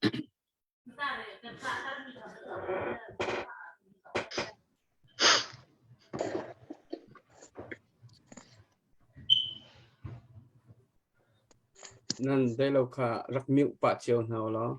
Nan dei lo kha rak mute pah cio hna u law.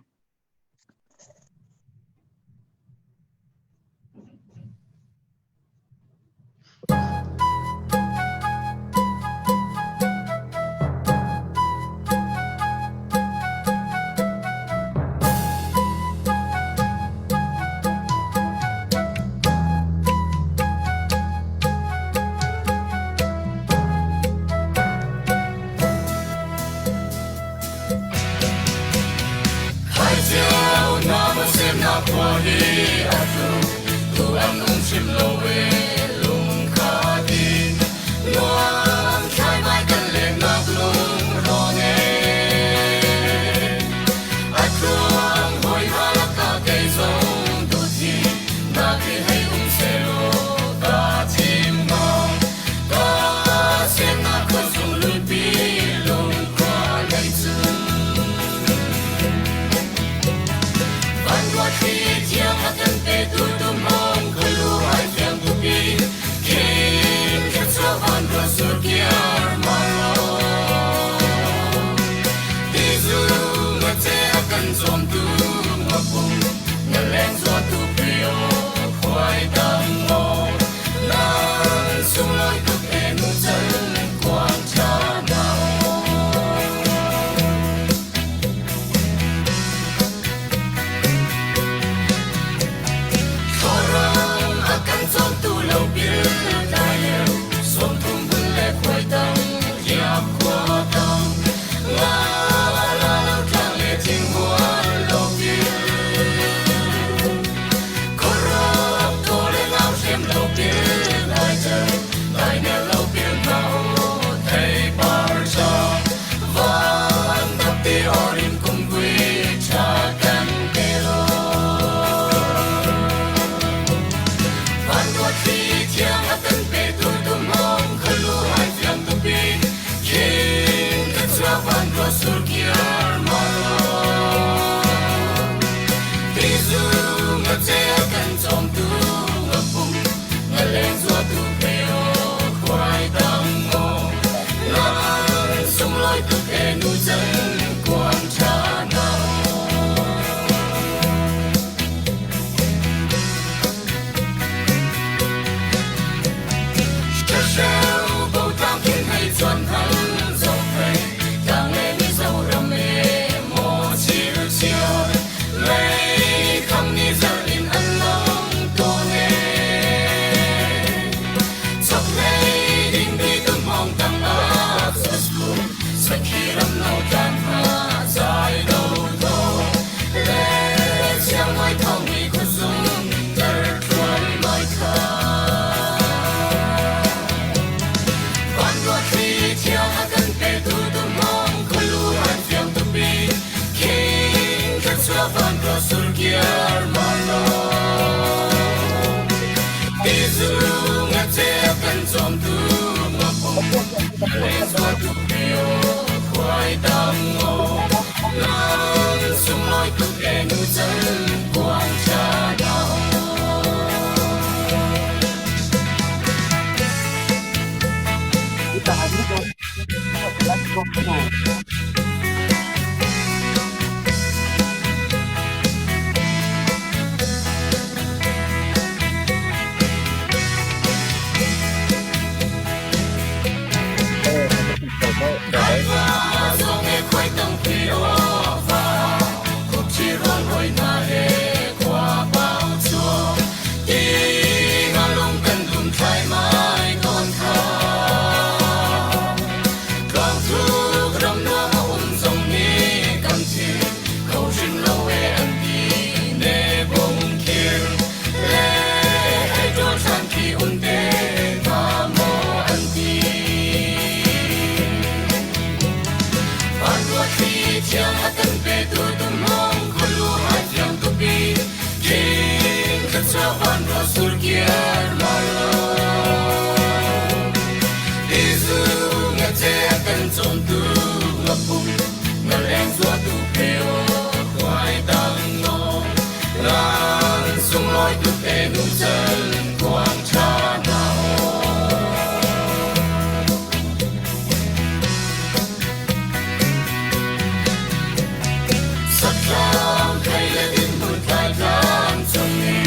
Sathlam thei le dinhmun tlai tlang cung i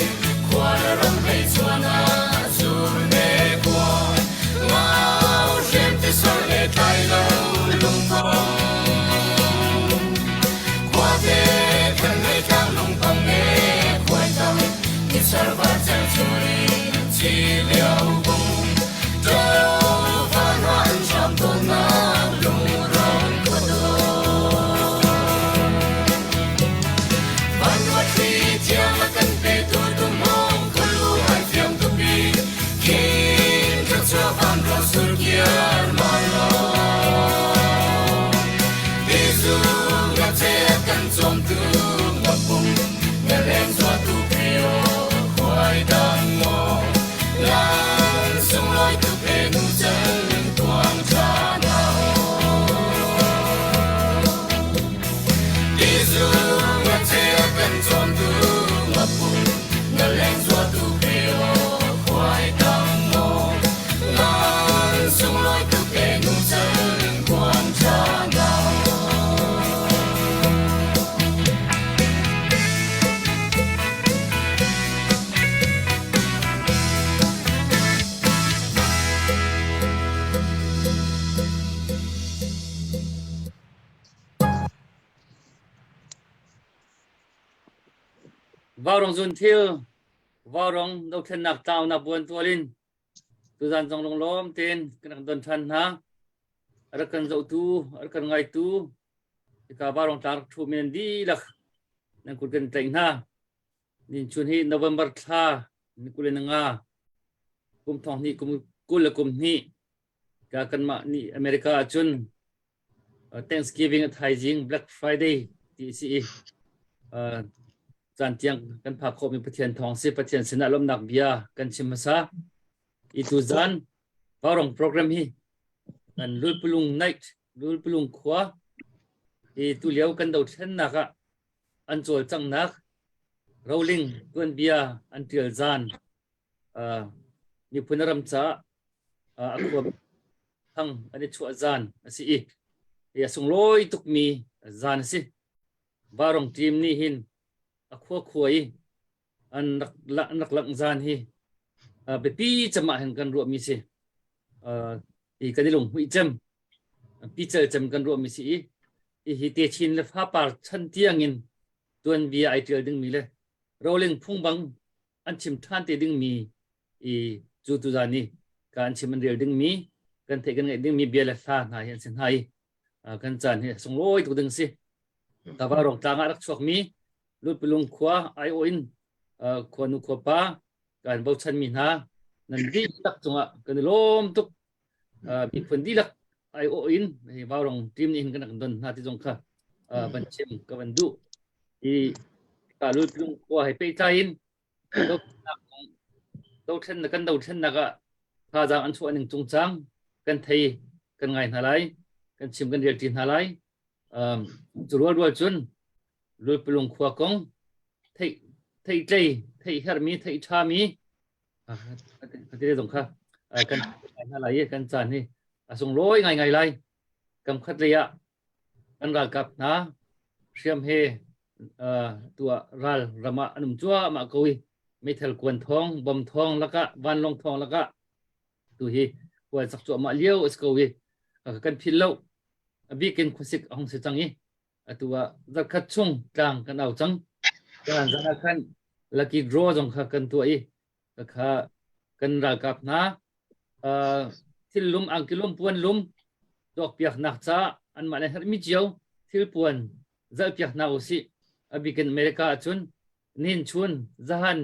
khua le ram hei chuan ah zur ne khua. Ngau hrem ti sor le tlai lo lungpang. Khuate than hlei tlang lungpang ne khuai tang ni sarvar cel churi ci lio bung. Ṭo van han hram tawnnak lungron khuadawm. Van thli thiang a kan petu tumhawng khualu ai fiang tupi khin thluachuah van ro sur kiar marlong. Tizu nga che a kan cawmtu ngapung nga leng zuatu pio khuai dang maw lan sunglawi tuk e nu cal tuang tha na Tizu nga che a kan cawmtu ngapung nga leng zuatu pio khuai dang maw lan sunglawi tuk e nu cal tuang tha na Vaurong zun thil, vaurong dothlennak tlaunak buan tual in tuzan zong lunglawm tein kan rak don ṭhan hna. A rak kan zohtu, a rak kan ngaitu, hika vaurong tlang rak ṭhumi nan dihlak nan kut kan tlaih hna. Nin chun hi November thla ni 25 kum thong hnih kum 22 ka kanmah nih America ahcun Thanksgiving a thaizing Black Friday ti si i caan tiang kan phak khawhmi Pathian thawng si Pathian sinah lawmhnak bia kan chim hmasa. I tuzan Vaurong program hi kan Lulpulung night Lulpulung khua i tulio kan dothlennak ah an cawlcanghnak roling tuanbia an ṭial zan miphun ram caah a khua thang an i chuah zan a si i hi a sunglawi tukmi zan a si. Varong team nih hin a khua khua i an rak an rak langh zan hi biapi cem ah hin kan ruahmi si. Hi kan i lunghmuih cem pical cem kan ruahmi si i hi te chin le fapar chan tiangin tuanbia ai ṭial dingmi le roling phung bang an chim ṭhan te dingmi i cu tuzan i ka an chim an rel dingmi kan theih kan ngaih dingmi bia le hla hna hi an si hna i kan caan hi sunglawi tuk ding si. Tavarong tlang ah rak chuakmi Lutpulung khua aiawh in khuanu khuapa kan bochanmi hna nan dihlak cungah kan i lawm tuk. Miphun dihlak aiawh in hi Vaurong team nih hin kan rak don hna ti zong kha van chim ka van duh. Hi ka Lutpulung khua he pehtlai in dothlennak kan dothlennak ah thazaang an chuah ning cungcang kan thei kan ngai hna lai kan chim kan rel ṭi hna lai. Cu rualrual cun Lulpalung khua kong theih theihtlei theih herhmi theih ṭhami ati zong kha kan hna lai i kan caan hi a sunglawi ngaingai lai. Kam khat lei ah kan ralkap hna hriam he tuah ral ram ah an um cuahmah ko i meithal kuan thawng bom thawng lakah vanlawng thawng lakah tu hi kual sak cuahmah lio a si ko i kan philh lo a bikin khuasik a hung si cang i atu ah zarkhat chung tlang kan au cang. Zan zan ah khan lucky draw zong kha kan tuah i kha kan ralkap hna thil lum angki lum puan lum tuakpiaknak ca anmah le herhmi cio thil puan zalhpiak hna usih. A bikin America ahcun nin chun zahan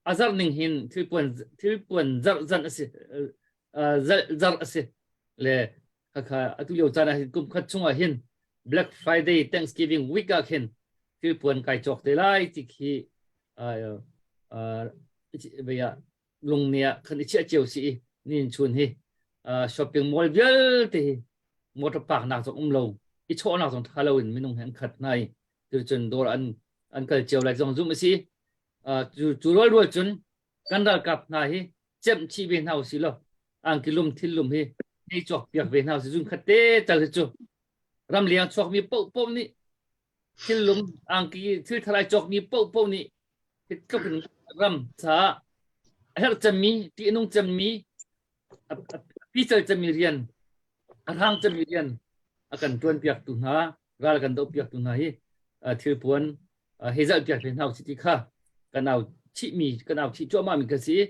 a zarh ning hin thilpuan thilpuan zarh zan a si zalh zarh a si le khakha atu lio caan ah hin kum khat chungah hin Black Friday Thanksgiving week ah khin thilpuan kai cawk te lai ti khi lungni ah khan i chiah cio si i nin chun hi shopping mall vialte hi motor park nak zong um lo i chawhnak zong tha lo in minung he an khat hna i cun dawr an an kal cio lai zong zum a si Cu rualrual cun kan ralkap hna hi cemh chih ve hna usih law angki lum thil lum hi hei cawk piak ve hna usih zun khat te tal hi cu ramleng chuakmi paohpaoh nih Thillum angki thil thalai cawkmi paohpaoh nih hi tluk in ram caah a herh cemmi, ṭih a nung cemmi, a pical cemmi rian, a hrang cemmi rian a kan ṭuanpiaktu hna, ral kan dohpiaktu hna hi thilpuan hei zalhpiak ve hna usih ti kha kan au chihmi, kan au chih cuahmahmi kan si i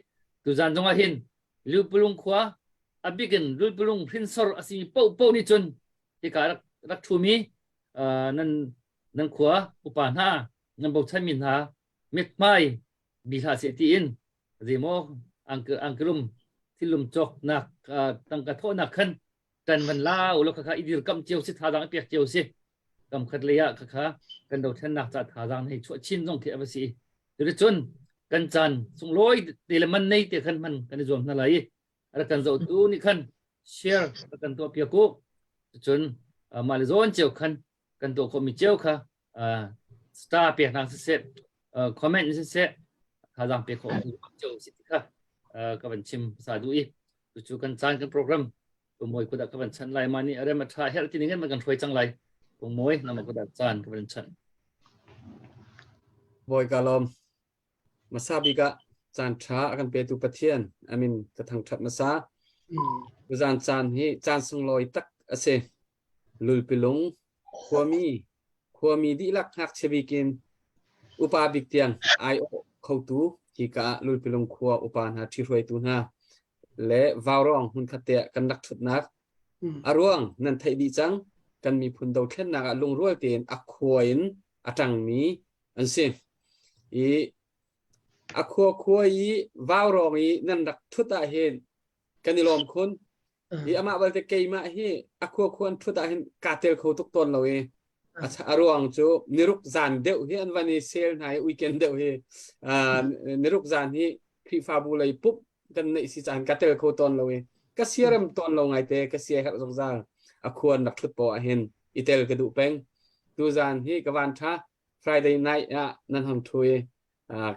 tuzan zongah hin Lupulung khua a bikin Lulpulung hrinsor a simi paohpaoh nih cun hika rak rak ṭhumi nan nan khua upa hna nan bochanmi hna mithmai bi hlah seh tiin zeimaw angkelum thilum cawknak tangka thawhnak khan tan van la u law khakha i dirkamh cio si thazaang i pek cio si kam khat lei ah khakha kan dothlennak ca thazaang hei chuah chin zong khi a va si. Cuticun kan caan sunglawi te le man nei te khan hman kan i zuam hna lai i rak kan zohtu nih khan share rak kan tuah piak u. Cun mah le zawn cio khan kan tuah khawhmi cio kha star pek hna siseh, comment siseh, thazaang pek khawh cio si ti kha ka van chim hmasa duh i cucu kan caan kan program Pungmawi kut ah ka van chanh lai. Mah nih a rem a ṭha herh ti ning in kan hruai cang lai. Pungmawi nama kut ah caan ka van chanh. Bawi ka lawm. Masa bik ah caan ṭha a kan petu Pathian amin ka thangṭhat hmasa. Tuzaan caan hi caan sunglawi tak a si. Lulpilung khuami khuami dihlak ngakchia bik in upa bik tiang aiawh khotu hika ah Lulpilung khua upa hna ṭhihruaitu hna le Vaurawng hmunkhat te ah kan rak ṭhutnak a ruang nan theih dih cang. Kan miphun dothlennak ah lungrual tein a khua in a ṭangmi an si. I a khua khua i Vaurawng i nan rak ṭhut ah hin kan i lawm khun. Hi amah balte keimah hi a khua khua an ṭhut ah hin kaa tel kho tuk tawn lo i a ruang cu niruk zan deuh hi an van i sel hna i weekend deuh hi niruk zan hi Khrihfabu lei pup kan neih si caan ka tel kho tawn lo i ka siarem tawn lo ngaite, ka sia herh zungzal. A khua an rak ṭhut poah ah hin i tel ka duh peng. Tuzan hi ka van ṭha Friday night ah nan hong ṭhu i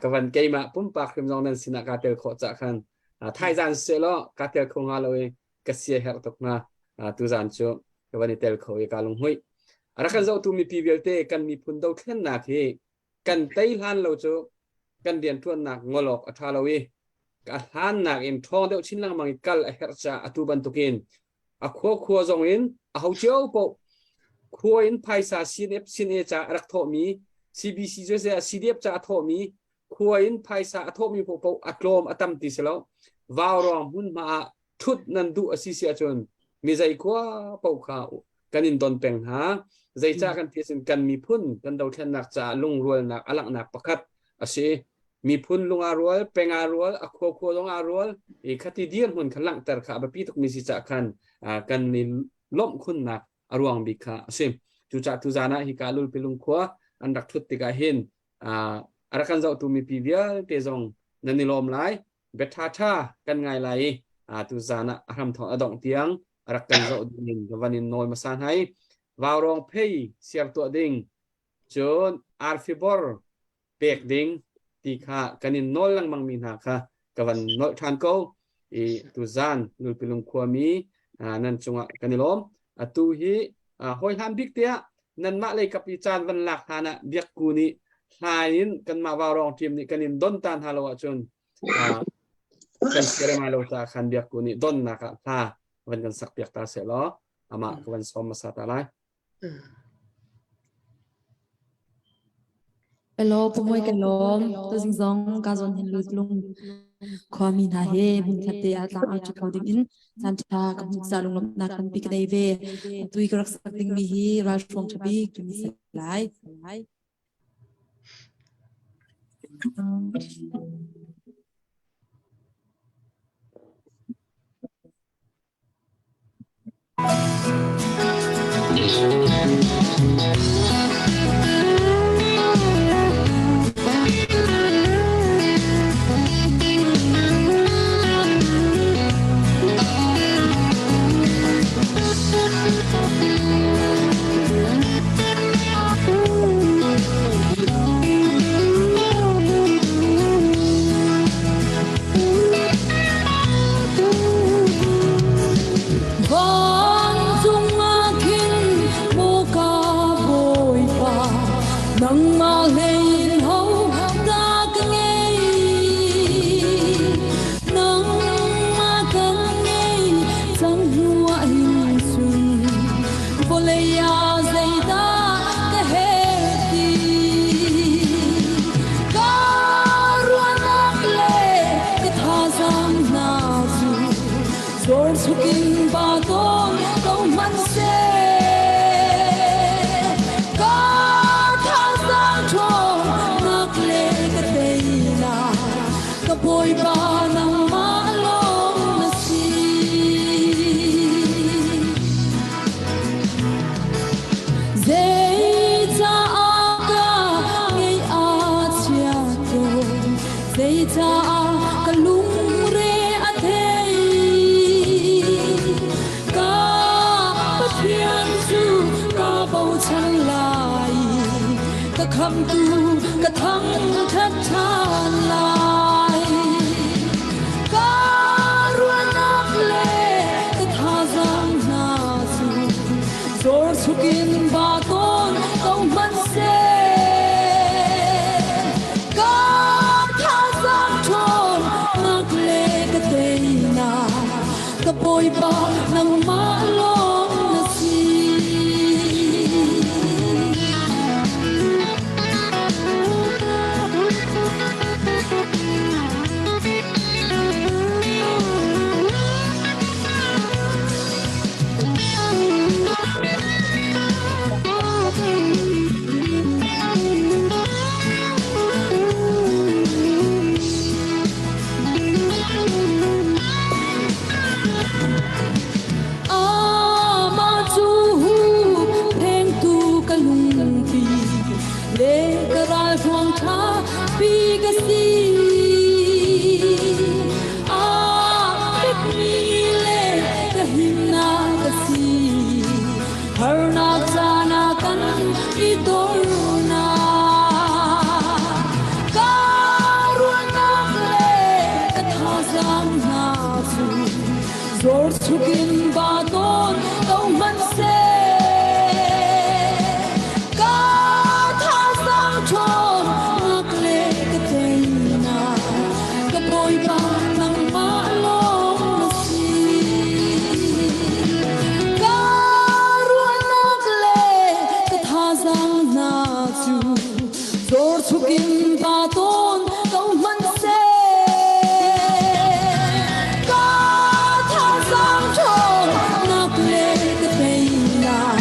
ka van keimah pumpak hrim zong nan sinah kaa tel khawh cah khan thaizan seh law kaa tel kho hnga lo i ka sia herh tuk hnga. Tuzan cu ka van i tel kho i kaa lunghmuih. A rak kan zohtu mipi vialte, kan miphun dothlennak hi kan tei hlan lo cu kan rianṭuannak ngol awk a ṭha lo i a hlannak in ṭhawng deuh chin lengmang i kal a herh caah atu bantukin a khua khua zong in a ho cio paoh khua in phaisa CNF CNA ca a rak thawhmi, CBC cu CDF ca a thawhmi, khua in phaisa a thawhmi paohpaoh a tlawm a tam ti si lo, Vaurawng hmunhma ah thut nan duh a si si ahcun mi zei khua paoh kha kan in don peng hna. Zeicah kan ti ahcun kan miphun kan dothlennak caah lungrualnak a langhnak pakhat a si. Miphun lung aa rual, peng aa rual, a khua khua zong aa rual i khati dirhmun kha langhter kha a biapi tukmi si cah khan kan i lawmh khunnak a ruang bik kha a si. Cucaah tuzan ah hika Lulpilung khua an rak thut tikah hin a rak kan zohtu mipi vialte zong nan i lawm lai, bia ṭha kan ngai lai i tuzan ah a hramthawk a dongh tiang a rak kan zoh ding in ka van in nawl hmasa hna i Vaurawng phei siar tuah ding, cun arfibor pek ding ti kha kan in nawl lengmang mi hna kha ka van nolh ṭhan ko i tuzan Lulpilung khuami nan cungah kan i lawm. Atu hi hawi hlan bik tiah nanmah lei kap i caan van lak hlan ah biakku nih hlai in kanmah Vaurawng team nih kan in don ta hna lo ahcun kan siarem lo ta khan biakku nih donnak ah hla van kan sak piak ta seh law amah ka van sawm hmasa ta lai. Hello, Pumoi ka lawm. Tuzing zong ka zawn hin lut lung khuami hna he hmunkhat te ah tlang au ṭi kho ding in caan ṭha ka hmuh ca lunglawmhnak tampi ka nei ve. Atu i ka rak sak dingmi hi ralhruang ṭha bik timi si lai. Vancung ah khin muka. Nangmah hlei in ho dah ka ngei? Nangmah kan ngei cang hnu ah hin cun vawlei ah zeidah ka herh ti? Ka ruahnak le ka thazaang hna cu Zawr in ba tawn ko hmanhseh ka thazaang ṭhawnnak le ka teinak ka Bawipa nangmah lawng na si. Zeicaah ka ngeih a chia tawn Zeicah ka lungre a thei? Ka Pathian cu ka bochan lai ka khamtu ka thangṭhat ṭhan lai. Ka ruahnak le ka thazaang hna cu Zor chukin ba tawn ko hmanhseh ka thazaang ṭhawnnak le ka teinak ka Bawipa nangmah lawng na si. Amah cu phengtu ka lungpi le ka ralhruang ṭha pi ka si. A fekmi le ka himnak ka si. Harnak caan ah kan i dornak. Ka ruahnak le ka thazaang hna cu Zor chukin ba tawn ko hmanhseh ka thazaang ṭhawnnak le ka teinak ka Bawipa nangmah lawng na si. Ka ruahnak le ka thazaang hna cu Zor chukin ba tawn ko hmanhseh ka thazaang ṭhawnnak le ka teinak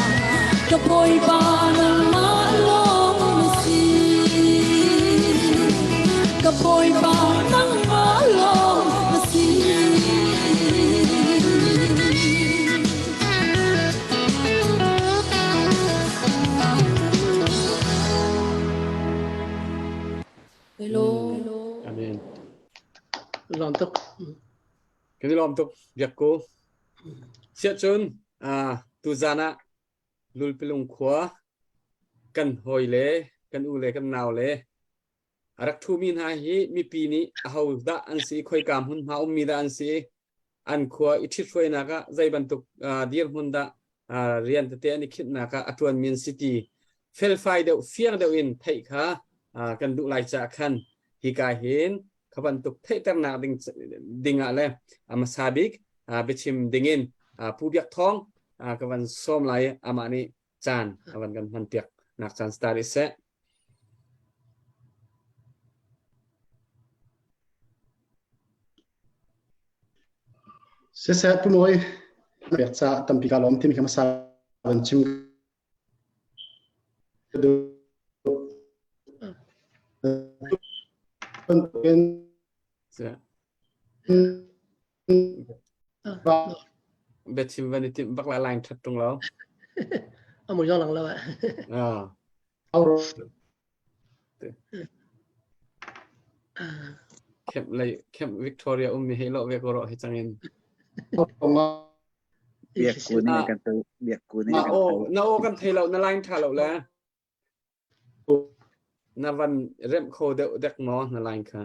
ka Bawipa nangmah lawng na si. Ka Bawipa nangmah lawng na si. Hello. Amen. Lawm tuk. Kan i lawm tuk biak ko. Siah cun tuzan ah Lulpilung khua kan hawi le kan u le kan nau le a rak ṭhumi hna hi mipi nih aho dah an si khoika hmunhma ummi dah an si an khua i ṭhithruainak ah zei bantuk dirhmun dah rian tete an i khinhnak ah a ṭuanmi an si ti felfai deuh fiang deuh in theih kha kan duh lai caah khan hika hin kha bantuk theihternak ding ding ah le hmasa bik biachim dingin Pu Biak Thawng ka van sawm lai amah nih caan a van kan hman piak nak caan star i seh. Siseh Pu Mawi pek ca tampi ka lawm timi kha hmasa van chim ka duh. Bantukin Biachim van i timh bak la line that tung lo. Amu yong lang lo eh. Ah. Camp lei Camp Victoria um mi hei lo ve ko ro hi changin. Biak ku ni kan tu biak ku ni kan tu. Na o kan thei lo na line tha lo le. Na van remh kho deuh dek maw na line kha?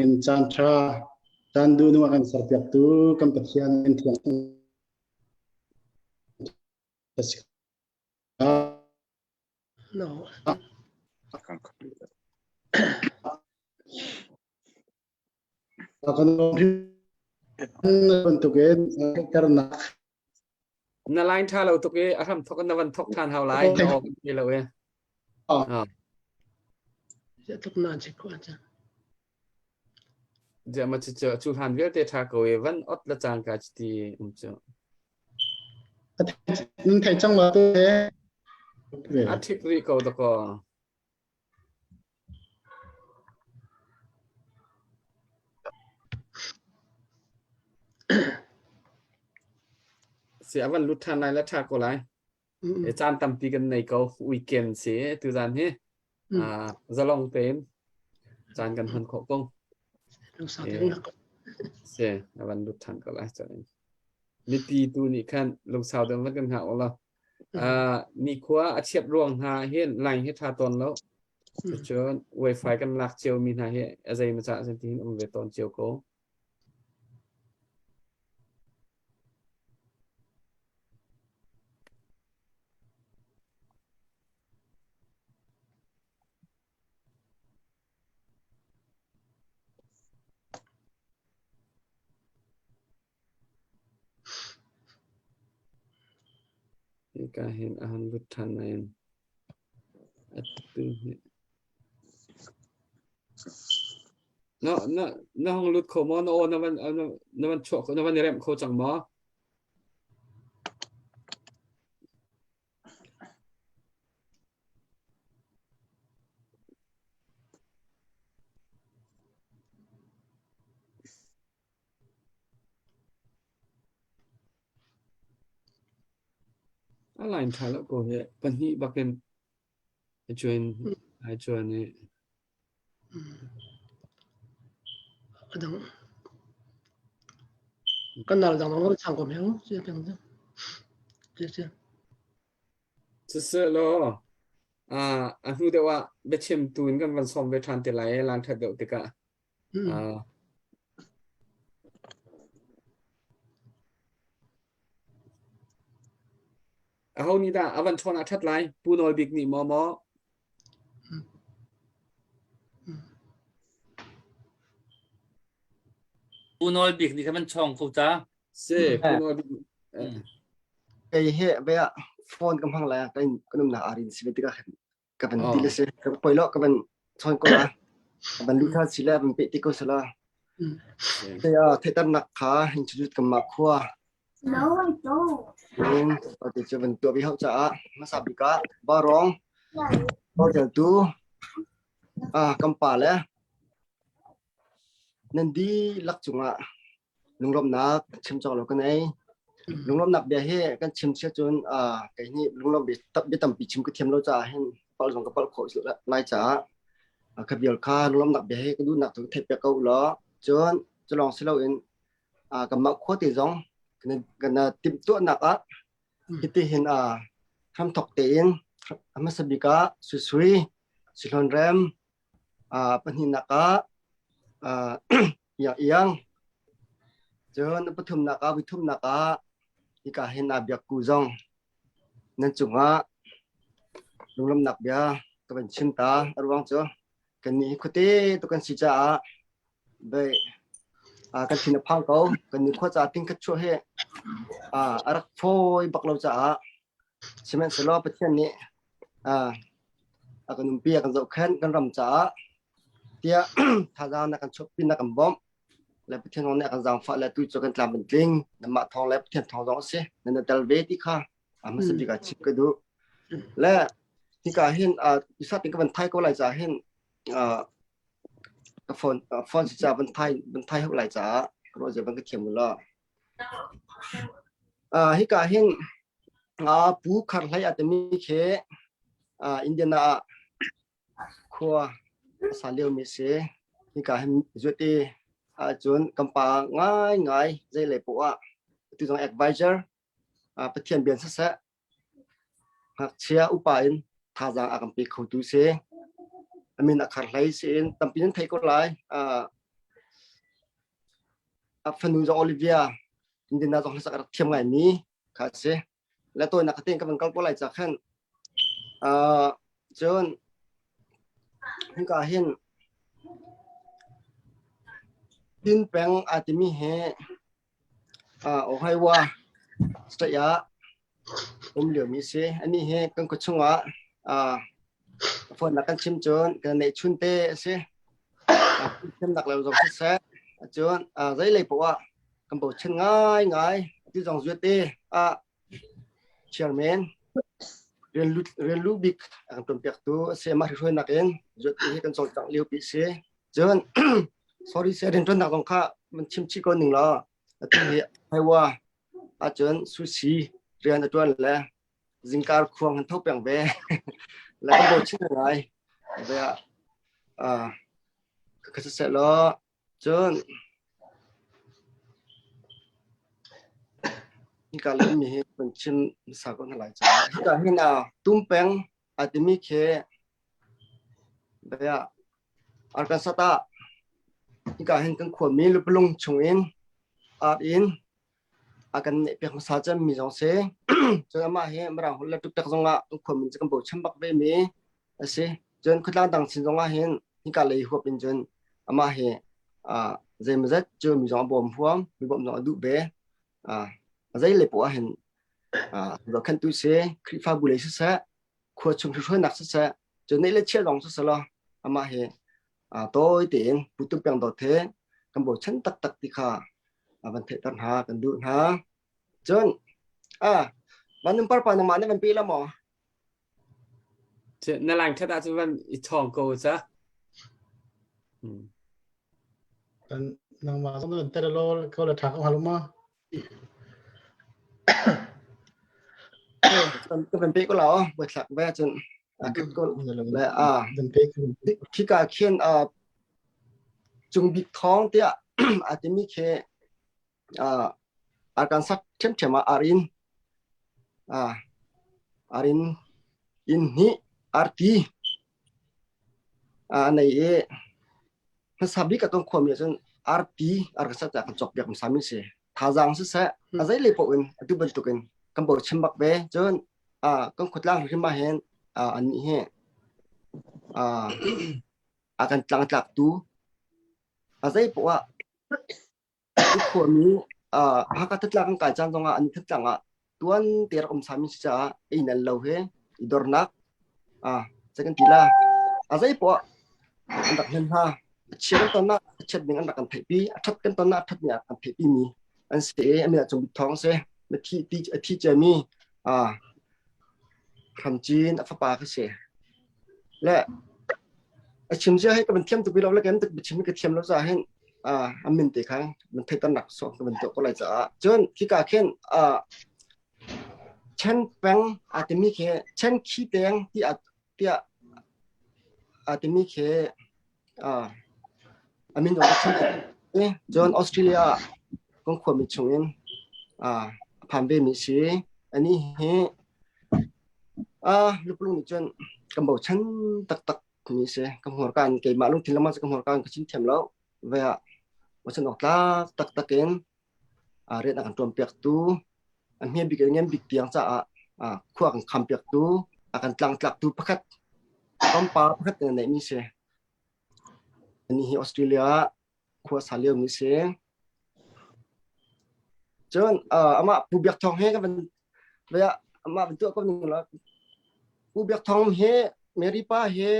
In caan ṭha caan duh nu a kan serpiaktu kan Pathian in thiang No. Kan bantukin karnak Na line tha lo tuk i a hram thok na van thok than hau lai na awk ti lo e. Ah. Tuk nan si ko chan. Ja ma chu chu han vialte tha ko e van ot la chang ka ti um chu. Nan thei cang ma te. A thik ri ko da ko. Si a van lut ṭhan lai la ṭha ko lai. E caan tampi kan nei ko. Weekend si tuzan hi. Ah zalong tein caan kan hman khawh ko. Si a van lut ṭhan ko lai. Mipi tu nih khan lungsau deuh van kan hngak law. Uh, nikhua a chiat ruang hna hin line hi ṭha tawn lo. Cun wifi kan lak cio mi hna hi a zei ma cah ti hin um ve tawn cio ko. Hika hin a han lut ṭhan nain atu hi na na na hong lut kho maw? Na aw na van na van chuah na van i remh kho cang maw? A line ṭha lo ko hi pahnih bakin a join ai join i Adang kan nal dang dang chang ko meo che peng che che che Siselaw a hnu deuh ah biachimtu in kan van sawm ve ṭhan te lai lan ṭhat deuh tikah. Uh, aho nih dah a van chawn ah ṭhat lai? Pu Nawl Bik nih maw maw? Pu Nawl Bik nih kha van chawng ko ta. Si, Pu Nawl Bik. Kei he ve ah phone ka hmang lai kan kan umnak arin si ve tikah khan ka van ti le si ka poi lo ka van chawn ko la ka van lu tha si le van pe ti ko sala te a thetar nak kha hin chu ka ma khua No, I don't. In te chu van tu bi hau cha a masa bika barong hotel tu a kampa le Nan dihlak cungah lunglawmhnak chim cawk lo ka nei. Lunglawmhnak bia hi kan chim sia cun kei nih lunglawmh bia tampi chim ka thiam lo caah hin palh zong ka palh khawh lai caah ka vial kha lunglawmhnak bia hi ka duhnak cu theih piak ko u law cun cu lawng si loin kanmah khuate zong kan timhtuahnak ah hiti hin hramthok tein hmasa bik ah Suisui Sihlawn Rem Pahnihnak ah iang Cun pathumnak ah vithumnak ah hika hin aa biakku zong nan cungah lunglawmhnak bia ka van chim ta. A ruang cu kannih hi khuate tuk kan si caah bei kan thin a phang ko. Kannih khua caah tingkhat chuah hi a rak fawi bak lo caah Sihmanhsehlaw Pathian nih a kan umpi, a kan zohkhenh, kan ram caah tiah thazaang na kan chuahpi, na kan bawmh. Le Pathian zong nih a kan zaangfah le tu cu kan tlam kan tling. Nanmah thawng le Pathian thawng zong a si. Nan i tel ve ti kha a hmasa bik ah chim ka duh. Le hika hin isa tin ka van thai ko lai caah hin ka phone phone si caah van thai van thai hau lai caah ka ruah van ka thiam u law. Hika hin Pu Khar Hlei a timi khi Indiana ah khua a sa liomi a si. Hika hin zuati ahcun kan pa ngaingai zeilei poah ah atu zong advisor Pathian bian siseh ngakchia upa in thazaang a kan pe khotu si. A min a Khar Hlei si in tampi nan theih ko lai. A fanu zong Olivia Indiana zong hlasak a rak thiam ngaimi kha a si. Le tawinak ka tein ka van kal ko lai ca khan. Cun hika hin Tin peng aa timi hi Ohio state ah um liomi si. Anih hi kan khua chungah phone kan chim cun kan neihchun te a si. Thiamnak le zong siseh cun zei lei poah ah kan bochan ngaingai. Atu zong zuate ah Chairman rian lu bik a kan ṭuanpiaktu a si. Amah hruainak in zuat hi kan cawlcangh lio pi si. Cun sorry sir rianṭuannak zong kha man chim chih ko ning law atu hi Iowa ahcun sushi rian a ṭuan le zingkar khuang han tho peng ve le kan bochan ngai ve ah ka siseh law Cun hika le mi hi kan chim hmasa ko hna lai caah hika hin ah tumpeng a timi khi bia Arkansas ah hika hin kan khuami lupalung chungin art in a kan neih piak hmasa cem mi zong si. Cun amah hi Mirang holh le tuktak zong ah kan khuami cu kan bochan bak ve mi a si. Cun khuatlang dang sin zong ah hin hika lei huap in cun amah hi zeimawzat cu mi zong a bawm huam, mi bawmh zong a duh ve. Zei lei poah hin zohkhenhtu si, Khrihfabu lei siseh, khua chung hruainak siseh, cun neih le chiah zong siseh law amah hi tawi tein putum peng dawt he kan bochan taktak ti kha van theihter hna kan duh hna. Cun van par pa nangmah nih van pe la maw? Na lang that ahcun van i chawng ko ca. Kan nangmah zong nan tel lo ko la tha ko halu ma. Ka van pe ko la o boi thlak ve cun a khat ko le a khika khin a cung bik thong tiah a timi khi a kan sak ṭhiamṭhiam ah arin arin inn hnih arti a nei i hmasa bik a kan khuami ahcun arti ar kan sak kan cawk piak hmasa mi si thazaang siseh a zei lei paoh in atu bantukin kan bochan bak ve cun kan khuatlang hrim ah hin annih hi a kan tlangtlaktu a zei paoh ah khuami Hakha Thatlang kan kai caan zongah an Thatlang ah tuan te rak um sami si caah ei nan lo he i dornak zei kan ti la a zei poah an rak hlen hna a chia kan ton ah a chiat ning an rak kan theihpi a that kan ton ah a that ning an theihpi mi an si i a min ah cung thawng si na thi ti a thi cia mi hramcin a fapa ka si le a chim zia hi ka van thiam tuk lo le kan tuk chim ka thiam lo ca hin a min te kha man theitan nak so ka van tuah ko lai caah cun khika khin chen peng a timi khi chen khi teng ti a tiah a timi khi a min zong ka chim cun Australia kan khuami chungin a phan ve mi si ani hi lupulung nih cun kan bochan taktak mi si ka hmurka in keimah lungthin lamah ka hmurka in ka chim thiam lo ve ah bochan awk tlak taktak in rian a kan ṭuan piaktu a hme bik in ngen bik tiang caah khua kan kham piaktu a kan tlangtlaktu pakhat pampa pakhat na neihmi si ani hi Australia khua sa lio mi si cun amah Pu Biak Thawng he ka van vaya amah van tuah ko ning la Pu Biak Thawng he Mary pa he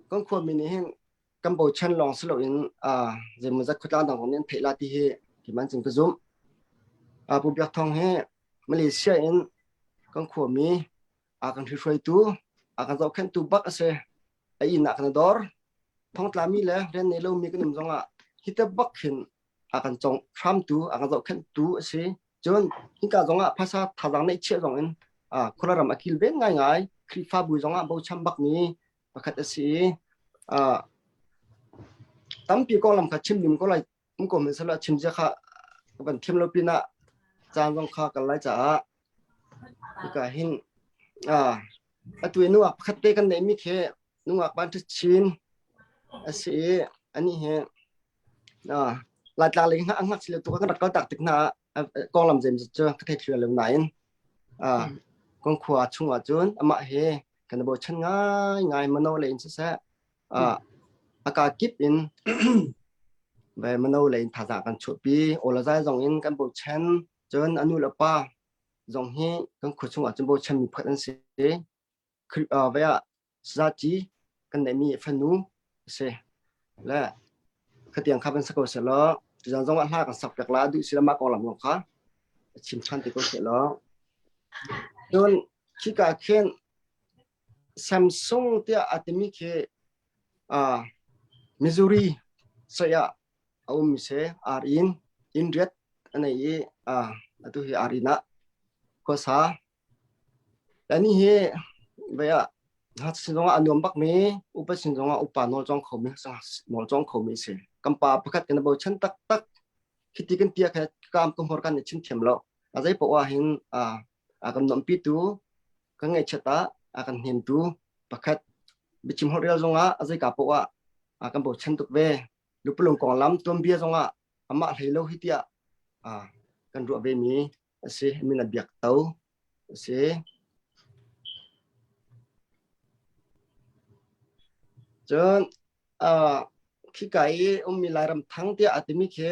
kan khuami nih hin kan bochan lawng si loin zeimawzat khuatlang dang zong nih an theih la ti hi keimah cun ka zumh. Pu Biak Thawng hi Malaysia in kan khuami a kan hruaitu a kan zohkhenhtu bak a si. A inn ah kan dor. Thongtlami le rian nei lomi kan um zongah hite bak hin a kan cong hramtu a kan zohkhenhtu a si. Cun hika zongah phaisa thazaang neih chiah zong in khuaram a kilven ngaingai. Khrihfabu zongah bochan bakmi pakhat a si i tampi konglam kha chim lim ko lai um ko men sala chim zia kha ka van thiam lo pinah caan zong kha kal lai caah hika hin atu i nungak pakhat te kan neihmi khi nungak ban chin a si i ani hi Laitlang lei hna ngak sile tu kan rak kal tak tik hna konglam zeim cu ka thei thlu lo nain. Kan khua chung ah cun amah he kan i bochan ngaingai mano lei in siseh a ka kip in ve mano lei in thazaang kan chuahpi awlazai zong in kan bochan cun a nu le pa zong hi kan khua chung ah cun bochan mi pakhat an si. Ve ah sazaci kan neihmi fanu a si. Le khatiang kha van sa ko seh law tuzan zong ah hla kan sak piak la duh si mah konglam zong kha chim ṭhan te ko seh law. Cun khika khin Samsung tiah a timi khi uh, Missouri state ah a ummi si ar-inn inn riat a nei i uh, atu hi ar-inn ah khuasa Anih hi vei ah ngakchia sin zongah a nuam bakmi, upa sin zongah upa nawl cawng khomi, nawl cawng khomi a si. Kan pa pakhat kan i bochan taktak. Khiti kan tia kha kaam ka hmur kan i chim thiam lo. A zei poah ah hin a kan nuamhpitu, kan ngaihchiat ah a kan hnemtu pakhat. Biachim holh rel zongah a zeika poah ah a kan bochan tuk ve. Lupalung konglam tuanbia zongah amah hlei lo hi tiah kan ruah ve mi a si. Min a biak to a si. Cun uh, khika i ummi Lairam thang tiah a timi khi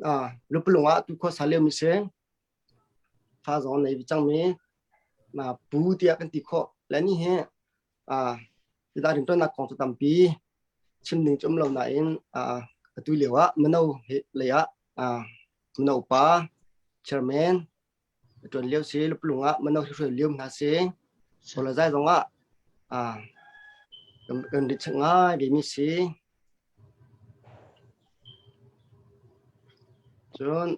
uh, lupalung ah tu khua sa lio mi si. Fa zong nei cangmi na pu tiah kan ti khawh. Le ni hi uh, Tidai rintuannak kong cu tampi chim ding cu um lo nain uh, atu lio ah mino lei ah uh, mino upa chairman ṭuan lio si lupalung ah mino hruai lio hna si solazai zong ah uh, kan rit ngai ve mi si cun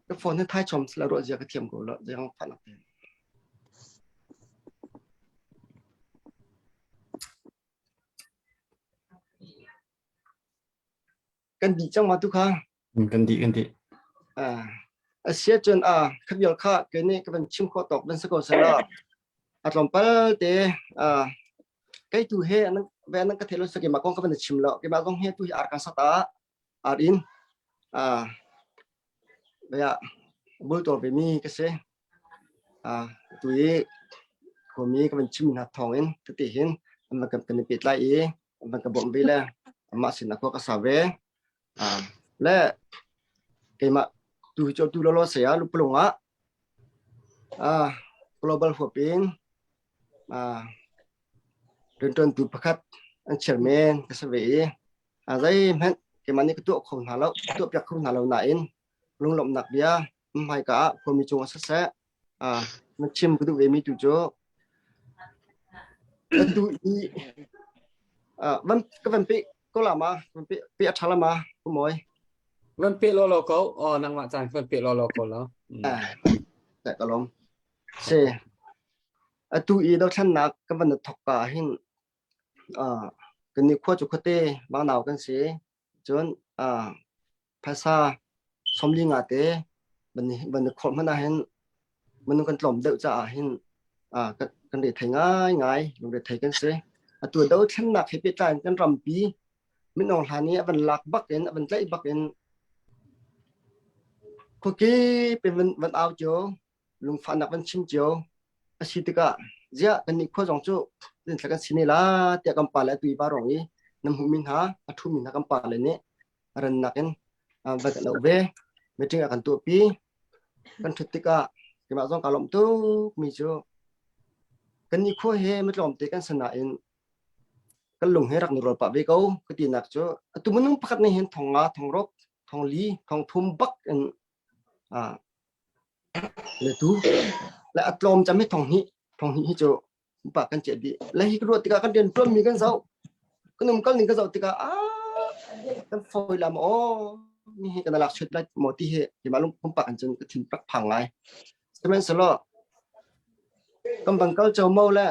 Ka phone hi thai chom sila ruah zia ka thiam ko lo zeirang phan ak ten. Kan dih cang ma tu kha? Kan dih kan dih. Ah, asia cun a khabial kha ke nih ka van chim khawh tawk van si ko sela. A tlawmpal te ah kei tu he nan ve nan ka thelo sa ke ma kong ka van chim lo ke ma zong he tu hi ar kan sata ar in ah baya bul to ve mi ka si ah tu i khuami ka van chim hna thawng in tati hin an van kan kan i pehtlai i an van ka bawmh ve le amah sin ah khua ka sa ve ah le keimah tu hi tu lo lo saya lupalung ah ah global huap in ah rianṭuantu pakhat an chairman ka si ve i a zeihmanh keimah nih ka tuah kho hna lo tuah piak kho hna lo nain lunglawmhnak bia hmaika ah khuami cung ah siseh ah na chim ka duh ve mi tu cu atu i van ka van pe ko la ma van pe pe a tha la ma ku moi van pe lo lo ko oh nangmah caan van pe lo lo ko lo eh ka lom se atu i dothlennak ka van thok ka hin kan nih khua cu khuate bangnau kan si. Cun phaisa 45 te van i khawlh hmanh ahhin minung kan tlawm deuh caah hin kan rethei ngaingai, lungrethei kan si. Atu dothlennak he pehtlai in kan rampi Min Aung Hlaing nih a van lak bak in a van tlaih bak in khuakip in van au cio lungfahnak van chim cio a si tikah ziah kannih khua zong cu thla kan si ne la tiah kan pa le atu i va rong i na hmuhmi hna a ṭhumi hna kan pa le nih a rannak in va kan auh ve meeting a kan tuahpi kan ṭhut tikah keimah zong kaa lawmh tuk mi cu kannih khua he mitlawmte kan si nain kan lung he rak ni rual pah ve ko ka tinak cu atu minung pakhat nih hin thong nga thong ruk thong li thong thum bak in Le tu le a tlawm cam hi thong hnih hi cu pa kan chiah dih. Le hi ka ruat tikah kan rian ṭuanmi kan zoh kan um kal ning ka zoh tikah ah kan fawi la maw aw mi hi kan lak chuat lai maw ti hi keimah lung pumpak in cun ka thin rak phang ngai. Sihmanhsehlaw kan bang kal cho mo le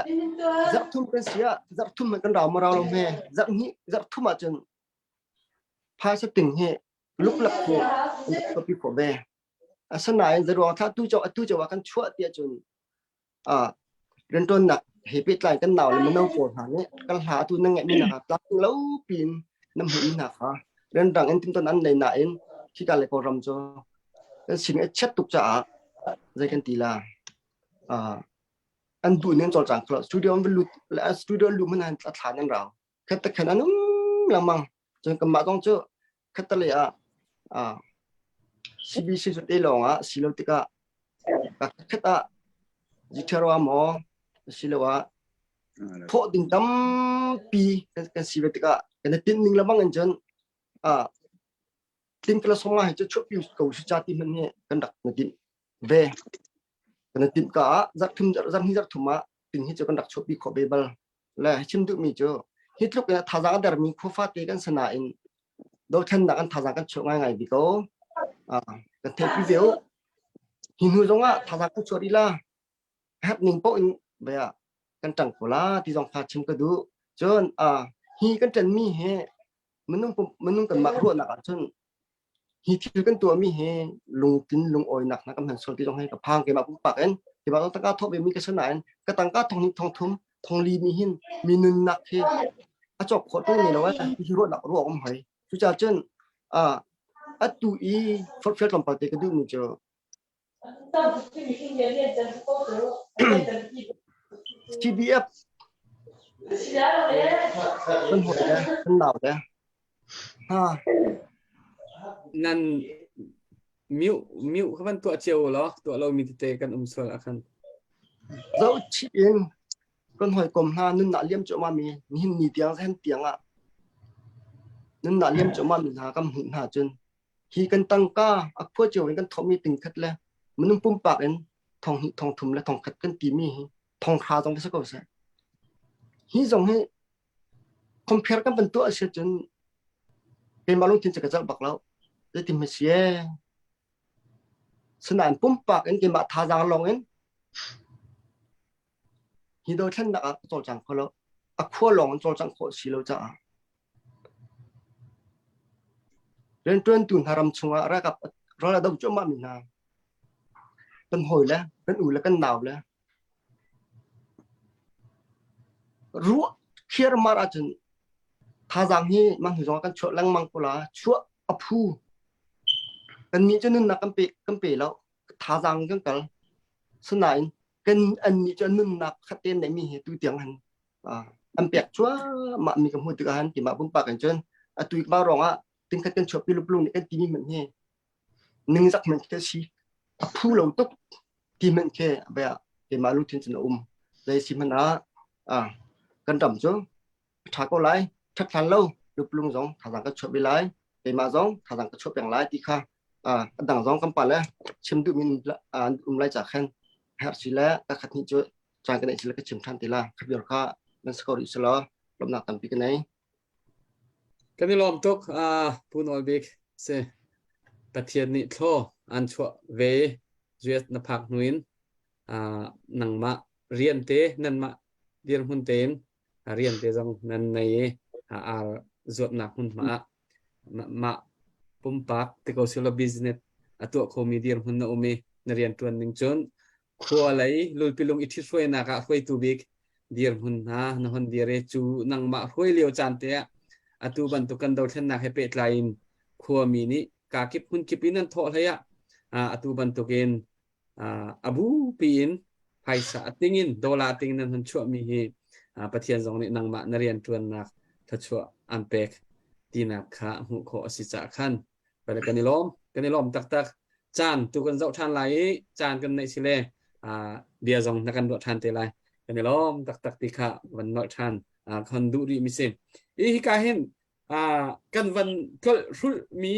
zarh thum kan si ah zarh thum kan rau ma rau lo hme zarh hnih zarh thum ah cun phaisa ting hi luklak cu an ka pi khawh ve. Asinain zeiruang thla tu cho atu cho ah kan chuah tiah cun ah rianṭuannak he pehtlai kan nau le mino pawl hna nih kan hla atu na ngeihmi nak ah tlak lo piin na hmuhmi hna kha. Rianrang in timhtuahnak an nei nain khika le Kawlram cu kan sin a chiat tuk caah zei kan ti la uh, an duh ning cawlcang kho studio an lut studio lu man an thlan an rau khat ta khan an um lengmang cun kanmah zong cu khat ta le ah ah CBC cu te lawng ah si lo tikah khat ah jithero maw asiloah thawh ding tampi kan si ve tikah kan i tinh ning lamang in cun ah tlingkala songa hi cu chuahpi ko si cha ti hmanh hi kan rak na tinh ve kan i timh ka ah zarh thum zarh hnih zarh thum ah ting hi cu kan rak chuahpi khawh ve bal le chim duhmi cu hi tluk in thazaang a dermi khuafa te kan sana in dothlennak an thazaang kan chuah ngaingai bi ko kan theihpi ve u hi hnu zong ah thazaang kan chuah rih la herh ning paoh in bia kan ṭang ko la ti zong kha chim ka duh cun hi kan ṭanmi hi minung minung kanmah ruahnak ahcun hi thil kan tuahmi hi lungtlin lungawinak hna kan hman sual ti zong hi ka phang keimah pumpak in keimah zong tangka thawk ve mi ka si nain ka tangka thong hnih thong thum thong li mi hin mi nunnak hi a cawk khawh tung ni lo eh hi ruahnak ruah um hoi cucaah cun atu i forhfial tlawmpal te ka duh mi cu CDF kan hawi le kan nau le ha Nan mute mute kha van tuah cio law tuah lo mi tete kan um sual ah khan. Zoh chih in kan hawikom hna nunnak liam cuahmah mi nihin ni tiang hen tiang ah nunnak liam cuahmah mi hna kan hmuh hna cun Hi kan tangka a khua cio in kan thawhmi tingkhat le minung pumpak in thong hnih thong thum le thong khat kan timi hi thong hra zong si ko seh. Hi zong hi compare kan van tuah si cun keimah lungthin cu ka zelh bak lo. Zeitin hme si ee. Sinain pumpak in keimah thazaang lawng in hi dothlennak ah ka cawlcang kho lo. A khua lawng in cawlcangh khawh si lo caah Rianṭuantu hna ram chungah ralkap ral a do cuahmahmi hna kan hawi le kan u le kan nau le ruah khiarmar ahcun thazaang hi mah hnu zongah kan chuah lengmang ko la chuah a phu kannih cu nunnak kan pe kan pe lo thazaang kan kal sinain kan annih cu nunnak khat tein neihmi hi tu tiang han an pek cuahmah mi ka hmuh tikah han keimah pumpak in cun atu ba ruangah tingkhat kan chuahpi luplung nih kan timi hmanh hi ningzak hmanh khi si a phu lo tuk ti hmanh khi bia keimah lungthin cun a um zei si hmanh ah kan ram cu a ṭha ko lai ṭhat hlan lo luplung zong thazaang ka chuah ve lai keimah zong thazaang ka chuah peng lai ti kha a dang zong kan pa le chim duhmi um lai ca khan herh si le ka khat hnih cu caan ka neih sila ka chim ṭhan te la khabir kha nan si ko rih selaw lawmhnak tampi ka nei. Kan i lawm tuk Pu Nawl Bik si Pathian nih thlaw an chuah ve zuat na phak hnu in nangmah rian te nanmah dirhmun tein rian te zong nan nei i ar zuatnak hmunhma ah mah pumpak ti ko silo business a tuah khomi dirhmun na um i na rian ṭuan ning cun khua lei lulpilung i ṭhithruainak ah hruaitu bik dirhmun hna na hon dir i cu nangmah hruai lio caan te ah atu bantuk kan dothlennak he pehtlai in khuami nih kakip hmunkip in an thawh hlei ah atu bantukin a bupi in phaisa a ting in dollar ting nan hun chuahmi hi Pathian zong nih nangmah na rian ṭuannak thluachuah an pek tinak kha hmuh khawh a si caah khan Pale kan i lawm kan i lawm taktak caan tu kan zoh ṭhan lai i caan kan neih si le bia zong na kan ruah ṭhan te lai kan i lawm taktak ti kha van nolh ṭhan kan duh rih mi si i hika hin kan van tlolh hrulh mi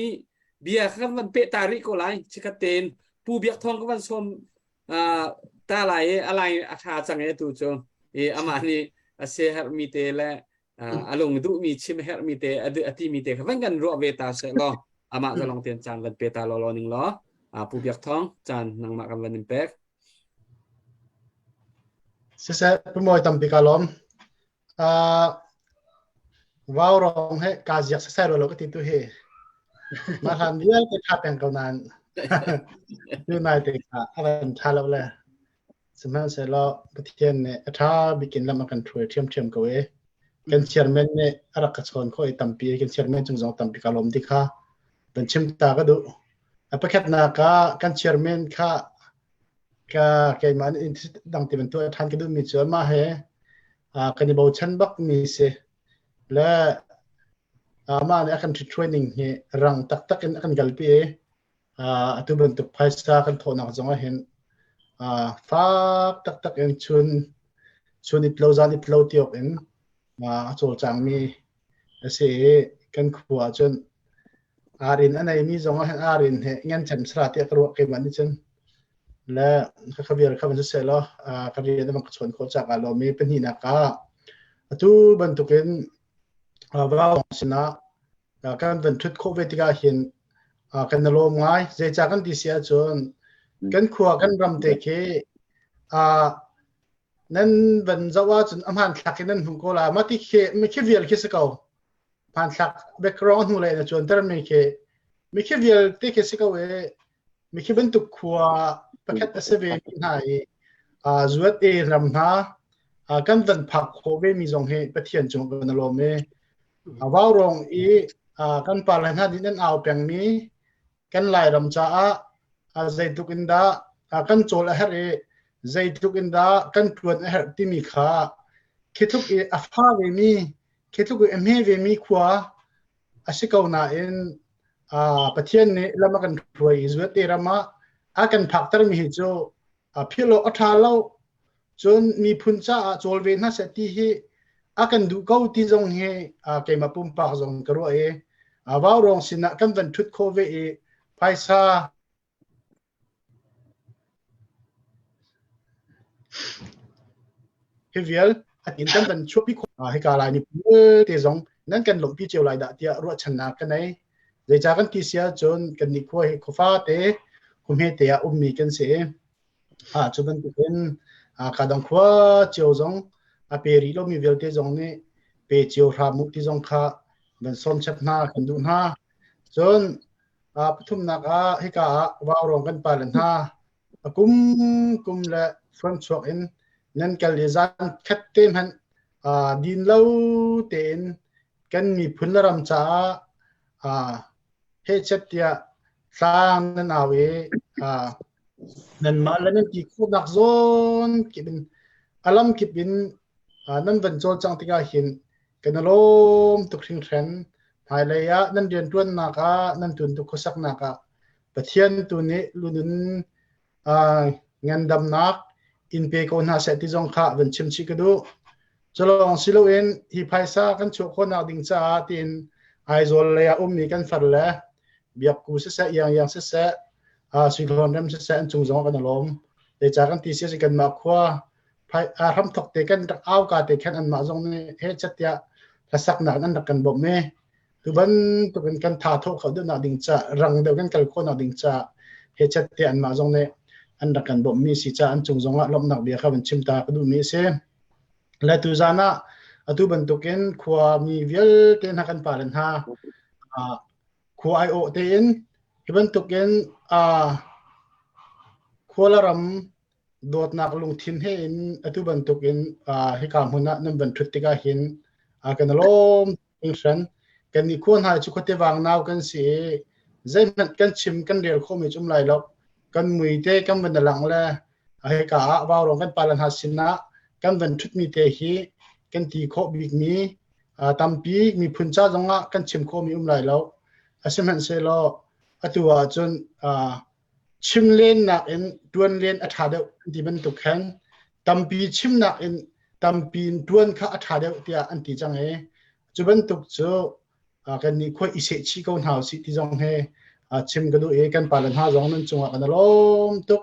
bia kan van peh ta rih ko lai chikhat tein Pu Biak Thawng ka van sawm ta lai i a lai a ṭha cang e tu cu i amah nih a siaherh mi te le a lung duhmi chim herhmi te a timi te kha van kan ruah ve ta seh law amah zalong tein caan van pe ta law law ning law Pu Biak Thawng caan nangmah kan van in pek. Siseh Pu Mawi tampi ka lawm. Vau rong he ka ziak sasai lo ka ti tu hi. Mah hlan vialte tha peng ko nain tu nai te kha a van tha lo le. Sihmanhsehlaw Pathian nih a ṭha bikin lam a kan hruai ṭhiamṭhiam ko i. Kan chairman nih a rak ka chawn khawh i tampi kan chairman cung zong tampi ka lawm ti kha van chim ta ka duh. A pakhatnak ah kan chairman kha ka keimah in dang ti bantuk ṭhan ka duhmi cu amah he kan i bochan bak mi si. Le amah nih a kan ṭhithruai ning hi rang taktak in a kan kalpi i atu bantuk phaisa kan thawhnak zong ah hin fak taktak in chun chun it lo zan it lo tiawk in a cawlcangmi a si i kan khua ah cun arin a neimi zong ah hin arin he ngan cem sara tiah ka ruah keimah nih cun le ka khavial kha van siseh law ka rian a ka chawn khawh cak aa lawm i pahnihnak ah atu bantukin vau sinah kan van ṭhut khawh ve tikah hin kan i lawm ngai. Zeicah kan ti si ahcun kan khua kan ram te khi nan van zoh ahcun a hmanthlak in nan hmuh ko la. Mah ti khi mi khi vial khi si ko. Hmanthlak background hnu lei na cuanter mi khi mi khi vial te khi si ko i mi khi bantuk khua pakhat a si ve mi hna i zuat e ram hna kan van phak khawh ve mi zong hi Pathian cung kan i lawm i Vaurawng i kan pale hna nih nan au pengmi kan Lairam caah zeitluk in dah kan cawl a herh i zeitluk in dah kan ṭuan a herh timi kha khi tluk i a fa vemi, khi tluk i a hme vemi khua a si ko nain Pathian nih lam a kan hruai i zuate ram ah a kan phaktermi hi cu philh awk a ṭha lo. Cun miphun caah cawl ve hna seh ti hi a kan duh ko ti zong hi keimah pumpak zong ka ruah i vaurawng sinah kan van ṭhut khawh ve i phaisa hi vial in kan van chuahpi khawh hika lai ni te zong nan kan lawmhpi cio lai dah tiah ruahchannak ka nei. Zeicah kan ti si ahcun kan nih khua hi khuafa te khuahme te ah ummi kan si i Cu bantukin ka dang khua cio zong a pe rih lomi vialte zong nih pe cio hram u ti zong kha van sawm chap hna kan duh hna. Cun pathumnak ah hika ah vaurawng kan pale hna a kum kum le fuanchuak in nan kal i zan khat te hmanh din lo tein kan miphun le ram caah hehchet tiah tlang nan au i nanmah le nan ti khawhnak zawn kip in a lam kip in nan van cawlcangh tikah hin kan i lawm tuk hringhran. Hmailei ah nan rianṭuannak ah nan tuntuk khuasaknak ah Pathian tu nih lunun ngandamnak in pe ko hna seh ti zong kha van chim chih ka duh. Culawng si loin hi phaisa kan chuah khawhnak ding caah tiin Aizawl lei ah ummi kan far le Biakku siseh, Iangiang siseh, Suihlawn rem siseh an cung zong kan i lawm. Zeicah kan ti si kanmah khua hramthok te kan rak au ka te khan anmah zong nih he chat tiah hlasaknak an rak kan bawmh i Tu bantuk in kan tha thawh kho deuhnak ding ca rang deuh kan kal khawhnak ding ca he chat te anmah zong nih an rak kan bawmhmi si ca an cung zong ah lawmhnak bia kha van chim ta ka duhmi a si. Le tu zan ah atu bantukin khua mi vialte hna kan pale hna khua aiawh tein hi bantukin khua le ram dawtnak lungthin he in atu bantukin hika hmun ah nan van ṭhut tikah hin kan i lawm hringhran. Kan nih khua hna cu khuate vang nau kan si i zeihmanh kan chim kan rel khawhmi cu um lai lo. Kan mui te kan van lang le hika ah vaurawng kan pale hna sinah kan van ṭhutmi te hi kan ti khawh bikmi tampi miphun ca zongah kan chim khawhmi um lai lo. Asihmanhsehlaw atu ahcun chim lennak in ṭuan len a ṭha deuh an ti bantuk khan tampi chimnak in tampi in ṭuan kha a ṭha deuh tiah an ti cang i cu bantuk cu kan nih khua i seh chih ko hna usih ti zong he chim ka duh i kan pale hna zong nan cungah kan i lawm tuk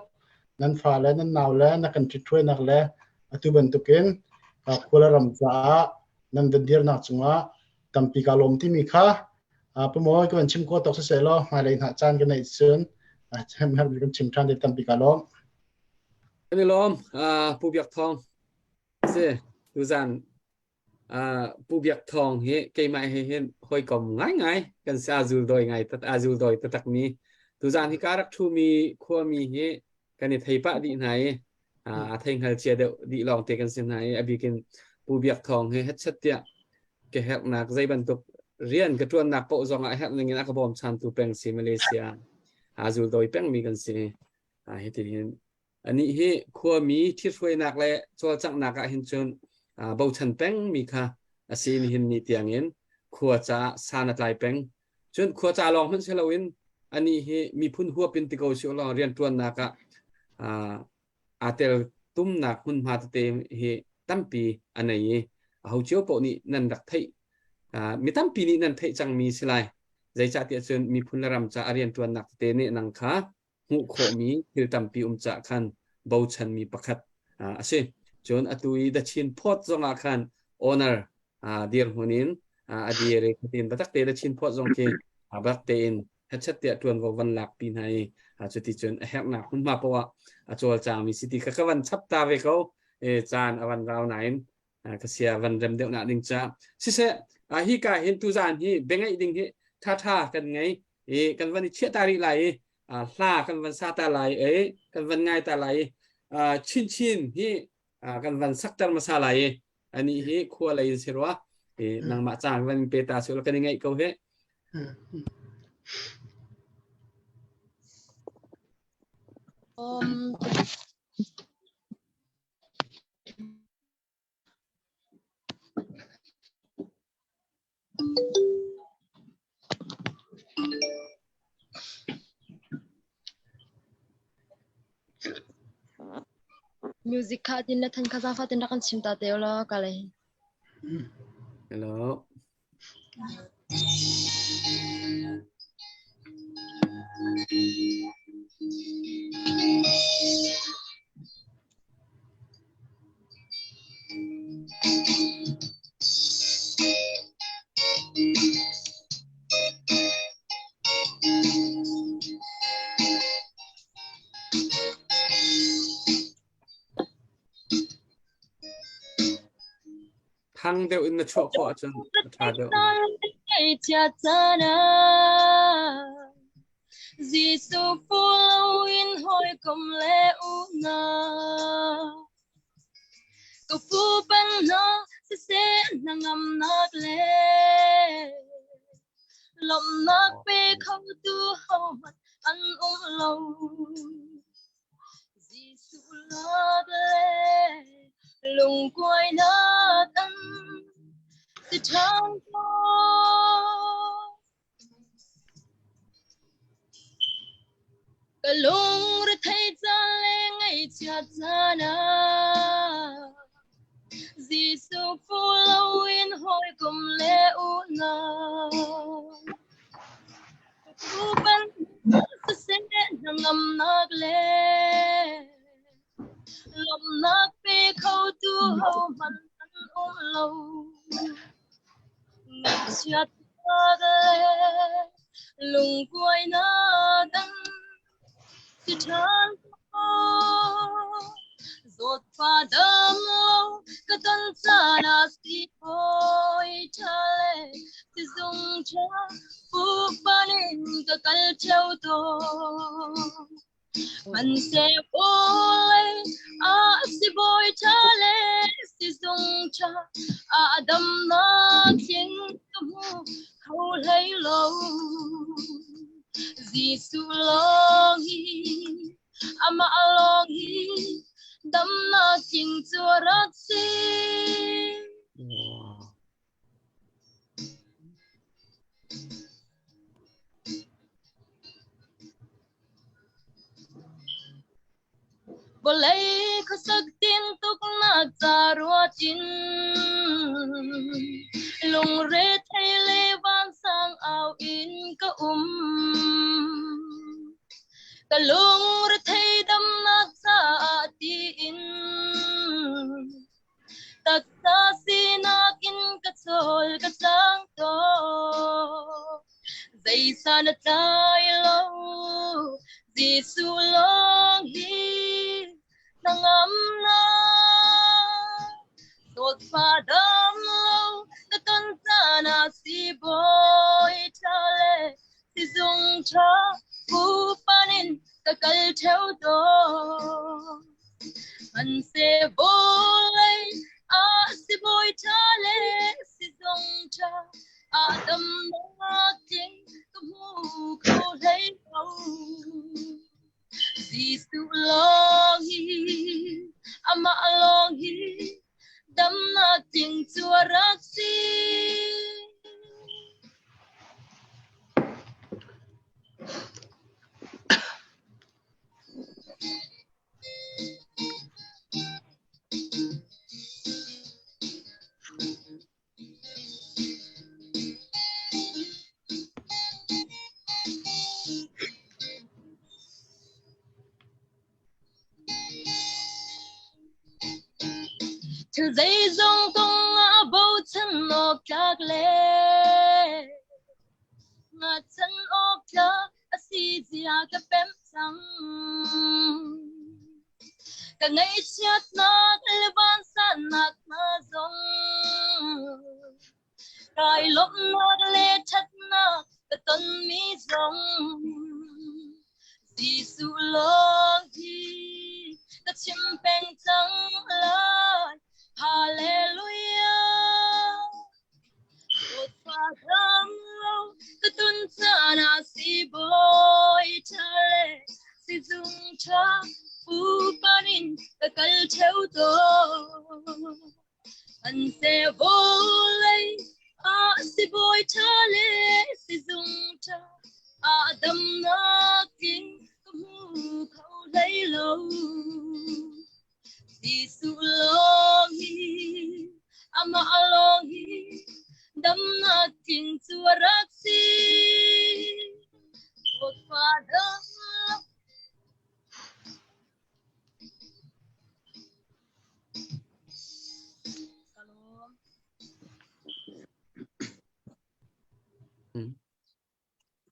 nan fale nan nau le na kan ṭhitṭhuainak le atu bantukin khua le ram caah nan van dirnak cungah tampi ka lawm timi kha Pamuai ka van chim ko tok siseh law hmailei hna caan ka neih cun kan chim ṭhan te tampi ka lawm. Kan i lawm Pu Biak Thawng si tuzan Pu Biak Thawng hi keimah he hin hawikom ngaingai kan si azul doi ngai azul doi taktak mi tuzan hi ka rak ṭhumi khuami hi kan i thei pah dih hna i a thei hngal cia deuh dih lawng te kan si hna i a bikin Pu Biak Thawng hi hetchet tiah. Ka herhnak zei bantuk rian ka ṭuannak paoh zongah a herh ning in a ka bawmchantu peng si Malaysia aa zuldawi pengmi kan si. Hitihin anih hi khuami ṭhithruainak le cawlcanghnak ah hin cun bochan pengmi kha a si. Nihin ni tiangin khua caah san a tlai peng. Cun khua ca lawng hmanh si loin anih hi miphun huap in ti ko si law rianṭuannak ah aa tel tumnak hmunhma tete hi tampi a nei i aho cio paoh nih nan rak theih, mi tampi nih nan theih cangmi si lai. Zeicahtiah cun miphun le ram ca a rianṭuannak tete nih nang kha hmuh khawhmi thil tampi um cah khan bochanmi pakhat a si. Cun atu i The Chin Post zongah khan owner dirhmun in a dir i khatin biatak te The Chin Post zong khi biatak tein hetchet tiah ṭuanvo van lakpi hna i cuti cun a herhnak hmunhma poah a cawlcangmi si ti kha ka van chap ta ve ko. Caan a van rau nain ka sia van rem deuh nak ding ca siseh, hi ka hin tuzaan hi biangaih ding hi ṭhaṭha kan ngei i kan van i chiah ta rih lai i hla kan van sa ta lai i kan van ngai ta lai i chinchin hi kan van sakter hmasa lai i ani hi khua lei in si rua i nangmah caan van pe ta si kan i ngaih ko he. Music kha tin na than kha zafa tin rak kan chim ta te law ka le. Hello. Thang deuh in na chuah khawh ahcun a ṭha deuh. Jesuh in hawikom le unau Ka fu peng hna siseh hnangamnak le lawmhnak pe khotu hohmanh an um lo. Jesuh lak le lungkuainak an si ṭhan ko. Ka lungre thei caan le ngaihchiat caan ah Jesuh fu loin hawikom le unau Fu bantuk siseh hnangamnak le lawmhnak pe khotu hohmanh an um lo. Ngaihchiatnak le lungkuainak an si ṭhan ko. Zawtfah dam lo ka ton caan ah si hawi ṭha le sizung ṭha pupan in ka kal ṭheo tawn. Hmanhseh vawlei ah sibawi ṭha le sizung ṭha ah damnak tling ka hmu kho hlei lo. Jesuh lawng hi, amah lawng hi damnak tling cu a rak si. Vawlei khuasak tintuknak ca ruat in lungre thei le vansang au in ka um. Ka lungre thei damnak caah tiin Taksa sinak in ka chawl ka cang tawn. Zeisa na tlai lo, Jesuh lawng hi hnangamnak. Dawtfa dam lo ka ton caan ah sibawi ṭha le sizung ṭha pupan in ka kal ṭheo tawn. Hmanhseh vawlei ah sibawi ṭha le sizung Damnak tling ka hmu kho hlei lo. Jesuh lawng hi, amah lawng hi, damnak tling cu a rak si. Thil zeizong kong ah bochan awk tlak le ngachan awk tlak a si zia ka pemh cang. Ka ngaihchiatnak le vansannak hna zong kai lawmhnak le ṭhatnak ka tonmi zong Jesuh lawng hi ka chim peng cang lai. Hallelujah. Dawtfa dam lo ka tun caan ah sibawi ṭha le sizung ṭha pupan in ka kal ṭheo tawn. An seh vawlei ah sibawi ṭha le sizung ṭha ah damnak tling ka hmu kho hlei lo. Jesuh lawng hi, amah lawng hi, damnak tling cu a rak si. Dawtfa dam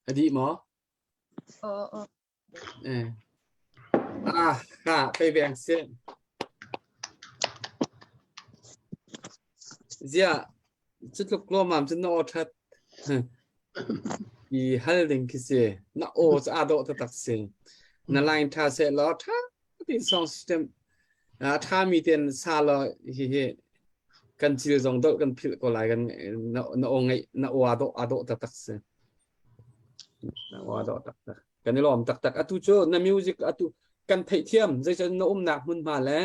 A dih maw? Aw, aw. Eh. Ah, ha, pei veng si. Zia, cutluk lawmam cun na aw ṭhat. I hal ding khi si. Na aw cu aa dawh taktak si. Na line ṭha seh law ṭha tein song system a ṭhami tein sa law hihi kan cil zong dolh kan philh ko lai kan na na aw ngeih na aw aa dawh aa dawh taktak si. Na aw aa dawh taktak. Kan i lawm taktak. Atu cu na music atu kan theihthiam zeicah na umnak hmunhma le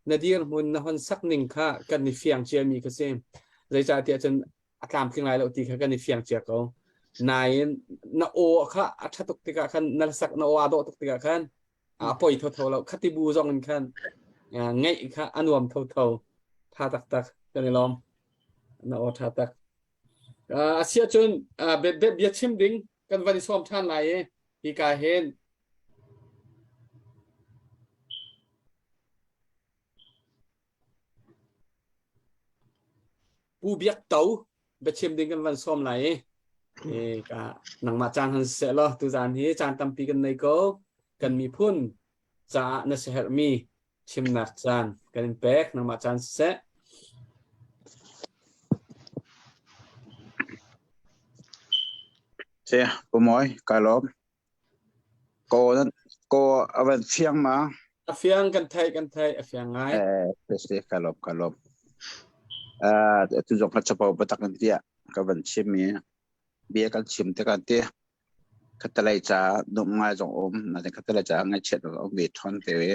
na dirhmun na hon sak ning kha kan i fiang ciami kha si. Zeicahtiah cun a tlamtling lai lo ti kha kan i fiang cia ko. Nain na aw kha a ṭha tuk tikah khan na sak na aw aa dawh tuk tikah khan a poi thotho lo. Khati bu zong in khan ngeih kha a nuam thotho. Tha taktak kan i lawm. Na aw ṭha tak. Asiah cun bia chim ding kan van i sawm ṭhan lai i hika hin Pu Biak To biachim ding kan van sawm lai i ka nangmah caan han seh law tuzaan hi caan tampi kan nei ko kan miphun caah na siaherhmi chimnak caan kan in pek nangmah caan siseh. Se Pu Mawi ka lawm. Ko ko avan fiang ma? A fiang kan theih kan theih a fiang ngai. Eh se ka lawm ka lawm. Eh tu zong ka chapo batak in tia ka van chim i bia kan chim te kan ti khatalei ca num ngai zong um na te khatalei ca ngai chiat um ve thon te ve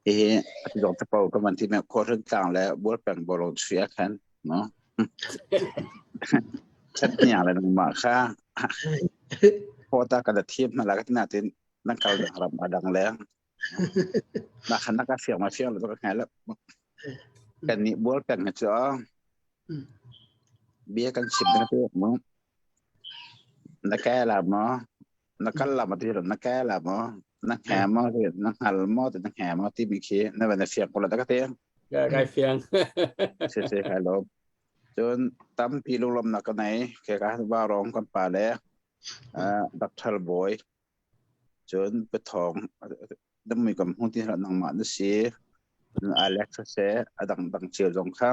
hihi atu zong chapo ka van ti me khuahrin tlang le bualpeng bolong chuya khan no chat nia le nangmah kha hota ka da thiam na la ka tina tin nan kal dang ram adang le na khan na ka fiang ma fiang lo ka ngai la kan ni bualpeng na chu bia kan chim na te mo na kai la mo na kal la ma ti na kai la mo na hne mo ti na hngal mo ti na hne mo ti mi khi na van na fiang ko la ta ka te Kai fiang. Se se kai lo cun tampi lunglawm nak ka nei ke ka va rong kan pa le Dr. Boy cun pathawng dammi kam hung ti hlah nangmah na si Alex se adang dang cio zong kha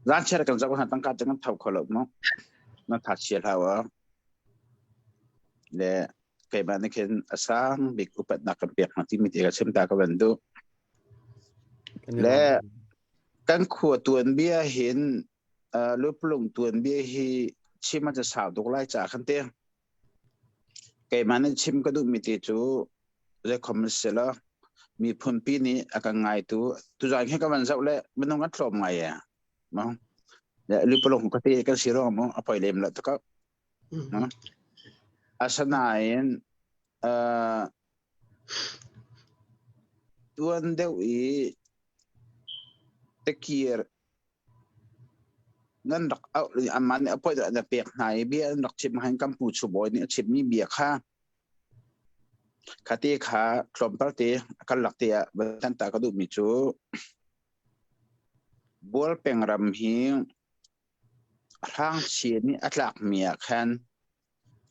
zan chiar kan zau hna tangka cang kan thau kho lo mu na tha chia hlah wa le keimah nih khin a sang bik upatnak kan pek hna timi te ka chim ta ka van duh le kan khua tuan bia hin lupulung tuan bia hi Chim a sau tuk lai ca khan te. Keimah nih chim ka duhmi ti cu zeikhom si lo miphunpi nih a kan ngaitu tuzaan khi ka van zoh le minung an tlawm ngai e. Mo le lupalung ka ti kan si ruang mo a poi lem lo tuk. Asinain uh, tuan deuh i tekir Nan rak auh i amah nih a poi na pek hna i bia an rak chim ahhin kan pu Chubawi nih a chimmi bia kha khate kha tlawmpal te a karlak te ah van ta ka duhmi cu Bualpeng ram hi hrangchia nih a tlakmi ah khan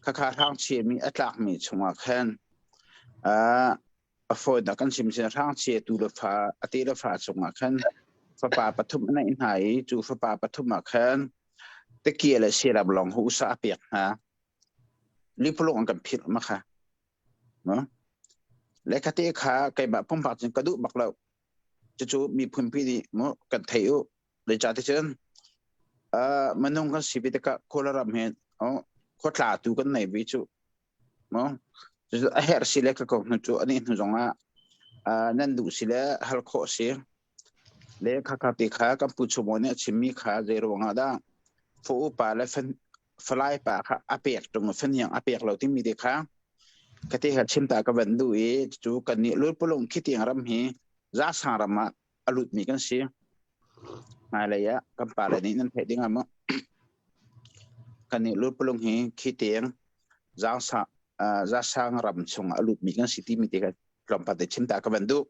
Khakha hrangchia mi a tlakmi chungah khan a fawinak kan chim sin hrangchia tu le fa a te le fa chungah khan fapa pathum a neih hna i cu fapa pathum ah khan tekia le sialam lawng hu usa a pek hna. Lipulung an kan philh ma kha. No? Le khate kha keimah pumpak cun ka duh bak lo. Cucu miphunpi nih mu kan thei u. Zeicahticun minung kan si ve tikah Kawlram hi khuatla tu kan nei ve cu. A herh si le ka ko hnu cu ani hnu zongah nan duh si le hal khawh si. Le khakha te kha kan pu chumo nih a chimmi kha zei ruangah dah fa upa le falai pa kha a pek tung faniang a pek lo timi te kha ka te kha chim ta ka van duh i cu kan nih lulpulung khitiang ram hi zasang ram ah a lutmi kan si. Hmailei ah kan pale nih nan theih ding ah maw kan nih lulpulung hi khi tiang zasang ram chung a lutmi kan si timi te kha tlawmpal te chim ta ka van duh.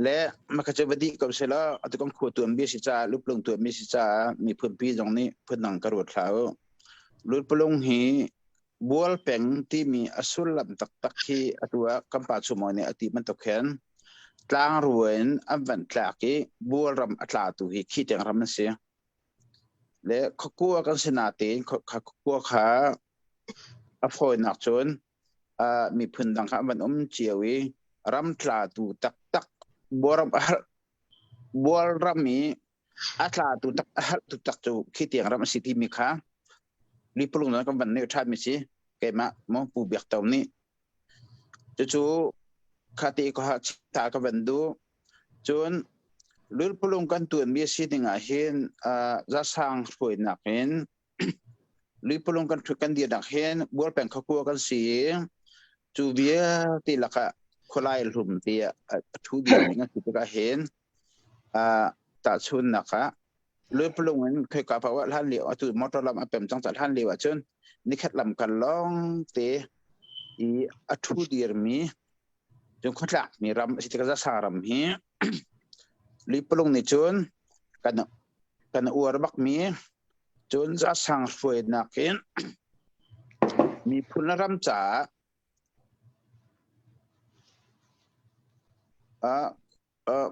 Le maka cu va dih ko selaw atu kan khua tuan bi si caah lupulung tuan mi si caah miphun pi zong nih phundang ka ruat hlah u. Lulpulung hi Bual peng timi a sullam taktak hi atu ah kan pa Chumawi nih a ti bantuk hin tlangrua in an van tlak i bualram a tlatu hi khi tiang ram an si. Le khuakua kan si natein khuakua kha a fawinak cun uh, miphun dang kha an van um cio i ram tlatu taktak bualram a bualram i a tlatu tak a hartu tak cu khi tiang ram a si timi kha lipulung na kan van nei ṭhan mi si keimah mo pu biak to nih cucu khati ko ha ta ka van du cun lulpulung kan tuan mi si ding ah hin zasang hruainak in lulpulung kan kan dir nak hin bualpeng khakua kan si cu vialte lakah khualai hlum ti a thu dir ning a si tikah hin tahchunnak ah Lulpulung in khoika paoh ah hlan lio atu motor lam a pem cang ca hlan lio ahcun nikhat lam kal lawng te i a ṭhu dirmi cun khuatlakmi ram a si tikah zasa ram hi Lulpulung nih cun kan kan uar bakmi cun zasang hruainak in miphun le ram caah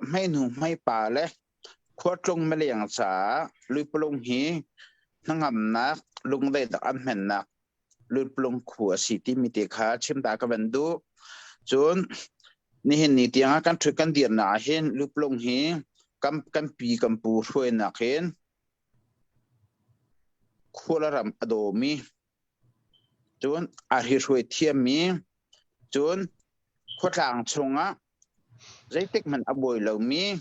hmeihnu hmeipa le khuatlung mileng caah Lupulung hi hnangamnak lungdaihnak an hmennak Lupulung khu a si timi te kha chim ta ka van duh. Cun nihin ni tiangah kan ṭhut kan dirnak ah hin Lupulung hi kan kan pi kan pu hruainak hin khua le ram a dawmi Cun a hrihruai thiammi, cun khuatlang chungah zeitik hmanh a buai lomi,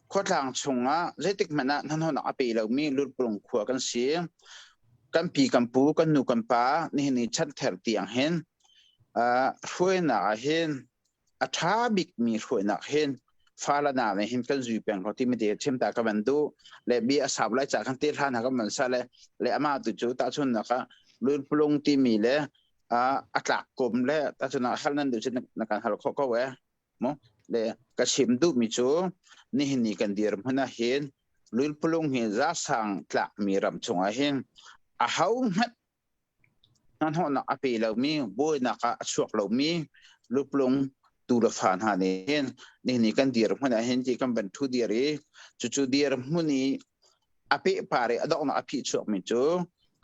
khuatlang chungah zeitik hmanh ah hnahnawhnak a pe lomi lutpulung khua kan si. Kan pi kan pu, kan nu kan pa nihin ni chanthar tiang hin uh, hruainak ah hin a ṭha bikmi hruainak hin fala na nih hin kan zui peng ko timi te chim ta ka van duh le bi a sap lai ca kan te hlan ha kan van sa le le ama tu cu tahchun nak ah lulpulung timi le a tlak kum le tahchun ah hal nan duh cun na kan hal kho ko e mo le ka chim duh mi cu nihin ni kan dir hmun ah hin lulpulung hi za sang tlak mi ram chung ah hin a ho hmanh Hnahnawhnak a pe lomi, buainak ah a chuak lomi luplung tu le fa hna nih hin nihin ni kan dirhmun ah hin ti kan van ṭhu dir i cucu dirhmun i a pehpar i a donghnak a phih chuakmi cu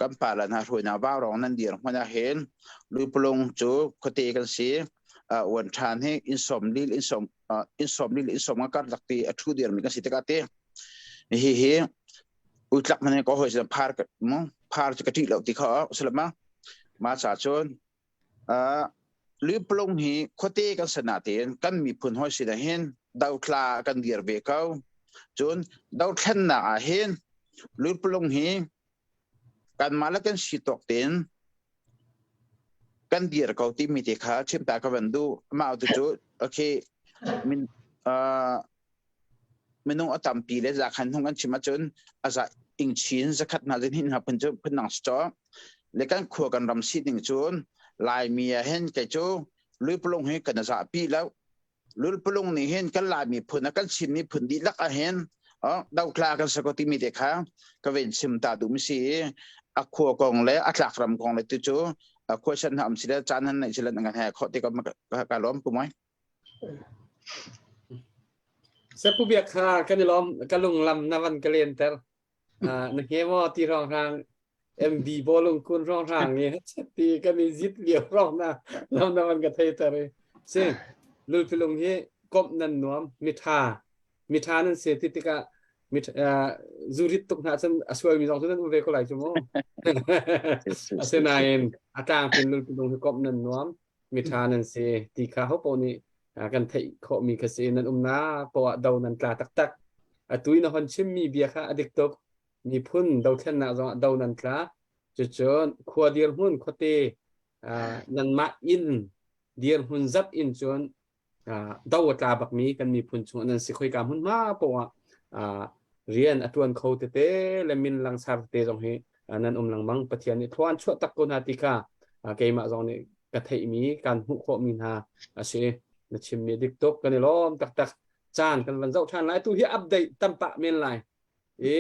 kan pale hna hruainak vaurawng nan dirhmun ah hin luplung cu khuate kan si uan ṭhan hi inn sawm lil inn sawm inn sawm lil inn sawm nga karlak ti a ṭhu dirmi kan si tikah ti hihi. Utlak man ko hoi sin phar mu phar chu ka ṭih lo ti kha sulama ma cha cun Lupulung hi khuate kan si natein kan miphun hawi sin ah hin dothla kan dir ve ko. Cun dothlennak ah hin Lupulung hi kanmah le kan si tawk tein kan dir ko timi te kha chim ta ka van duh. Mah tu cu okay min uh, minung a tampi le zakhan hung an chim ahcun a za ingchin zakhat hna zin hin hna phun cu phun dang si caw le kan khua kan ram si ding cun Laimi ah hin kei cu Luipulung hi kan zahpi lo Lulpulung nih hin kan Laimi phun a kan Chin miphun dihlak ah hin dothla kan sa ko timi te kha ka ven chim ta duh mi si i a khua kong le a tlak ram kong le tu cu question hna um si le caan han nei si le ngan he kho te ka ka lawm pu mai Sepu biak kha kan i lawm ka lunglam na van ka len ter. Na he maw ti rong rang MB bawlung kun rong rang i ti kan i zit lio rong na lam na van ka thei ter i. Si lulpilung hi komh nan nuam mitha mitha nan se ti tikah mit zurit tuk hna cun a sualmi zong cu nan um ve ko lai cu mu. Asinain a tlangpin lulpilung hi komh nan nuam miṭha nan si ti kha hopaoh nih kan theih khawhmi kha si nan umnak poah ah do nan tla taktak. Atu i na hon chimmi bia kha a dik tuk. Miphun dothlennak zongah do nan tla. Cucun khua dirhmun khuate nanmah inn dirhmun zat in cun do a tla bakmi kan miphun chung nan si khoika hmunhma poah ah rian a ṭuan kho tete le min langsar tete zong hi nan um lengmang Pathian nih thluan chuah tak ko hna ti kha keimah zong nih ka theihmi kan hmuh khawhmi hna a si na chimmi dik tuk kan i lawm taktak caan kan van zoh ṭhan lai tu hi update tampah men lai i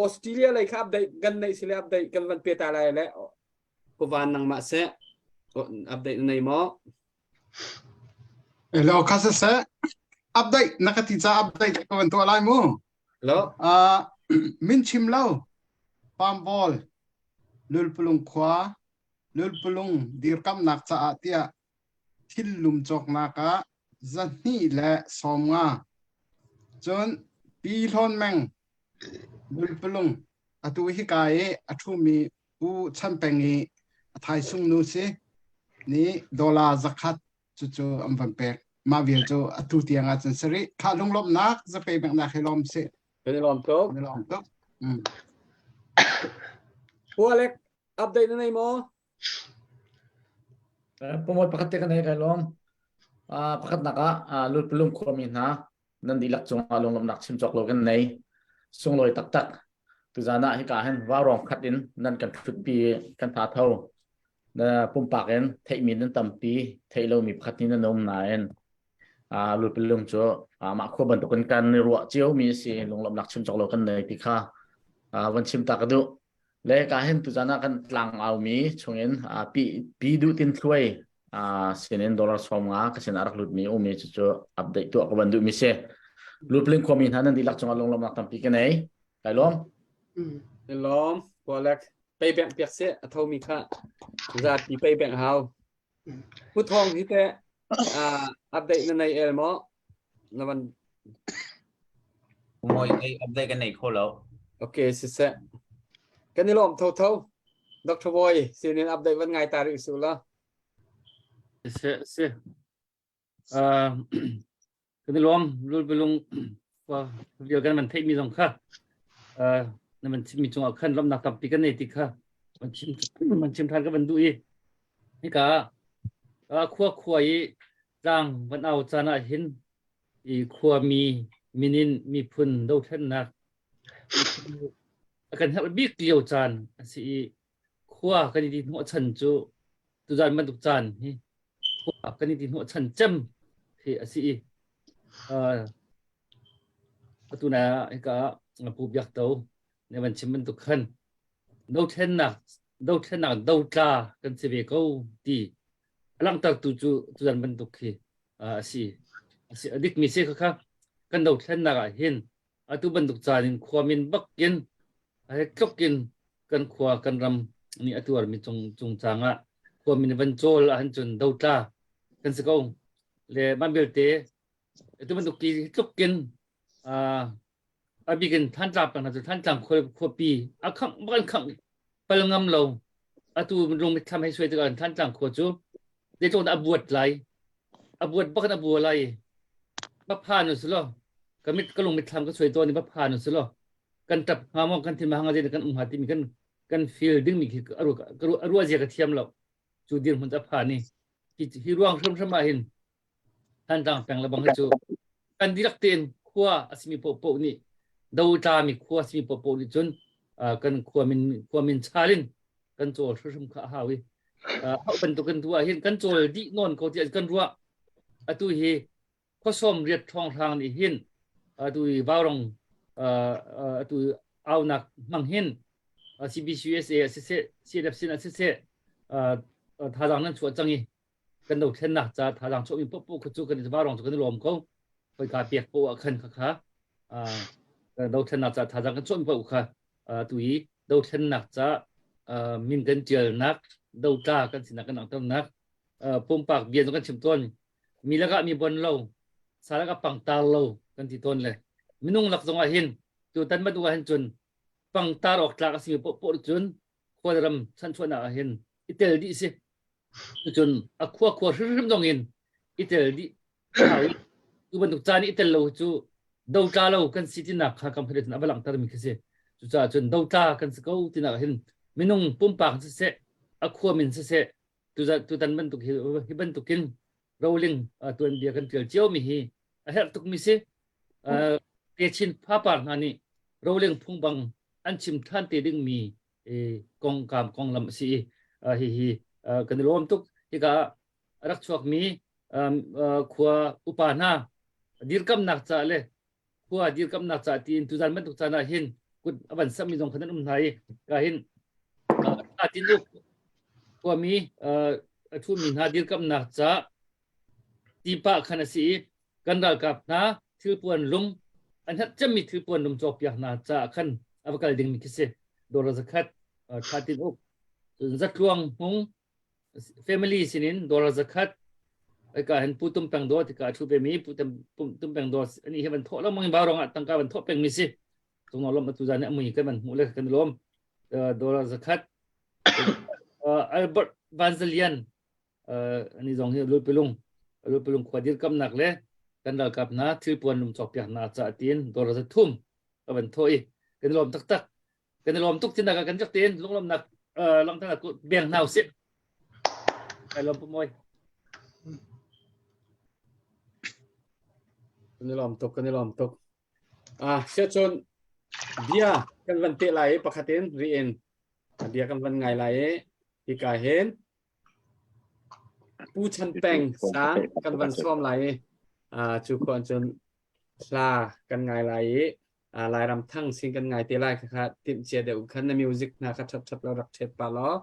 Australia lei kha update kan neih sile update kan van pe ta lai le Puvan nangmah seh update na nei maw? Hello, kha siseh. Update na ka ti ca update ka van tuah lai mu. Hello. Uh, min chim lo. Pambol lulpulung khua lulpulung dirkamnak caah tiah thil lum cawknak ah 250. Cun Pi Hlawn Meng lulpulung atu hika i a ṭhumi Pu Chan Peng i a thaisung nu si nih dollar 100 cucu an van pek. Mah vial cu atu tiang ah cun si rih. Kha lunglawmhnak zape peknak hi lawm si. Kan i lawm tuk. Kan i lawm tuk. Mm. Pu Alec, update na nei maw? Pumawt pakhat te kan hei kai lawm. Pakhatnak ah Lulpulung khuami hna nan dihlak cungah lunglawmhnak chim cawk lo kan nei. Sunglawi taktak. Tuzan ah hika hin vaurawng khat in nan kan ṭhutpi kan tha tho. Na pumpak in theihmi nan tampi, theih lomi pakhat ni nan um nain lulpilung cu mah khua bantukin kan i ruah ciomi a si lunglawmhnak chim cawk lo kan nei ti kha van chim ta ka duh. Le ka hin tuzan ah kan tlang aumi chungin pi pi duh tin thluai sinin dollar 50 ka sin a rak lutmi umi cu cu update tuah ka van duhmi si. Lupling khuami hna nan dihlak cungah lunglawmhnak tampi ka nei. Kai lawm. Lawm, Kualek. Pei beng piak se a thomi kha zapi pei beng hau. Pu Thawng hi teh update na nei el maw? Na van Moi ei update kan nei kho lo. Okay, siseh. Kan i lawm tho tho. Dr. Boy, sinin update van ngai ta rih su la. Siseh, si. Kan i lawm lulbilung khua vial kan van theihmi zong kha na van chimmi cungah khan lawmhnak tampi kan nei ti kha van chim van chim ṭhan ka van duh i hika khua khua i tlang van au caan ah hin i khuami minin miphun dothlennak a kan herh bik lio caan a si i khua kan i hnawhchan cu tuzan bantuk caan hi khua kan i hnawhchan cem hi a si i atu na hika Pu Biak To ne van chim bantuk khan dothlennak dothlennak dotla kan si ve ko ti a langhtertu cu tuzan bantuk khi a si a si a dikmi si kha kan dothlennak ah hin atu bantuk caan in khuamin bakin he tluk in kan khua kan ram nih a tuarmi cung cungcang ah khuamin van cawl ahhin cun dotla kan si ko le mah belte atu bantuk ti tluk in. A bik in Thantlang peng hna cu Thantlang khuapi a khangh bak an khangh pal ngam lo. Atu lung mitthlam hei suai tikah Thantlang khua cu zeitluk dah a buat lai. A buat bak in a bua lai. Va phan u si law ka mit ka lung mitthlam ka suai tawn i va phan u si law kan ṭap hnga maw kan thin hanga zeidah kan um hnga timi kan kan feel dingmi khi a ruah zia ka thiam lo. Cu dirhmun a phan i hi ruang hrimhrim ah hin Thantlang peng le bang hi cu kan dihlak tein khua a simi paohpaoh nih dotlami khua a simi paohpaoh nih cun kan khua min khua min chal in kan cawl hrimhrim kha a hau i hau bantukin tu ah hin kan cawl dih nawn ko tiah kan ruah. Atu hi khuasawm riat ṭhawnghrang nih hin atu i vaurong atu aunak hmang hin CBCUSA a siseh CNF sin a siseh thazaang nan chuah cang i kan dothlennak ca thazaang chuahmi paohpaoh kha cu kan i vaurong cu kan i lawm ko. Khoika pek paoh ah khan khakha dothlennak ca thazaang kan chuahmi paoh kha tu i dothlennak ca min kan ṭialnak dotla kan sinak kan langhternak pumpak bia zong kan chim tawn. Mi lakah mi bon lo, sa lakah pangtar lo kan ti tawn le minung lak zongah hin tutan bantuk ah hin cun pangtar awk tlak a simi paohpaoh cun khua le ram chanchuahnak ah hin i tel dih si. Cun a khua khua hrimhrim zong in i tel dih hau i tu bantuk caan i tel lo cu dotla lo kan si tinak kha kam khat a va langhter mi khi si. Cucaah cun dotla kan si ko tinak hin minung pumpak siseh a khua min siseh tutan bantuk hi, hi bantukin roling tuanbia kan tial cio mi hi a herh tuk mi si. Techin phapar hna nih roling phung bang an chim than te ding mi kongkam konglam a si i hihi kan i lawm tuk. Hika a rak chuak mi khua upa hna dirkamnak ca le khua dirkamnak ca tiin tuzan bantuk caan ah hin kut a van sammi zong khan an um hna i ka hin tin uk khuami a thumi hna dirkamnak ca tipa khan a si i kan ralkap hna thilpuan lum an herh cemmi thilpuan lum cawkpiak hna ca khan a va kal dingmi khi si. Dollar zakhat tha tin uk zatluang hmung family sinin dollar zakhat ka hin pu tum peng do tika thu pe mi pu tum peng do ani he van tho lo mang ba rong ah tangka van tho peng mi si tung lom atu zan amui kan van hmu le kan lom dollar zakhat Albert Vanzalian ani zong hi lulpilung lulpilung khua dirkamnak le kan ralkap hna thilpuan lum cawk piak hna ca tiin dollar za thum ka van tho i kan lawm taktak. Kan i lawm tuk tinak kan rak tein lunglawmnak langhternak beng hna usih. Kai lawm pu Mawi. Kan i lawm tuk, kan i lawm tuk. Ah, siacun bia kan van te lai i pakhat in ri in bia kan van ngai lai i hika hin Pu Chan Peng sang kan van sawm lai i cu khuan cun hla kan ngai lai i Lairam thang sin kan ngai te lai kha timh cia deuh khan na music hna kha ṭhap ṭhap lo rak ṭhep pa law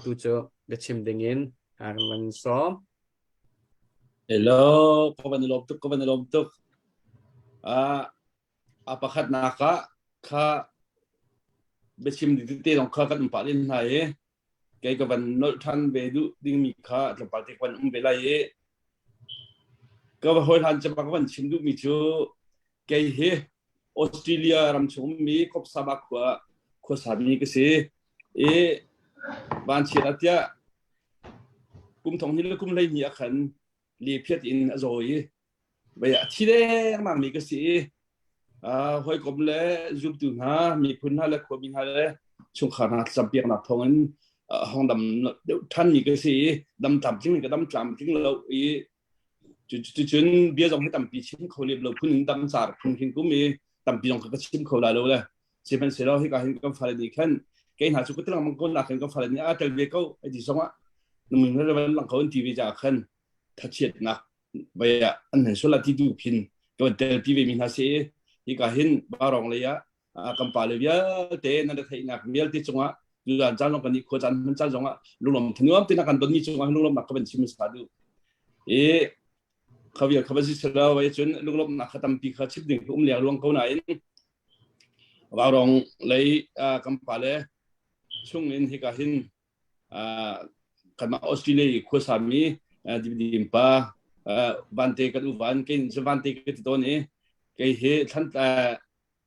tu cu biachim ding in kan van sawm. Hello, ka van i lawm tuk, ka van i lawm tuk. A pakhatnak ah kha biachim ding te zong kha kan um pah len hna i kei ka van nolh ṭhan ve duh dingmi kha tlawmpal te ka van um ve lai i ka va hawi hlan cem ka van chim duhmi cu kei hi Australia ram chung ummi Kopsaba khua khuasami ka si i vanchiat ah tiah kum thong hnih le kum 12 ah khan lephiat in a zaw i vei a thi dengmang mi ka si i hawikom le zumtu hna miphun hna le khuami hna le chungkhar hna thlacampiaknak thawngin hong dam deuh ṭhan mi ka si i dam tlamtling ka dam tlamtling lo i cucun bia zong hi tampi chim kho lem lo phun in dam car phun hin kum i tampi zong ka chim kho lai lo le sihmanhsehlaw hika hin kan fale nih khan kei hna cu ka tilang mang ko nak hin kan fale nih a tel ve ko ai ti zongah nung van lang ko an ti ve caah khan thachiatnak vai ah an hman sual ti tu khin ka van tel pi ve mi hna si. Hika hin barong lei ah kan pa le vialte nan theihnak vialte cungah tuan caan zong kan nih khua caan hman caan zongah lunglawm thanuam te na kan don mi cungah lunglawmnak ka van chim sa du i khavial kha si selo vai cun lunglawmnak kha tampi kha chim ding um leng luang ko nain vaurong lei kan pa le chung in hika hin kanmah Australia i khuasami dimdim pa vante kan u van kei vante ka ti tawn i kei hi thlan.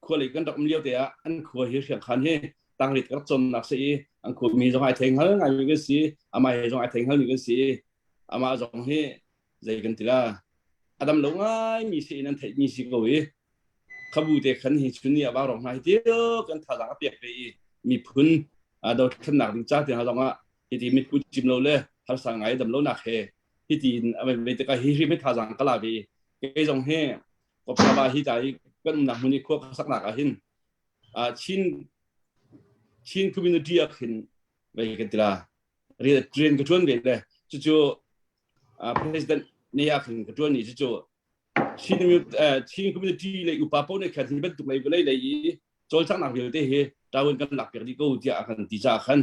Khua lei kan rak um lio te ah an khua hi Hriangkhan hi tangrit ka rak cawnnak si i an khua mi zong ai thei hngal ngai mi kan si. Amah he zong ai thei hngal mi kan si i amah zong hi zei kan ti la a dam lo ngai mi si in an theih mi si ko i khabu te khan hi chun ni a vang rong hna hi til kan thazaang a pek ve i miphun dothlennak ding ca te hna zong ah hiti mitku cim lo le harsa ngai dam lo nak he hiti in a ve tikah hi hrim hi thazaang ka la ve kei zong hi Kopsaba hi ta i kan umnak hmun i khua ka saknak ah hin Chin Chin community ah khin vei kan tila rian ka ṭuan ve le cucu president ne ah khin ka ṭuan i cucu Chin Chin community le upa paoh nih khan hi bantuk lei vawlei lei i cawlcanghnak vialte hi ṭawan kan lak piak dih ko tiah a kan ti caah khan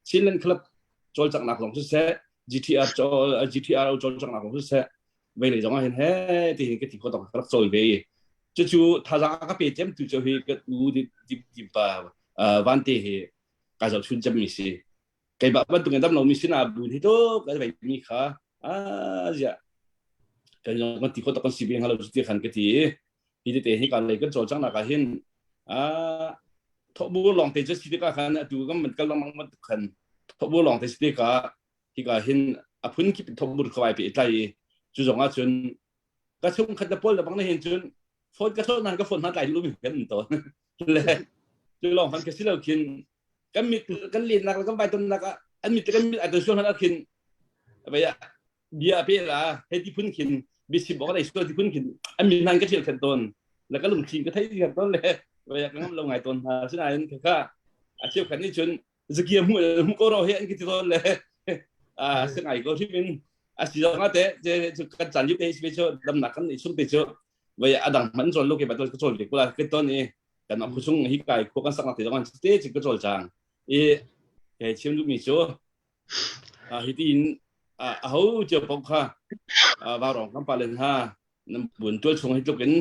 Chinland Club cawlcanghnak zong siseh GTR GTRO cawlcanghnak zong siseh vei zong ah hin he ti hin ka ti khawh ka rak cawl ve i cucu thazaang a ka pe cem tu cu hi ka u dim pa vante hi ka zohchun cemmi si keimah bantuk in dam lomi sinah bu hi to ka vei mi kha a zia kan kan ti khawh tak kan si ve hnga lo ti khan ka ti i hi tete hi ka lei kan cawlcang nak ah hin a thawhbur lawng te cu si tikah khan atu kan man kal lengmang bantuk khan thawhbur lawng te si tikah hika hin a phun kip thawhbur khawai pe tlai i cu zong ah cun ka chung khat na pawl le bang na hin cun phone ka thawh nan ka phone hna tlai lu mi kan tawn le cu lawng han ka si lo khin kan mit kan lennak le kan vai tonnak ah an mit kan mit ai ton sual hlan ah khin vei ah bia pe la hei ti phun khin bisim bok dai sual ti phun khin an min hnan ka thial khan ton le ka lungthin ka thei khan ton le vei ah ka ngam lo ngai ton hna sinain kha kha a cheu khan nih cun zakia mu mu ko ro he an ki ti ton le a singai ko hrim in a si zong ate che kan chan yu te si chu damnak kan ni chung te chu vei adang man chol lo ke batol ka chol ve kula ke ton i kan khu chung hi kai khu kan sak na te zong an te chi ka chol chang i ke chim lu mi chu hi tin a ho chiu pok kha va rong kan pa len ha nan buan tual chung hi tluk in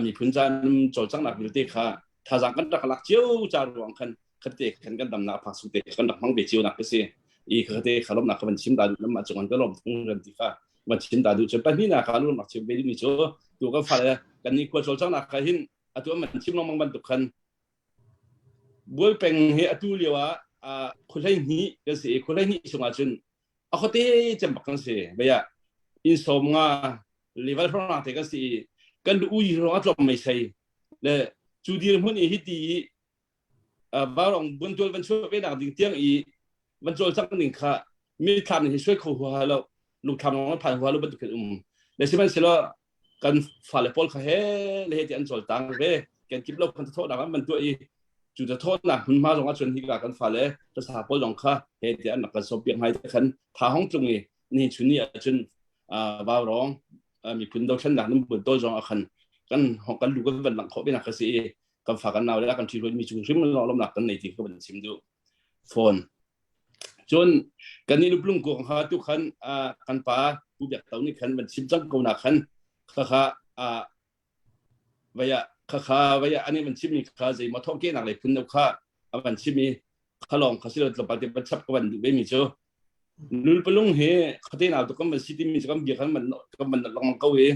miphun ca nan cawlcanghnak vialte kha thazaang kan rak lak cio ca ruang khan khate khan kan damnak phak su te kan rak hmang ve cio nak ka si i khate khalomnak ka van chim ta duh lamah cung an ka lawm thung ran ti kha van chim ta duh cu pahnihnak ka lu rak chim ve mi cu tu kan fale kan ni khua cawlcanghnak kha hin atu an chim lengmang bantuk khan Bualpeng hi atu lio ah khuhlei hnih kan si i khuhlei hnih chungah cun a khuate cem bak kan si baya inn sawm nga level hrawng te kan si i kan lu ui hrawng a tlawm mei sei le cu dir hmun i hiti i varong buntual van chuah ve nak ding tiang i van cawlcang ning kha mi thlam nih suai kho huaha lo lungthlam lawng phan huaha lo bantuk in um le sihmanhsehlaw kan fale pawl kha he le he ti an cawltang ve kan kip lo kan thawh nak an van tuah i cu ta thawhnak hmunhma zong ah cun hika kan fale tasa pawl zong kha he ti an rak kan sawm piak ngai te khan tha hong tlung i ni chun ni ahcun vaurawng miphun dothlennak nan buan tawl zong ah khan kan hong kan lu kan van lang khawh ve nak ka si i kan fa kan nau le kan ṭhi mi cung hrim lawmnak kan nei ti ka van chim duh phone Cun kan i luplung kuang kha tu khan kan pa Pu Biak To nih khan van chim cang ko na khan khakha vaya khakha vaya ani van chim mi kha zei maw thawh ke nak lei phun deuh kha a van chim i khalong kha silo tlawmpal te van chap ka van duh ve mi cu lulpalung hi khate nau tu kan van si ti mi cu kan bia khan van kan van lengmang ko i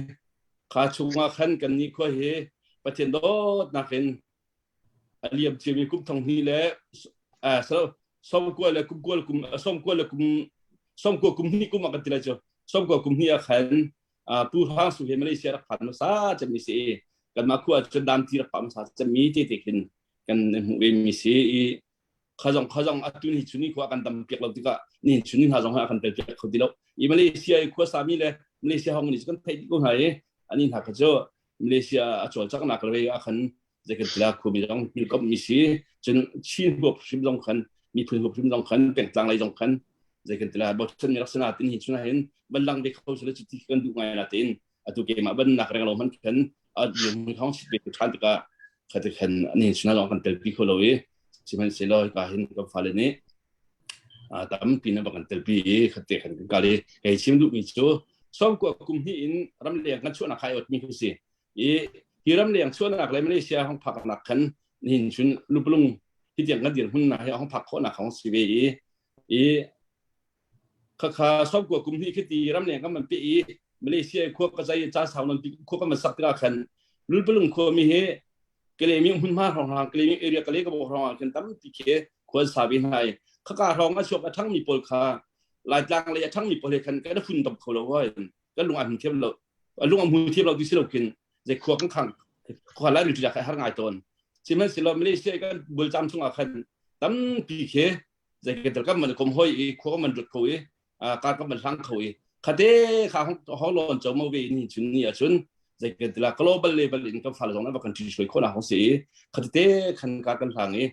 kha chungah khan kan ni khua hi Pathian dawtnak in a liam ciami kum thong hnih le sawmkua le kum kual kum sawmkua le kum sawmkua kum hnih kum ah kan ti lai cu sawmkua kum hnih ah khan Pu Hrang Su he Malaysia rak phan hmasa cemmi si i kanmah khua cun dam ti rak phan hmasa cemmi te te khin kan hmuh ve mi si i khazong khazong atu ni chuni khua kan dam piak lo tikah ni chuni hna zong ha kan tel piak kho ti lo i Malaysia i khua sami le Malaysia hong ni kan theih dih ko hna i ani hna kha cu Malaysia a cawlcanghnak le ah khan zeikan tila khumi zong milkomh mi si cun Chin huap hrim zong khan miphun huap hrim zong khan pengtlang lei zong khan zeikan tila bochan mi rak sana tin hi chuna hin ban lang ve kho sila chu ti kan duh ngai na tin atu ke ma ban nak reng lo man khan a yung hong sit ve than tikah khati khan ani chuna long kan tel pi kho lo i sihmanhsehlaw ka hin kan fale nih tampi na kan telpi i khate khan kan kal i kei chim duhmi cu sawmkua kum hnih in ramleng kan chuahnak khai ot mi khi si i hi ramleng chuahnak le Malaysia hong phaknak khan nihin chun lupulung hi tiang kan dir hmun na hi hong phak khawhnak hong si ve i i khakha sawmkua kum hnih khi ti ramleng kan man pe i Malaysia khua ka zai ca sau non pi khua kan man sak tikah khan lulpulung khua mi hi. Kalemi hmunhma hrawng Kalemi area Kale ka bo hrawng ah khin tampi khi khual sa ve hna i khaka hrawng a chuak a ṭhangmi pawl kha Laitlang lei a ṭhangmi pawl he khan kan hun dom kho lo hoi kan lung a hmu thiam lo lung a hmu thiam lo ti si lo khin zei khua kan khang khua lai ri kha har ngai tawn sihmanhsehlaw Malaysia kan bulcam chungah khan tampi khi zei kan kan man kom hoi i khua kan man rut kho i kar kan man hlang kho i khate kha hong lon cho mo ve ni chun ni ahcun zei kan tila global level in kan fale zong na kan ṭi sui kho na hong si i khate khan kar kan hlang i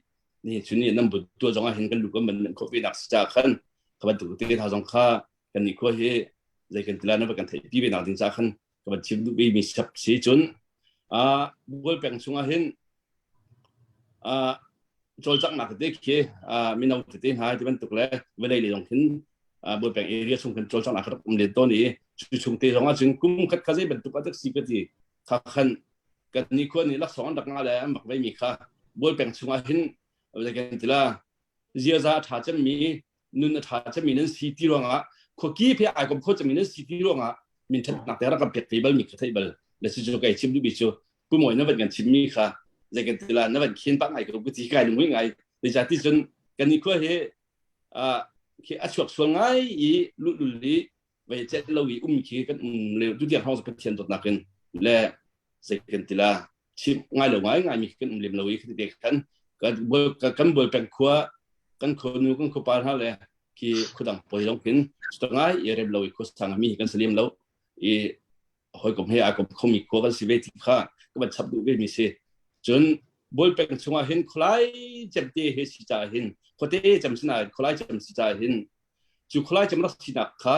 ni chun ni nam bu tu zong ah hin kan lu kan man kho ve nak si cha khan kha bantuk te tha zong kha kan ni khua hi zei kan tila na kan thei pi ve nak ding cha khan ka van chim duh mi sap si cun a bual peng chungah hin a cawlcanghnak tete khi mino tete hna ti bantuk le vawlei le zong khin bual peng area chung khin cawlcanghnak rak um len tawn i cu chung te zong ah cun kum khat kha zei bantuk a tak si ka ti kha khan kan ni khua nih laksawng an rak nga le an rak vei mi kha bual peng chungah hin zei kan ti la ziaza a ṭha cemmi nun a ṭha cemmi nan si ti ruangah khuakip he ai kom kho cemmi nan si ti ruangah min ṭhatnak te rak kan pek ve bal mi ka theih bal le si cu kai chim duhmi cu pu mawi na van kan chimmi kha zei kan ti la na van khen pah ngai ko ku ti kai lungui ngai zeicah ti cun kan ni khua hi khi a chuak sual ngai i luhlul i vei cet lo i um khi kan um le tu tiang hrawng Pathian dawtnak in le zei kan ti la chim ngai lo ngai ngai mi kan um lem lo i khati te khan kan bual peng khua kan khonu kan khupa hna le khi khudang poi long khin ngai i rem lo i khua sang mi kan salim lo i hawikom he a kom khomi khua kan si ve ti kha ka van chap duh ve mi si cun bual peng chungah hin khualai cem te he si ca hin khuate cem sina khualai cem si ca hin cu khualai cem rak sinak kha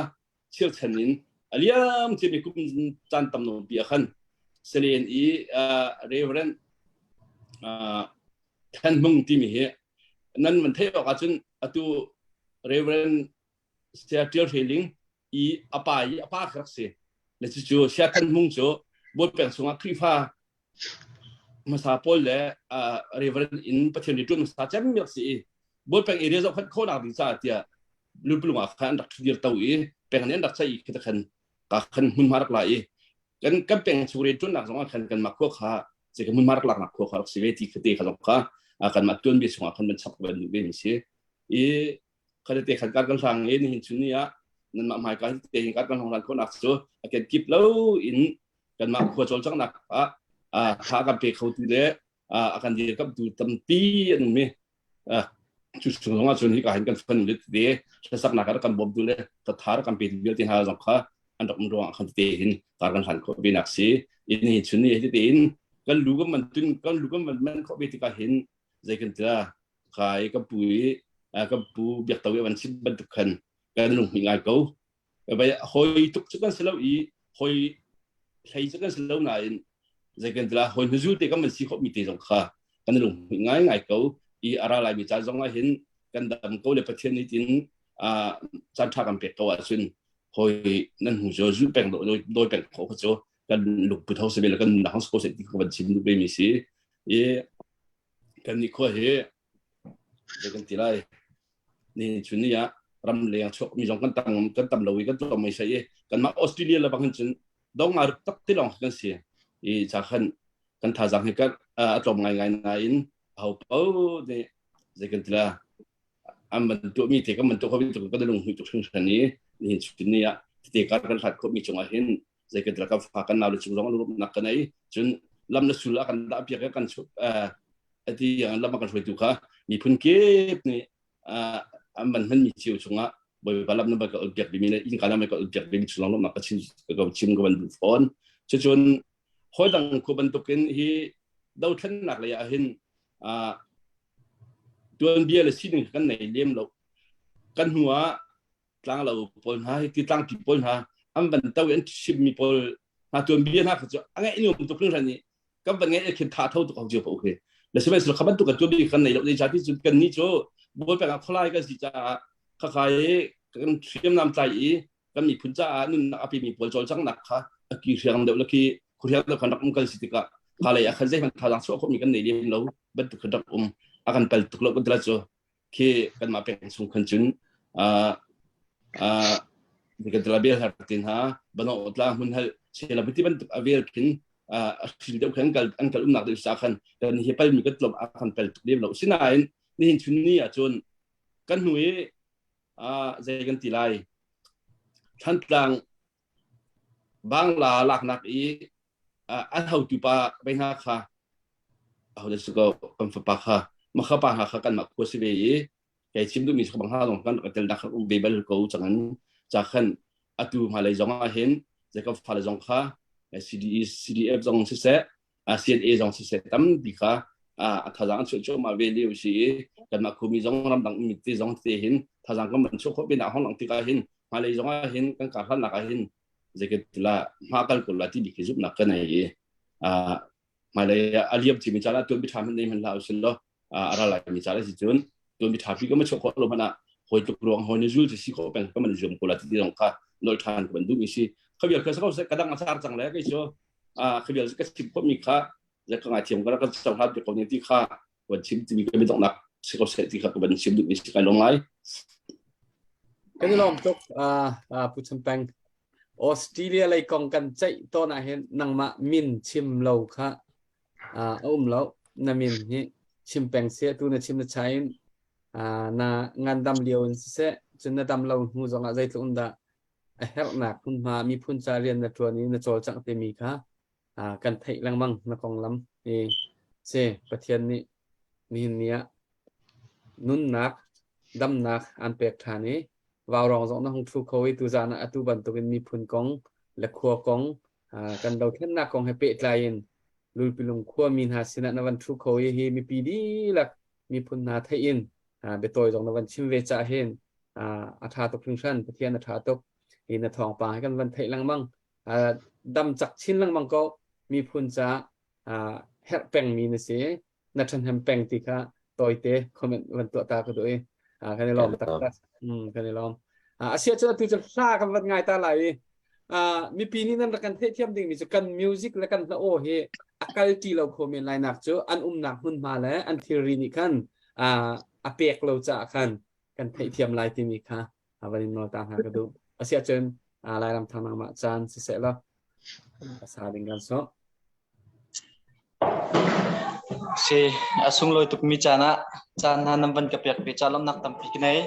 chirchan in a liam ciami kum caan tam nawn pi ah khan Salen i Reverend Than Hmung timi hi nan man theih awk ahcun atu Reverend Saya Tial Hre Ling i a pa i a pa kha rak si le cucu Saya Than Hmung cu Bawi peng chungah Khrihfa hmasa pawl le Reverend in Pathian rianṭuan hmasa cem rak si i Bawi peng area zohkhenh khawhnak ding caah tiah lulpulung ah khan an rak dir to i peng nih an rak ceih i khi khan ka khan hmunhma rak la i kan kan peng chung rianṭuannak zong ah khan kanmah khua kha ce ka hmunhma rak laknak khua kha rak si ve ti khate kha zong kha kanmah tuanbia chungah khan kan chap ban duh ve mi si i khate te khan kar kan hlang i nihin chun ni ah nanmah hmaika te hin kar kan hlang hlan khawhnak cu a ken kip lo in kanmah khua cawlcanghnak ah tha kan pe kho tu le a kan dirkamtu tampi an um i cu chung zong ah cun hika hin kan fan lit ve hlasaknak ah kan bawmtu le thatha kan pe vialte hna zong kha an rak um ruangah khan te hin kar kan hlan khawh ve nak si in hi chun ni hi te in kan lu kan man tun kan lu kan man man khawh ve tikah hin zei kan tila kai ka pu i ka pu biak to i van chim bantuk khan kan lung hmi ngai ko vai hoi tuk cu kan si lo i hoi hlei cu kan si lo nain zei kan tila hoi hnuzul te kan man si khawh mi te zong kha kan lung hmuih ngai ngai ko i ara lai mi caan zong ah hin kan dam ko le Pathian nih tin caan tha kan pek ko ahcun hoi nan hmu cu zu peng doi doi peng kho kha cu kan lungput ho se kan nak ko se ti kan chim duh mi si i kan ni khua hi zei kan ti lai ni chun ni ah ram leng chuak mi zong kan tam kan tam lo i kan tlawm mai sai i kanmah Australia le bang hin cun dong nga tak ti lawng kan si i cha khan kan thazang hi kan a tlawm ngai ngai nain ho po nih zei kan tila an man tuah mi te kan man tuah khomi kan lung hui tuk hringhran i nihin chun ni ah te kar kan hlat khomi cungah hin zei kan tila kan fa kan nau le chung zong an nak kan ei cun lam le sul a kan dah piak kan ati lam a kan hruaitu kha miphun kip nih an man hmanmi cio chungah Bawipa lam na ka ulpiak bimi le innka lam ka ulpiak bimi chung lawng ka chim ka chim ka van duh fawn cucun hawi dang khu bantukin hi dothlennak lei ah hin tuanbia le sining kan nei lem lo kan hnu ah tlanglo pawl hna hi ti tlangpi pawl hna an van to i an chimmi pawl hna tuanbia hna kha cu a ngaih nuam tuk hringhran i kan van ngaih khin tha tho tuk ho cio pa okay le sihmanhsehlaw kha bantuk kan tuanbia kan nei lo zei ti cu kan ni cu bawi peng ah khualai kan si caah khakai i kan hriamnam tlai i kan miphun caah nunnak a pemi pawl cawlcanghnak kha a ki hriang deuh le khi khuhriang deuh kan rak um kal si tikah kha lei ah khan zeihmanh thazaang chuah khawhmi kan nei lem lo bantuk kan rak um a kan pal tuk lo kan tila cu khi kanmah peng chung khan cun kan tila bel har tin ha bano tla hmun hal chela ti bantuk a vel khin. A hril deuh khan an kal umnak deuh sa khan kan hi palmi kan tlawm a kan pel tuk lem lo. Sinain nihin chun ni ah cun kan hnu i zei kan ti lai, Thantlang Bangla laknak i an hotu pa ve hna kha aho dah si ko, kan fapa kha makha pa hna kha kanmah khua si ve i kei chim duhmi si bang hna zong kan rak tel dak um ve bal ko cang in ca khan atu hmailei zong ah hin zei kan fale zong kha CDE CDF zong siseh CNA zong siseh tampi kha a thazaang an chuah cuahmah ve lio si i kanmah khumi zong ramdang ummi te zong te hin thazaang kan van chuah khawh pinah hong lang tikah hin hmailei zong ah hin kan kar hlannak ah hin zeiket la hma kal ko la ti bik hi zumhnak ka nei i hmailei a liam cimi caan ah tuan bi ṭha hmanh nei hmanh hlah usin law a ra lai mi caan a si cun tuan bi ṭha pi ka ma chuah khawh lo hmanh ah hawi tluk ruang hawi ni zul ci si khawh peng ka man zuam ko la ti zong kha nol ṭhan ka ban duh mi si. Khabial kha sa ka dang a car cang le kei cu khabial ka chim khawh mi kha ka ngai thiam ka ka chang hlat ko ni ti kha van chim timi ka midongnak si ko seh ti kha ka van chim duh mi si. Kai lawm ngai. Kan i lawm tuk, Pu Chum Peng. Australia lei kong kan ceih tawn ah hin nangmah min chim lo kha a um lo. Na min hi chim peng se tu na chim na chain na ngandam lio in siseh, cun na dam lo hnu zong ah zeitluk in dah a herhnak hmunhma miphun ca rian na ṭuan i na cawlcangh timi kha kan theih lengmang na konglam hi si. Pathian nih nihin ni ah nunnak damnak an pek ṭhan i vaurawng zong na hung ṭhu kho i tuzaan ah atu bantukin miphun kong le khua kong, kan dothlennak kong he pehtlai in Lulpilung khuami hna sinah na van ṭhu kho i hi mipi dihlak miphun hna theih in biatawi zong na van chim ve cah hin a ṭha tuk hringhran. Pathian a ṭha tuk hi na thawngpang hi kan van theih lengmang. Dam cak chin lengmang ko. Miphun ca herh pengmi na si, na ṭhahnem peng ti kha tawite comment van tuah ta ka duh i kan i lawm taktak. Kan i lawm. Asia cu atu cu hla kan van ngai ta lai i mipi nih nan rak kan theihthiam dingmi cu kan music le kan hla aw hi a kal ti lo kho men lai nak cu an umnak hmunhma le an thilri nih khan a pek lo caah khan kan theihthiam lai timi kha van in nawl ta hna ka duh. Asiah cun Lairam thang nangmah caan siseh law a sa ding kan sawm. Si a sunglawi tukmi caan ah caan hna nan van ka pek ve ca lawmhnak tampi ka nei.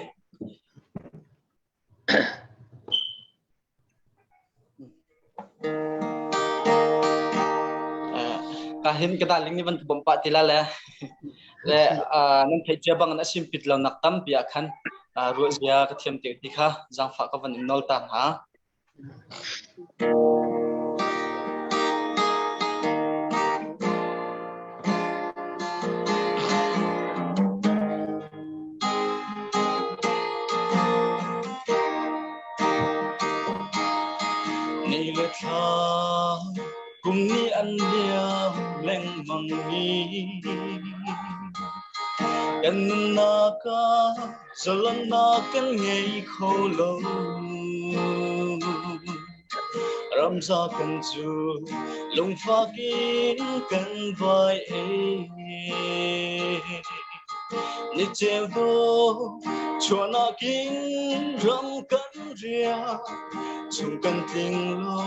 Ka hin ka darling nih van ka bawmh pah ti la le le nan theih cia bang in a sim pit lo nak tampi ah khan ruah zia ka thiam te ti kha zaangfah ka van in nawl ta hna. Ni le thla kum nih an liam lengmang mi kan nunnak ah zalonnak kan ngei kho lo. Ramza kan cu lungfak in kan vai ei. Ni ceu dawh chuahnak in ram kan riak chung kan tling lo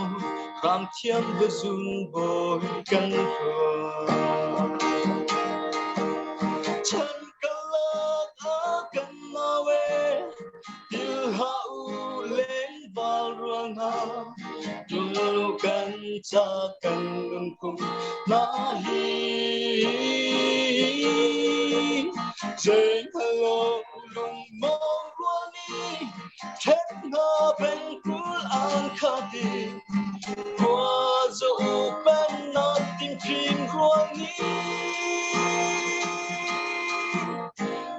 hram thiam biazun bawi kan hruai. Chan kalak ah kan nawe til ha u leng val rual hna tulu kan ca kan nunphung na hi zei halo lung mong rual ni then hna pengkul an khati khua zo pen na tim phim rual ni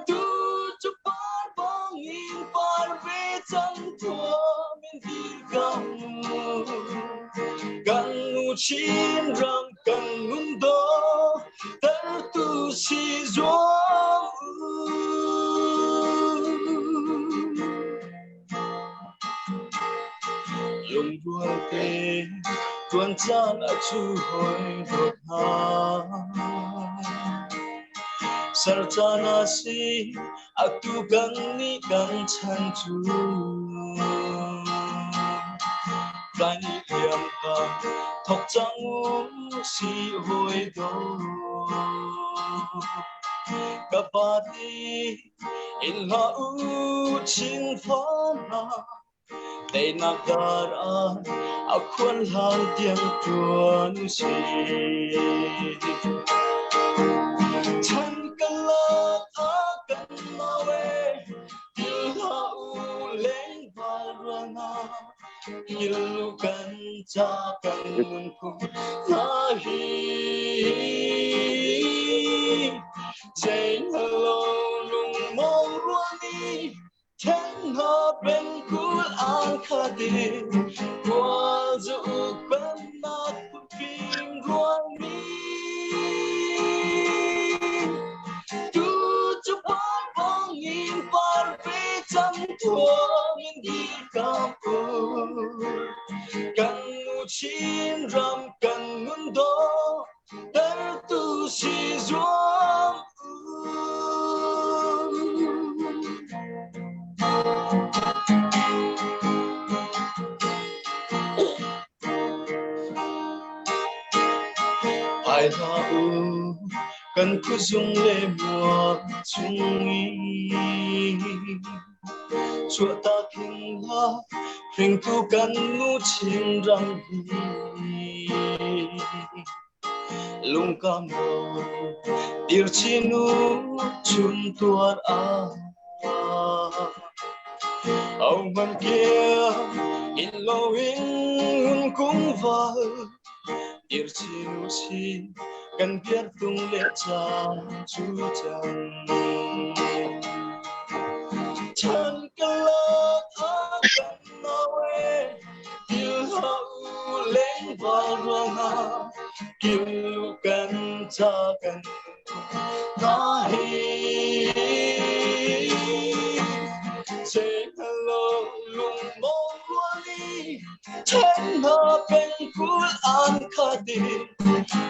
tu chu par bang in par ve cang thuam in dir kam kan nu Chin ram kan nun do tar tu si zuam. Lungrual te tuan caan a cu hoi dawt hna ser caan a si atu kan nih kan chan cu tlai ni liam bang. Thok cang u si hawi do. Ka pa ti in hlah u chin fa hna Teinak dar ah a khuan hlan tiang ṭuan u sih. Chan kan lak ah kan mau e, til hlah u lengval rual hna, kil u kan ca kan nunphung hna hi. Zei hngal lungmawng rual nih Then hna pengkul an khat i khual zu uk pennak phunfim ruangmi. Tu cu par bangin par ve cang thuang in dirkam u. Kan nu Chin ram kan nun daw tertu si zuam Ai hlah u, kan khuazung le muak chung i chuahtak hin hlah hringtu kan nu Chinram hi. Lungkam lo dirchin u chun tuar ah Au man kia in lo in hun kung val dirchin u si kan biar tung le caan cu cang Chan kalak ah kan nawe lengval ruangah kil kan ca kan na hi hello lung mong ruali then na pengkul an khati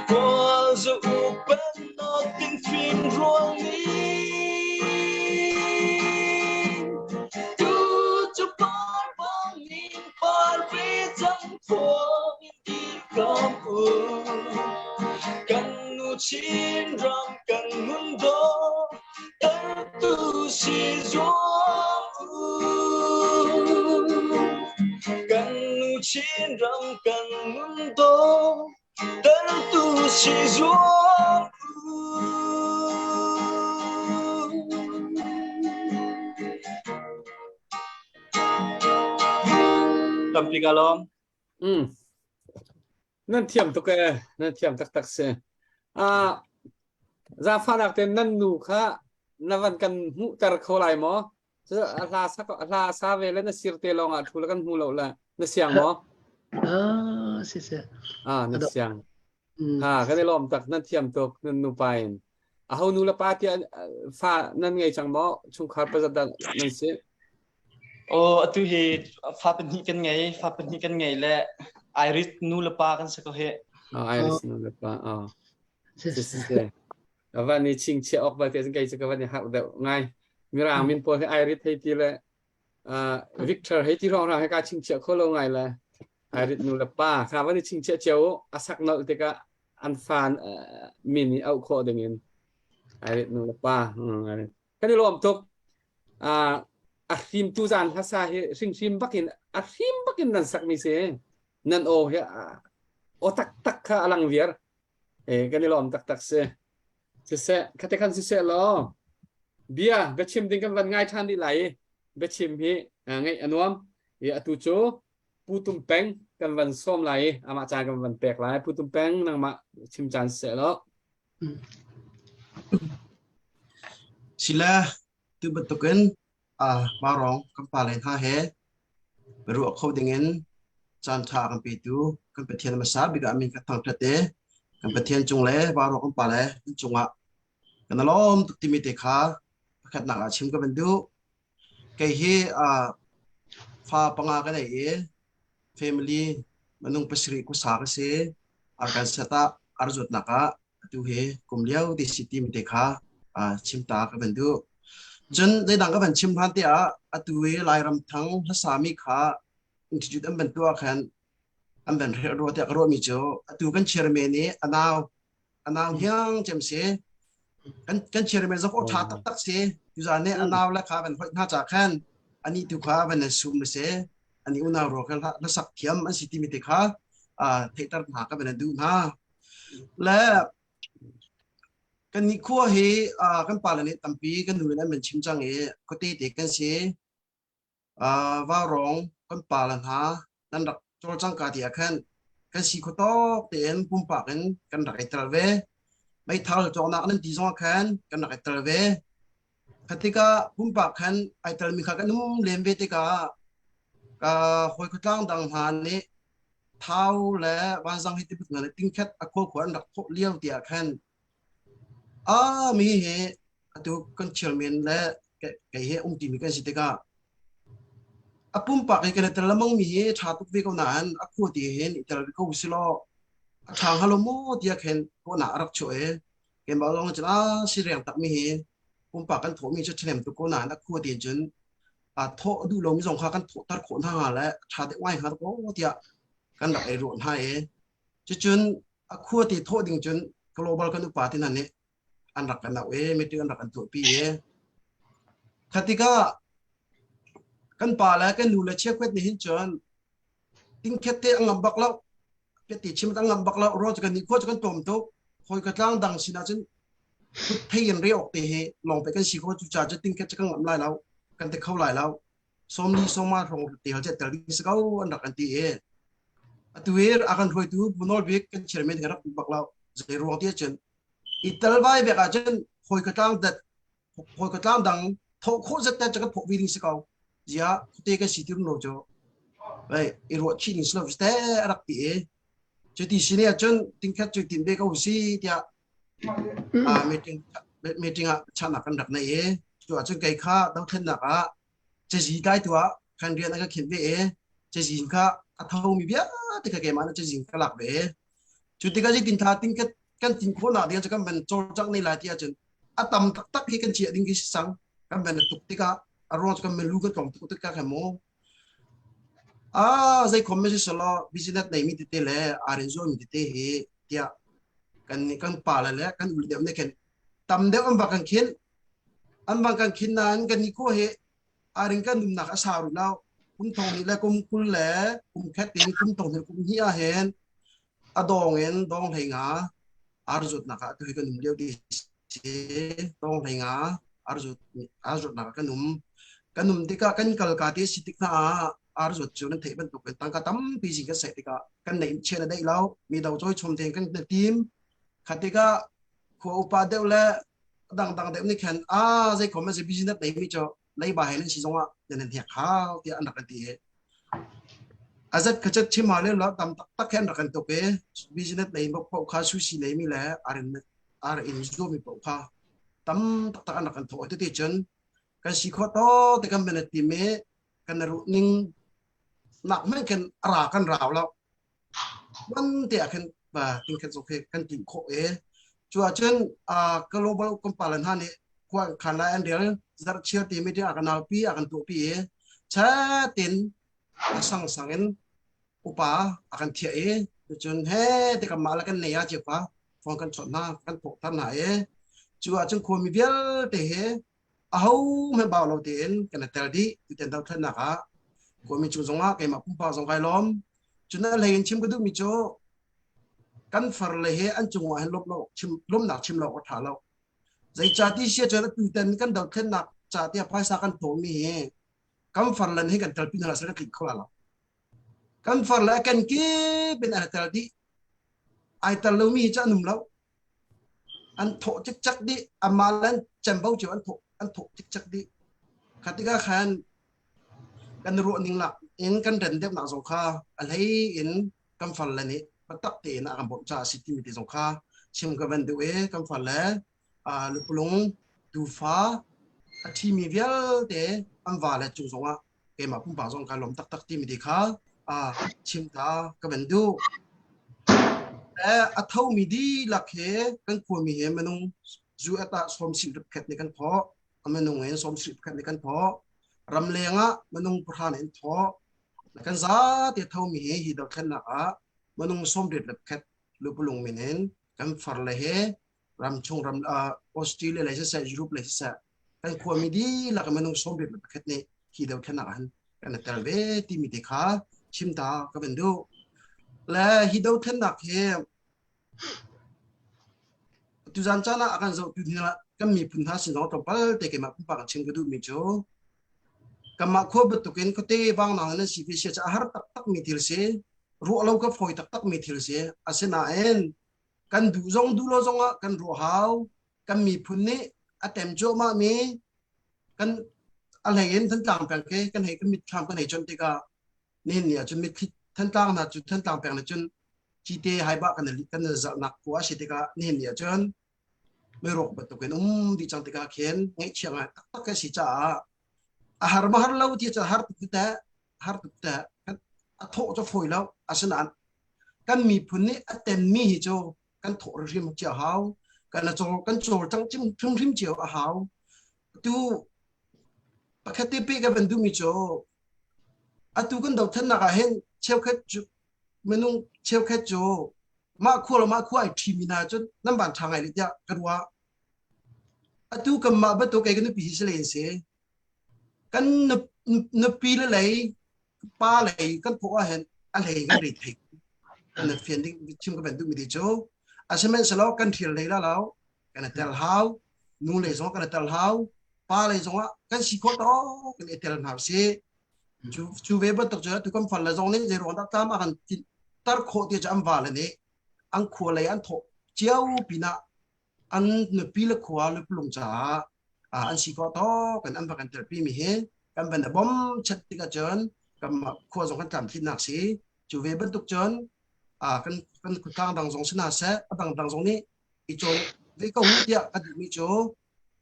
kwa zu pen na tin phim ruang ni tu chu par bangin par ve cang thuang in dirkam u kan nu Chin ram kan nun do tu si zuam u kan nu Chin ram kan nun do tu si zuam u Tampi ka lawm. Mm. Nan thiam tuk e, nan thiam taktak si. Ah, zaangfahnak tein nan nu kha na van kan hmuhter kho lai maw? Cu a hla sak a hla sa ve le na sir te lawng ah thu le kan hmu lo le na siang maw? Ah, si si. Ah, na siang. Ha, kan i lawm tak nan thiam tuk nan nupa in. Aho nu le pa tiah fa nan ngei cang maw? Chungkhar pazat dah nan si? Aw, atu hi fa pahnih kan ngei, fa pahnih kan ngei le Irish nu le pa kan si ko hi. Oh, Irish nu le pa. Oh. Si si si. Ka van i chingchiah awk balte cun kei cu ka van i harh deuh ngai. Mirang min pawl hi Irish hei ti le uh, Victor hei ti hrawng hei ka chingchiah kho lo ngai le Irish nu le pa kha van i chingchiah cio a sak nolh tikah an fa uh, min i auh khawh ding in Irish nu le pa kan i lawm tuk uh, a hrim tu zan hlasa hi hringhrim bakin a hrim bakin nan sak mi si nan aw hi aw tak tak kha alang viar E kan i lawm taktak si. Siseh, khate khan siseh law bia biachim ding kan van ngai ṭhan rih lai i biachim hi ngaih a nuam. I atu cu Pu Tum Peng kan van sawm lai i amah caan kan van pek lai. Pu Tum Peng nangmah chim caan siseh law. Sila tu bantukin Vaurawng kan pale hna he biaruah kho dingin caanṭha a kan petu kan Pathian hmasa bik ah min kan thangṭhat i kan Pathian cung le Vaurawng kan pale an cungah kan i lawm tuk timi te kha pakhatnak ah chim ka van duh. Kei hi fa panga ka nei i family minung pasarih khuasa ka si. Arkansas ah arzuatnak ah atu hi kum lio ti si timi te kha chim ta ka van duh. Cun zeidang ka van chim hlan te ah atu i Lairam thang hlasami kha institute an van tuah khan an van hrelh rua tiah ka ruahmi cu atu kan chairman i a nau a nau hniang cem si kan kan chairman zong aw ṭha taktak si tuzaan nih a nau le kha van hoih hna ca khan ani tu kha van an sum si ani unau ro kha hla sak thiam an si timi te kha theihter hna ka van an duh hna le kan nih khua hi kan pale nih tampi kan nu in an van chim cang i khuate te kan si Vaurawng kan pale hna nan rak cawlcang ka ti ah khan kan si kho tawk tein pumpak in kan rak i tel ve. Meithal cawknak nan ti zong ah khan kan rak i tel ve. Kha tikah pumpak khan ai telmi kha kan um len ve tikah ka hawi khuatlang dang hna nih Thau le Vanzang hi tibut hna nih tingkhat a khua khua an rak thawh lio ti ah khan Ah mi hi atu kan chairman le kei he um timi kan si tikah a pumpak i kan i tel lengmang mi hi ṭha tuk ve ko nain a khua ti hin i tel ko si law a ṭha hnga lo maw tiah khin ruahnak a rak chuah i keimah zong cun a si riang tak mi hi pumpak kan thawh mi cu ṭhahnem tuk ko nain a khua ti cun a thawh duh lomi zong kha kan thawhter khawh hna hnga le ṭha deuh ngai hnga ko tiah kan rak i ruah hna i cucun a khua ti thawh ding cun global kan upa ti hna nih an rak kan auh i meeting an rak kan tuahpi i khatikah kan pa le kan nu le cheukhat nih hin cun tingkhet te an ngam bak lo ti chim an ngam bak lo ro cu kan ni khua cu kan tlawm tuk hoi ka tlang dang sinah cun thei in re ok te he lawng pe kan si ko cu cha cu tingkhet cu kan ngam lai lo kan te kho lai lo sawmli sawma hrawng te hal tel ding si ko an rak an ti i atu hi a kan hruaitu bunol bik kan chairman kan rak bak lo zei ruang ti cun i tel vai bek ah cun hoi ka tlang dat hoi ka tlang dang thawh khawh zat te kan phok vi ding si ko zia te kan si tir no chu vai i ruah chi ding si lo te rak ti i cuti si ne cun tingkhat cu tin be ko si tiah meeting meeting ah chana kan rak nei i cu ahcun kei kha dothlennak ah cazi tlai tu ah kan rian a ka khinh ve i cazin kha a thomi vialte kha keimah nih cazin ka lak ve cu tikah zeitin tha ting kan tin khawhnak ding cu kan van cawlcangh ne lai ti ahcun a tam taktak hi kan chiah ding khi si cang kan van tuk tikah a ruang cu kan lu kan tlawm tuk tikah khan mu ah zei khom si selo business nei mi tete le arin zuam mi tete hi tiah kan kan pa le le kan ul deuh ne khin tam deuh an bak kan khin An bang kan khin nain kan ni khua hi aring kan nunnak a sau rih lo. Kum thong hnih le kum 20 le kum khat in kum thong hnih kum hnih ah hin a dawng in dawng hlei nga ar zutnak ah tuhi kan um lio ti si. Dawng hlei nga ar zut ar zutnak ah kan um. Kan um tikah kan kal ka ti si tik hna ah ar zut cu nan theih bantuk in tangka tampi zing kan seh tikah kan neih chian a deih lo. Mi do cawi chom tein kan tim. Khat tikah khua upa deuh le dangdang deuh nih khan a zei khom a si business nei mi cu leiba he nan si zongah nan nan hek hau tiah an rak kan ti i azat kha chim ha le lo tam taktak he an rak kan tuk i business nei bok paoh kha sushi nei mi le ar in ar in zu mi paoh kha tam taktak an rak kan thawh ti cun kan si kho to te kan men ti me kan ru ning nak men kan ra kan rau lo Tuan te ah khin tingkhat zong khi kan timh khawh i cu ahcun global compalen hna nih khua khan lai an rel zarhchiar ti meeting a kan aupi a kan tuahpi i chatin a sangsang in upa a kan thiah i cun he te kan mah le kan nei ah cio kha phone kan chawnh hna kan thawhter hna i cu ahcun khuami vialte he aho hmanh bau lo tein kan i tel dih tutan dothlennak ah khuami cung zongah keimah pumpak zong kai lawm cun a hlei in chim ka duhmi cu kan far le he an cungah hin lawmh lo chim lawmhnak chim lo a ṭha lo zeicah ti sia cun atutan kan dothlennak ca tiah phaisa kan thawhmi hi kan far len hi kan telpi hna sal kan tlinh kho la lo kan far le kan kip in an tel dih ai tel lomi hi cu an um lo An thawh cikcek dih. Amah le an cembo cio an thawh an thawh cikcek dih. Kha tikah khan kan ruah ning lak in kan ren deuhnak zong kha a hlei in kan far le nih biatak tein a kan bawmh caah a si timi te zong kha chim ka van duh i kan far le lupulung tufa a ṭhimi vialte an va le cung zongah keimah pumpak zong kai lawm taktak timi te kha chim ta ka van duh. A thomi dihlak he kan khuami he minung zu at ah sawm sih rip khat nih kan thawh. A minung in sawm sih khat nih kan thawh. Ramleng ah minung pahra nih an thawh. Kan zate thomi hi hi dothlennak ah minung 81 lupulung min in kan far le he ramchung ram Australia lei siseh Europe lei siseh kan khuami dihlak minung 71 nih hi dothlennak ah hin kan i tel ve timi te kha chim ta ka van duh. Le hi dothlennak hi tuzan caan ah a kan zohtu hna kan miphun hna sin zong tlawmpal te keimah pumpak in chim ka duhmi cu kanmah khua bantukin khuate vangnang in an si ve sia cu a har taktakmi thil si ruah lo ka fawi taktakmi thil si asinain kan duh zong duh lo zongah kan ruah hau kan miphun nih a tem cuahmah mi kan a hlei in Thantlang peng khi kan hei kan mitthlam kan hei chon tikah nihin ni ahcun mitthli Thantlang hna cu Thantlang peng nih cun cite haibah kan kan zalhnak khua a si tikah nihin ni ahcun meirawk bantukin um dih cang tikah khin ngaihchia ngai taktak ka si caah a har ma har lo ti cu har tuk te har tuk te a thawh cu fawi lo asinain kan miphun nih a tenmi hi cu kan thawh hrim cio hau kan cawl kan cawl cang hrimhrim cio a hau tu pakhat te pe ka van duhmi cu atu kan dothlennak ah hin cheukhat cu minung cheukhat cu mah khua le mah khua ai ṭhimi hna cun nan van ṭha ngai le tiah ka ruah atu kanmah bantuk kei ka nupi hi si len si kan nupi le lei pa lei kan thawh ah hin a hlei kan re thei kan fian ding chim ka van duhmi te cu asihmanhsehlaw kan ṭhial lei la lo kan i tel hau nu lei zong kan i tel hau pa lei zong ah kan si khawh tawk kan i tel hna si cu cu ve bantuk cu tu kan fal le zong nih zei ruang dah tlam a kan tar khawh ti cu an va le nih an khua lei an thawh cio pinah an nupi le khua le pulung caah an si khawh tawk in an va kan telpi mi hi kan van a bom chat tik ahcun kan khua zong kan tlamtlinnak si cu ve bantuk cun kan kan khuatlang dang zong si hna seh a dang dang zong nih i cawn ve ko tiah ka duhmi cu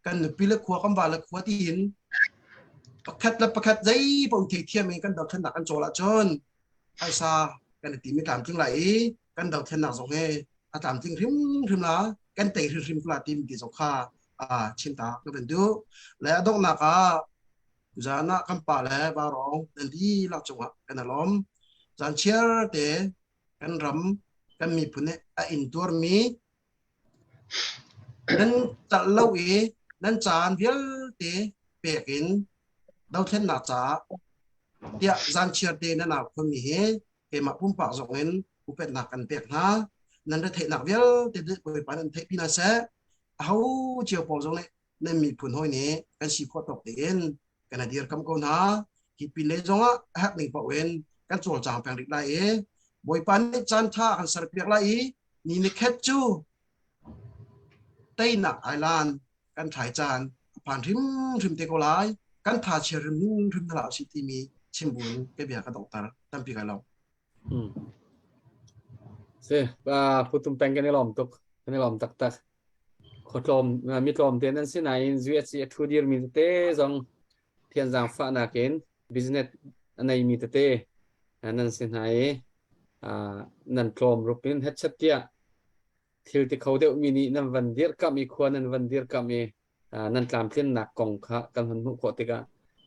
kan nupi le khua kan va le khua tiin pakhat le pakhat zei paoh theithiam in kan dothlennak kan cawl ahcun phaisa kan i timi tlamtling lai i kan dothlennak zong hi a tlamtling hrimhrim la kan tei hrimhrim la timi ti zong kha chim ta ka van duh le a donghnak ah zan ah kan pa le varong nan dihlak cungah kan alawm zan chiar te kan ram kan miphun nih a intuarmi nan calh lo i nan caan vialte pek in dothlennak caah tiah zanchiar te nan au khomi hi keimah pumpak zong in upatnak kan pek hna nan retheihnak vialte Bawipa nan theih pi hna seh aho cio pawl zong nih nan miphun hawi nih kan si khawh tawk tein kan a dirkam ko hna hi pin lei zongah a herh ning paoh in kan cawlcang peng rih lai i Bawipa nih caan ṭha kan serpiak lai i ni ni khat cu teinak ailan kan thlai caan a phan hrimhrim te ko lai kan tha chia hrimhrim hna si timi chimbun ka bia ka donghter tampi kai lo Hmm. Si, putum peng kan i lawm tuk. Kan i lawm taktak. Khuatlawm, mi tlawm te nan si nain USC a ṭhu dirmi tete zong thian zaangfahnak in business a neimi tete nan si hna i nan tlawm rup in hetchet tiah thil ti kho deuhmi nih nan van dirkamh i khua nan van dirkamh i nan tlamtlinnak kong kha kan hun hmuh khawh tikah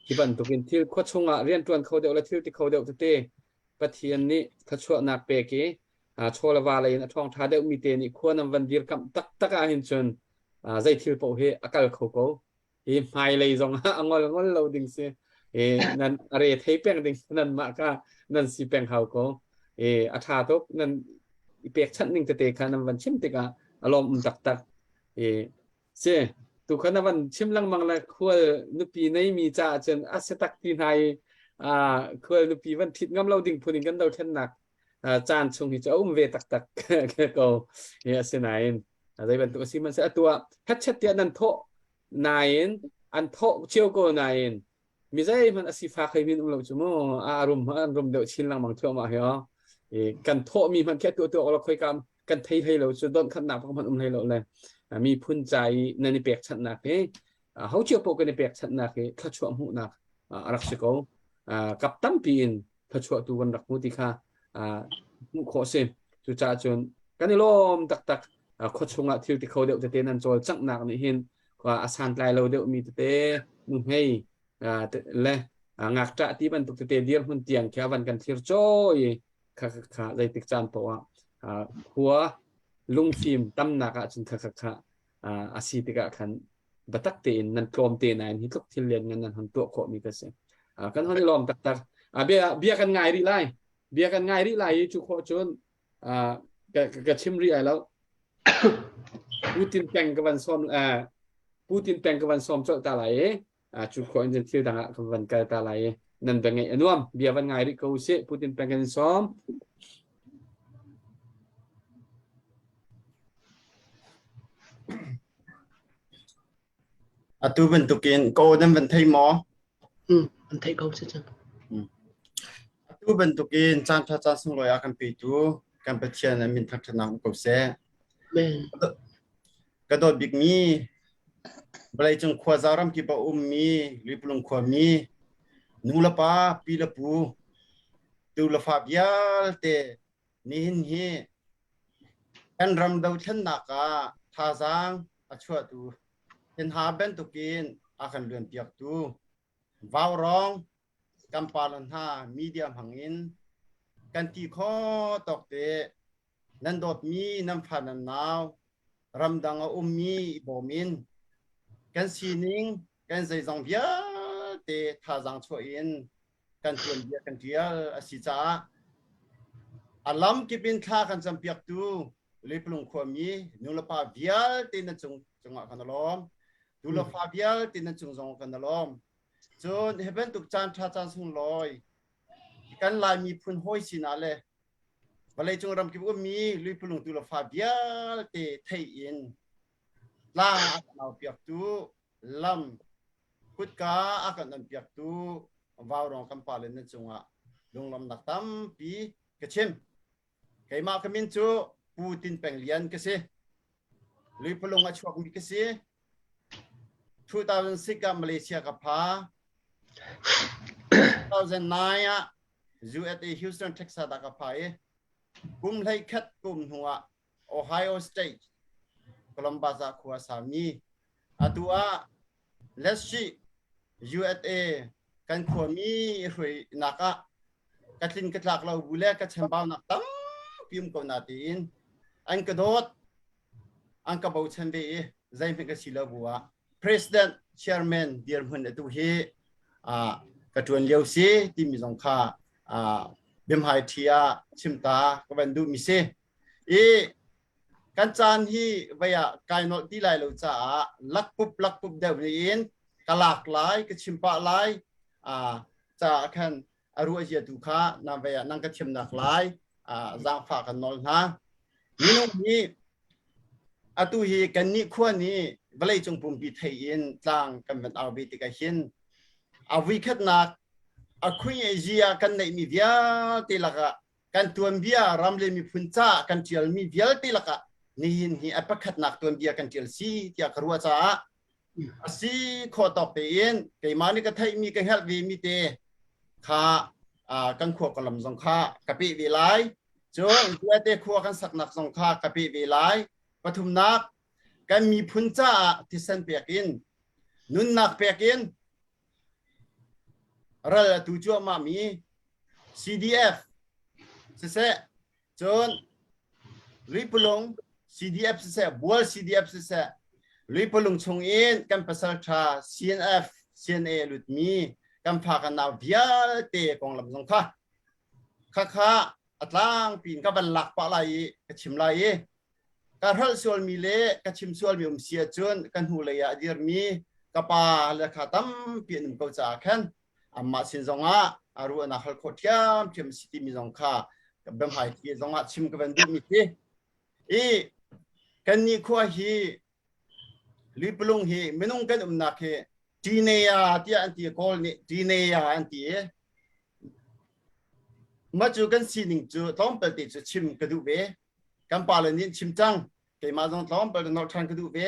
hi bantukin thil khua chungah rianṭuan kho deuh le thil ti kho deuh tete Pathian nih thluachuahnak pek i chaw le va lei in a ṭhawngṭha deuhmi te nih khua nan van dirkamh taktak ahhin cun zei thil paoh hi a kal kho ko. Hi hmailei zong ah a ngol ngol lo ding si. I nan a re thei peng ding nan mah kha nan si peng hau ko. I a ṭha tuk nan i pekchanh ning tete kha nan van chim tikah a lawm um taktak. I Si, tu kha na van chim lengmang le khual nupi neimi caah cun a si tak ti hna i khual nupi van ṭhit ngam lo ding phun in kan dothlennak caan chung hi cu a um ve taktak ko. Hi asinain zei bantuk a si hmanhseh atu ah hetchet tiah nan thawh nain an thawh cio ko nain mi zeihmanh a sifak hei min um lo cu mu a rum an rum deuh chin lengmang thluahmah hi o i kan thawhmi hmanh khi atu atu khoi kam kan thei hlei lo cu donh khatnak bak hmanh um hlei lo le miphun ca i nan i pekchanhnak hi ho cio paoh kan i pekchanhnak hi thluachuah hmuhnak a rak si ko kap tampi in thluachuah tu kan rak hmu ti kha hmuh khawh si cucaah cun kan i lawm taktak khua chungah thil ti kho deuh tete nan cawlcanghnak nih hin a santlai lo deuhmi tete nuhmei le Ngakṭah ti bantuk tete dirhmun tiang khi a van kan thlir cawi kha kha kha zeitik caan poah ah khua lungfim tamnak ahcun kha kha kha a si tikah khan biatak tein nan tlawm te nain hi tluk thil lian ngan nan hon tuah khawhmi ka si. Kan hon i lawm taktak. Bia bia kan ngai rih lai. Bia kan ngai rih lai i cu khawh cun ka chim rih ai lo. Putin peng ka van sawm Putin peng ka van sawm colh ta lai i cu khawh in thil dang ah kan van kal ta lai i nan bia ngaih a nuam. Bia van ngai rih ko usih. Putin peng kan sawm. Atu bantukin ko nan van thei maw? Mm, an theih ko si cang. Atu bantukin caan ṭha caan sunglawi a kan petu kan Pathian a min thangṭhatnak um ko seh. Amen. Ka dawt bikmi vawleicung khuaza ramkip a ummi Lipulung khuami nu le pa, pi le pu, tu le fa vialte Nihin hi kan ram dothlennak ah thazaang a chuahtu hinha bantukin a kan luanpiaktu Vaurawng kan pale hna media hmangin kan ti khawh tawk te nan dawtmi nan fa nan nau ramdang a ummi i bawm in kan sining kan zeizong vialte thazaang chuah in kan tuanbia kan ṭial a si caah a lam kip in thla kan campiaktu Leipalung khuami nulepa vialte nan cung cungah kan lawm. Nulefa vialte nan cung zong kan lawm. Cun hi bantuk caan ṭha caan sunglawi kan Lai miphun hawi sinah le vawleicung ramkip ummi Luipalung tulefa vialte thei in tlang a kan aupiaktu lam kutka a kan onpiaktu vaurawng kan pale nan cungah lunglawmnak tampi ka chim. Keimah ka min cu Pu Tin Peng Lian ka si. Luipalung a chuakmi ka si. 2006 ah Malaysia ka pha. 2009 ah USA Houston, Texas ah ka pha i kum hlei khat kum hnu ah Ohio State, Columbus ah khua a sami. Atu ah Let's USA kan khuami hruainak ah ka tlin ka tlak lo bu le ka chambaunak tampi um ko na tiin an ka dawt an ka bochan ve i zeihmanh ka si lo bu ah president chairman dirhmun atu hi ka ṭuan lio si timi zong kha biamhai ṭhi ah chimta ka van duhmi si. I kan caan hi vei ah kai nolh ti lai lo caah lakpup lakpup deuh in ka lak lai ka chim pah lai caah khan a ruah zia tu kha na vei ah nang ka thiamnak lai zaangfah kan nawl hna. Minung hi atu hi kannih khua nih vawleicung pumpi thei in tlang kan van au ve tikah hin a vuikhatnak a khuing zia kan neihmi vialte lakah kan tuanbia ram le miphun ca kan ṭialmi vialte lakah nihin hi a pakhatnak tuanbia kan ṭial si tiah ka ruah caah a si khawh tawk tein keimah nih ka theihmi ka hngalh vemi te kha kan khua ka lam zong kha ka peh ve lai cun vialte khua kan saknak zong kha ka peh ve lai pathumnak kan miphun caah thisen pek in nunnak pek in ral a tu cuahmah mi CDF siseh cun Luipulung CDF siseh Bual CDF siseh Luipulung chung in kan pasal tha CNF CNA lutmi kan fa kan nau vialte konglam zong kha khakha a tlangpi in ka van lak pah lai i ka chim lai i ka hrelh sualmi le ka chim sualmi um si ahcun ka hnulei ah a dirmi ka pa le kha tampi an um ko caah khan amah sin zongah a ruahnak hal khawh ṭhiamṭhiam si timi zong kha biahmai thi zongah chim ka van duhmi si i kan nih khua hi Lipulung hi minung kan umnak hi Tinea tiah an ti kawl nih Tinea an ti i mah cu kan sining cu tlawmpal te cu chim ka duh ve kan pa le nih chim cang keimah zong tlawmpal te nolh ṭhan ka duh ve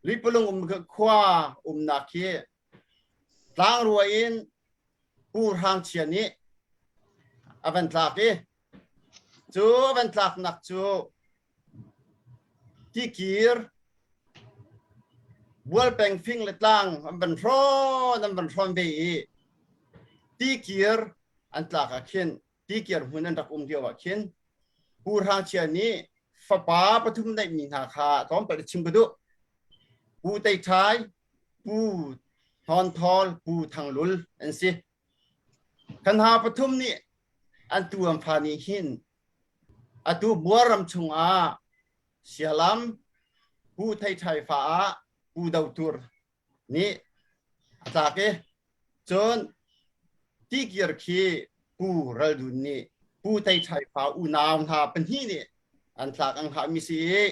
Lipulung um khua umnak hi tlangrua in Pu Hrang Chia nih a van tlak i cu a van tlaknak cu Tikir Bualpeng fing le tlang an van hrawn an van hrawn ve i. Tikir an tlak ah khin tikir hmun an rak um lio ah khin Pu Hrang Chia nih fapa pathum neihmi hna kha tlawmpal chim ka duh. Pu Tei Ṭhai, Pu Hnawn Thawl, Pu Thang Lul an si. Kan hna pathum nih an tu an fa nih hin atu Buarram chungah Sialam Pu Thei Ṭhai fa ah Pu Do Tur nih a tlak i cun tikir khi Pu Ral Dun nih Pu Tei Ṭhai fa unau hna pahnih nih an tlak an hngahmi si i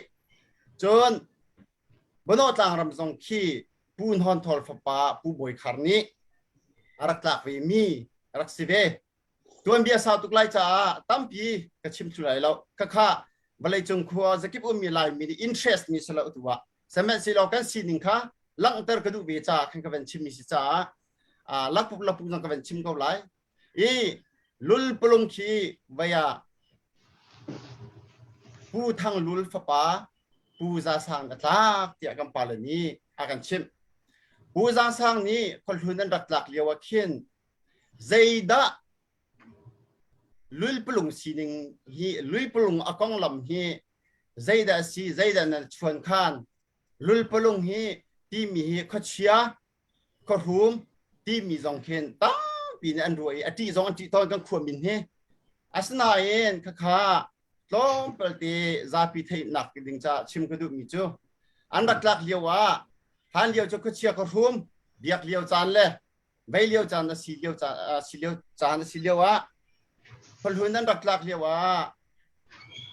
cun Banaw tlangram zong khi Pu Hnawn Thawl fapa Pu Bawi Khar nih a rak tlak ve mi a rak si ve. Tuanbia sau tuk lai caah tampi ka chim thlu lai lo. Khakha vawleicung khua zakip ummi Laimi nih interest mi si lo tu ah sihmanhsehlaw kan sining kha langhter ka duh ve caah khan ka van chimmi si caah lakpuk lakpuk zong ka van chim ko lai. I lulpalung khi vei ah Pu Thang Lul fapa Pu Za Sang a tlak tiah kan pale nih a kan chimh. Pu Za Sang nih khuahlun an rak tlak lio ah khin zeidah lulpalung sining hi lulpalung a konglam hi zeidah a si zeidah nan chuan khan lulpalung hi timi hi khuachia khuahrum timi zong khin tampi nih an ruah i a ṭih zong an ṭih tawn kan khua min hi asinain khakha tlawmpal te zapi theihnak ding ca chim ka duhmi cu an rak tlak lio ah hlan lio cu khuachia khuahrum biak lio caan le vei lio caan a si lio caan si lio caan a si lio ah khuahlun an rak tlak lio ah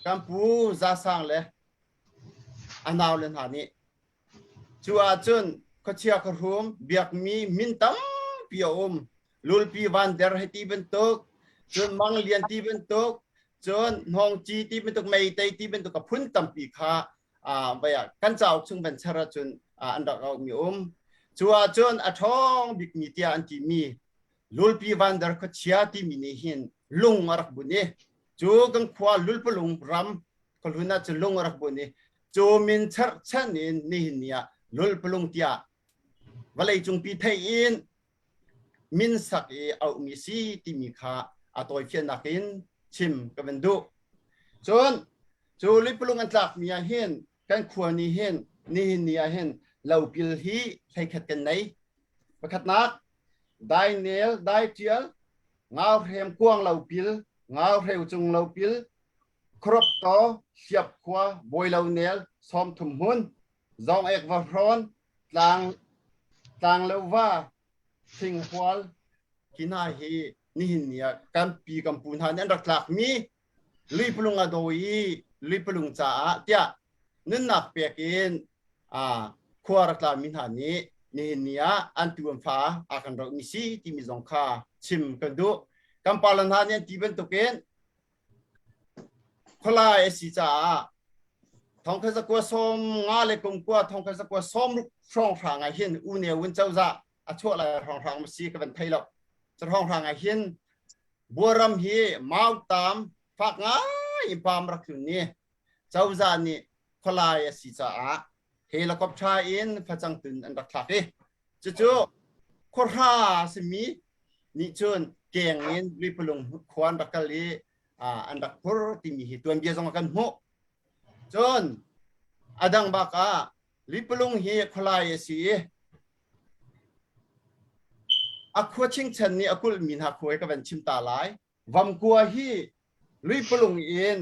kan pu Zasang le a nau le hna nih Cu ahcun khuachia khuahrum biakmi min tampi a um. Lulpi Vander hei ti bantuk, cun Manglian ti bantuk, cun Hnawngci ti bantuk, Meitei ti bantuk a phun tampi kha vai ah kan cauk chung van char ahcun an rak auhmi um. Cu ahcun a ṭhawng bikmi tiah an timi Lulpi Vander khuachia timi nih hin lung a rak bunh i cu kan khua Lulpalung ram khuahlun ah cun lung a rak bunh i cu min cherhchan in nihin ni ah lulpalung tiah vawlei cungpi thei in min sak i auhmi si timi kha a tawifiannak in chim ka van duh. Cun cu lulpalung an tlakmi ah hin kan khua nih hin nihin ni ah hin lopil hi hleikhat kan nei. Pakhatnak dainel daitial ngauhrem kuang lopil ngauhreu cung lopil Khuarup taw, Hliap khua, Bawilo nel, Sawmthum hmun, Zawng-ek va hrawn, Tlang, Tlanglo va, Thinghual, hi hna hi nihin ni ah kan pi kan pu hna nih an rak tlakmi Luipalung a dawi i Luipalung caah tiah nunnak pek in khua rak tlami hna nih nihin ni ah an tu an fa a kan rohmi si timi zong kha chim kan duh. Kan pa le hna nih an ti bantukin Khualai a si caah thongkhat zakua sawm nga le kum kua thongkhat zakua sawm ruk hrawnghrang ah hin U Ne Win cozah a chuah lai hrawnghrang ma si ka van thei lo. Cu hrawnghrang ah hin Buaram hi mautam fak ngai in pam rak tlun ni cozah nih khualai a si caah helicopter in facang tun an rak thlak i cucu khuahra simi nih cun keng in Luipalung khua an rak kal i an rak phur timi hi tuanbia zong a kan hmuh. Cun a dang bak ah Luipalung hi khualai a si i a khua chingchan nih a kulhmi hna khua ka van chim ta lai. Vamkua hi Luipalung in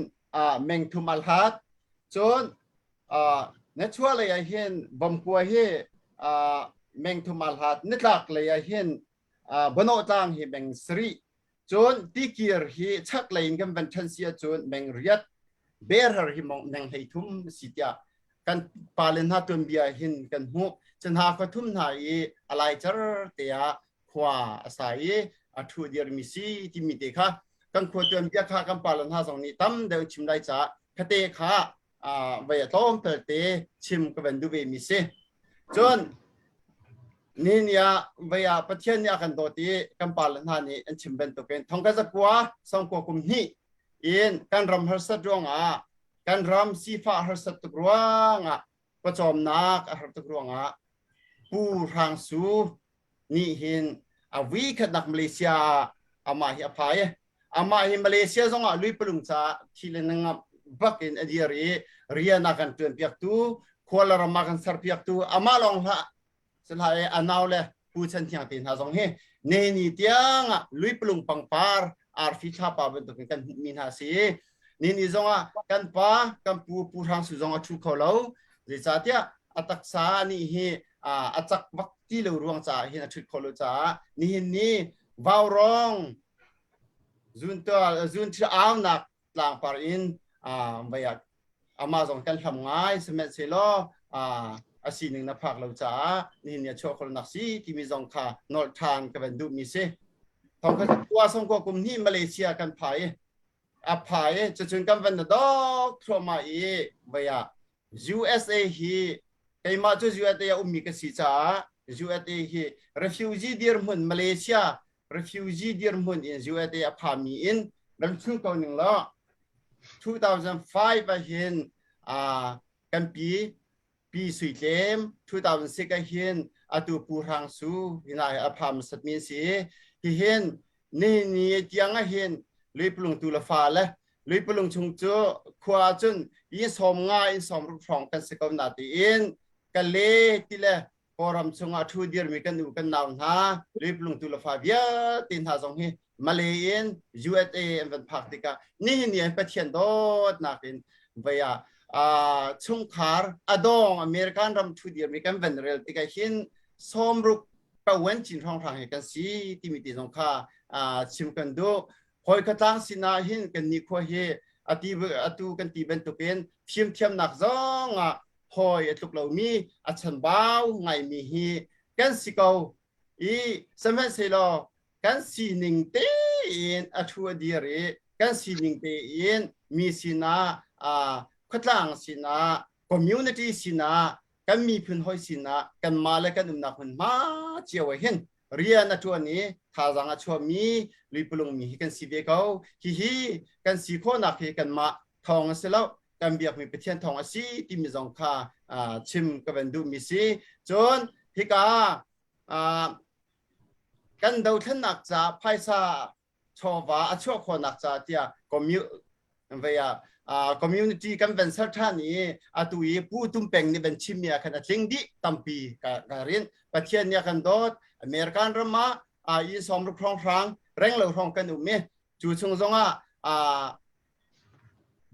mengthum a hlat. Cun nachuah lei ah hin Vamkua hi mengthum a hlat. Nitlak lei ah hin Banawh tlang hi meng sarih. Cun tikir hi chaklei in kan van ṭhen si ahcun meng riat. Berher hi meng 13 si tiah kan pale hna tuanbia hin kan hmuh. Cun hna khua thum hna i a laicer te ah khua a sa i a ṭhu dirmi si timi te kha kan khua tuanbia kha kan pale hna zong nih tam deuh chim lai caah khate kha vai a tlawm te chim ka van duh ve mi si. Cun ni ah vai ah Pathian nih a kan dawt i kan pale hna nih an chim bantukin thongka zakua songkua kum hnih in kan ram harsat ruangah kan ram sifah harsat tuk ruangah pawcawmnak a har tuk ruangah Pu Hrang Su nih hin A vui khatnak Malaysia ah amah hi a phai. Amah hi Malaysia zong ah lui palung ca thi le ngam bak in a dir i rian a kan tuan piaktu, khua le ram a kan ser piaktu, amah lawng hlah Salai a nau le Pu Chan Thiang te hna zong hi ne ni tiang ah luipalung pangpar arfi thlapa bantukin kan hmuhmi hna si. Ni ni zong ah kan pa kan pu Pu Hrang Su zong a thu kho lo. Zeicahtiah a taksa nih hi a cak bak ti lo ruang caah hin a thut kho lo caah nihin ni vaurong zun zun aunak tlangpar in vai ah amah zong kan hlam ngai sihmanhsehlaw a sining na phak lo caah nihin ni a chuah khawhnak si timi zong kha nolh ṭhan ka van duhmi si. Thong kha kua song kua kum hnih Malaysia kan phai i a phai i cucun kan van na dok thluahmah i vai ah USA hi keimah cu USA a ummi ka si caah USA hi refugee dirhmun Malaysia refugee dirhmun in USA a phami in ram chung ko ning law 2005 ah hin uh, kan pi pi sui tlem 2006 ah hin atu pu hrang su hina a pham satmi si hi hin ni ni tiang ah hin luipulung tu le fa le luipulung chung cu khua cun in som nga in som ruk hrawng kan si ko na tiin ka le ti le Kawlram chungah ṭhu dirmi kan u kan nau hna Luiplung tu le fa vialte hna zong hi Malay in USA an van phak tikah nihin ni an Pathian dawtnak in vei ah chungkhar adong American ram ṭhu dirmi kan van rel tikah hin sawmruk pawen chin hrawnghrang hi kan si timi ti zong kha chim kan duh. Hawi khatlang sinah hin kan nikhua hi ati atu kan ti bantukin fimthiamnak zong ah hawi a tluk lomi a chanbau ngaimi hi kan si ko i sihmanhsehlaw kan sining tein a thu a dir i kan sining tein mi sinah khuatlang sinah community sinah kan miphun hawi sinah kanmah le kan umnak hmunhma cio ah hin rian a ṭuan i thazaang a chuahmi luipulung mi hi kan si ve ko. Hihi kan si khawhnak hi kanmah thawng a si lo kan biakmi Pathian thawng a si timi zong kha chim ka van duhmi si. Cun hika kan dothlennak ca phaisa chawva a chuah khawhnak ca tiah vei ah community kan van ser ṭhan i atu i Pu Tum Peng nih van chimmi ah khan a tling dih tampi ka, ka rin Pathian nih a kan dawt American ram ah i sawmruk hrawng hrang reng lo hrawng kan um i cu chung zongah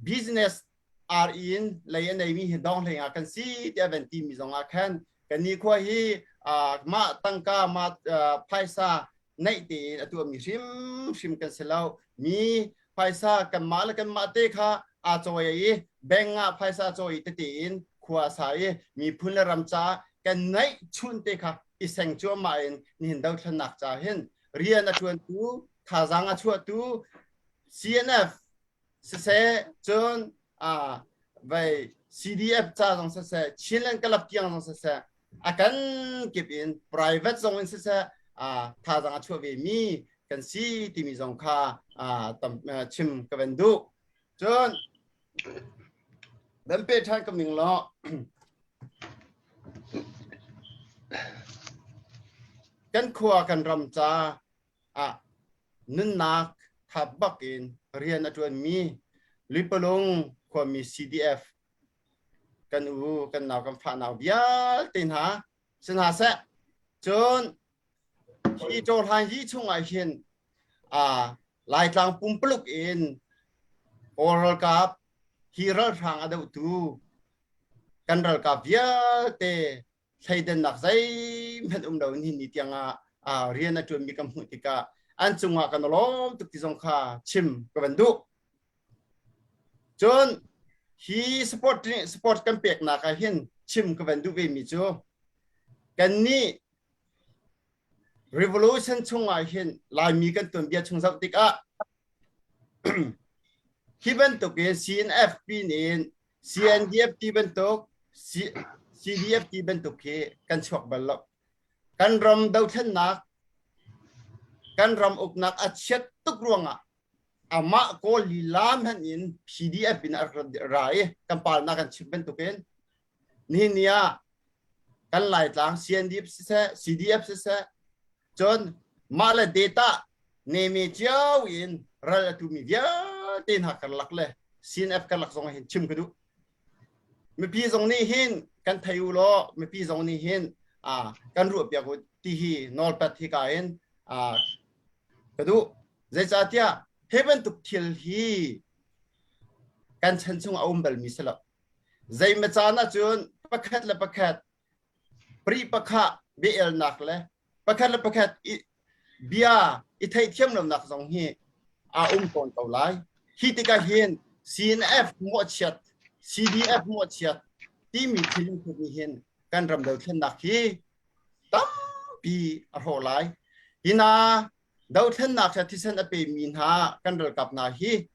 business ar in lei a neimi hi dong hlei ah kan si tiah van timi zongah khan kan ni khua hi mah tangka mah phaisa neih tein a tuahmi hrimhrim kan si lo mi phaisa kanmah le kanmah te kha aa cawi i bank ah phaisa cawi tete in khua a sa i miphun le ram ca kan neih chun te kha i seng cuahmah in nihin dothlennak ca hin rian a ṭuantu thazaang a chuahtu CNF siseh cun uh, vai CDF ca zong siseh Chinland Club tiang zong siseh a kan kip in private zong in siseh uh, thazaang a chuah ve mi kan si timi zong kha uh, tam, uh, chim ka van duh cun dan pe ṭhan ka ning lo kan khua kan ram ca ah nunnak thap bak in rian a ṭuanmi Lipalung khuami CDF kan u kan nau kan fah nau vialte hna si hna seh cun hi cohlan hi chungah hin uh, Laitlang pumpuluk in Kawl ralkap hi ralhrang a dohtu kan ralkap vialte thleidannak zeihmanh um lo ni ni tiang ah rian a ṭuanmi kan hmuh tikah an cungah kan lawm tuk ti zong kha chim ka van duh. Cun hi support support kan peknak ah hin chim ka van duh ve mi cu kannih revolution chungah hin Laimi kan tuanbia chung zoh tikah hi bantuk in CNF pin in CNDF ti bantuk CDF ti bantuk hi kan chuak bal lo. Kan ram dothlennak kan ram uknak a chiat tuk ruangah amah kawl lila hmanh in PDF in a ra i kan palnak kan chim bantukin nihin ni ah kan Laitlang CNDF siseh CDF siseh cun Mah le data neme cio in ral a tumi vialte hna karlak le CNF karlak zong hin chim ka duh. Mipi zong nih hin kan thei u law mipi zong nih hin kan ruah piak u ti hi nawlpat hi ka in ka duh. Zeicahtiah hi bantuk thil hi kan chan chung a um balmi si lo. Zeimaw caan ahcun pakhat le pakhat pri pakha biaelnak le pakhat le pakhat i bia i theihthiam lonak zong hi a um tawn ko lai. Hi tikah hin CNF mawhchiat, CDF mawhchiat timi thil nih hin kan ram dothlennak hi tampi a hrawh lai. Hi na dothlennak he thisen a pemi hna kan ralkap hna hi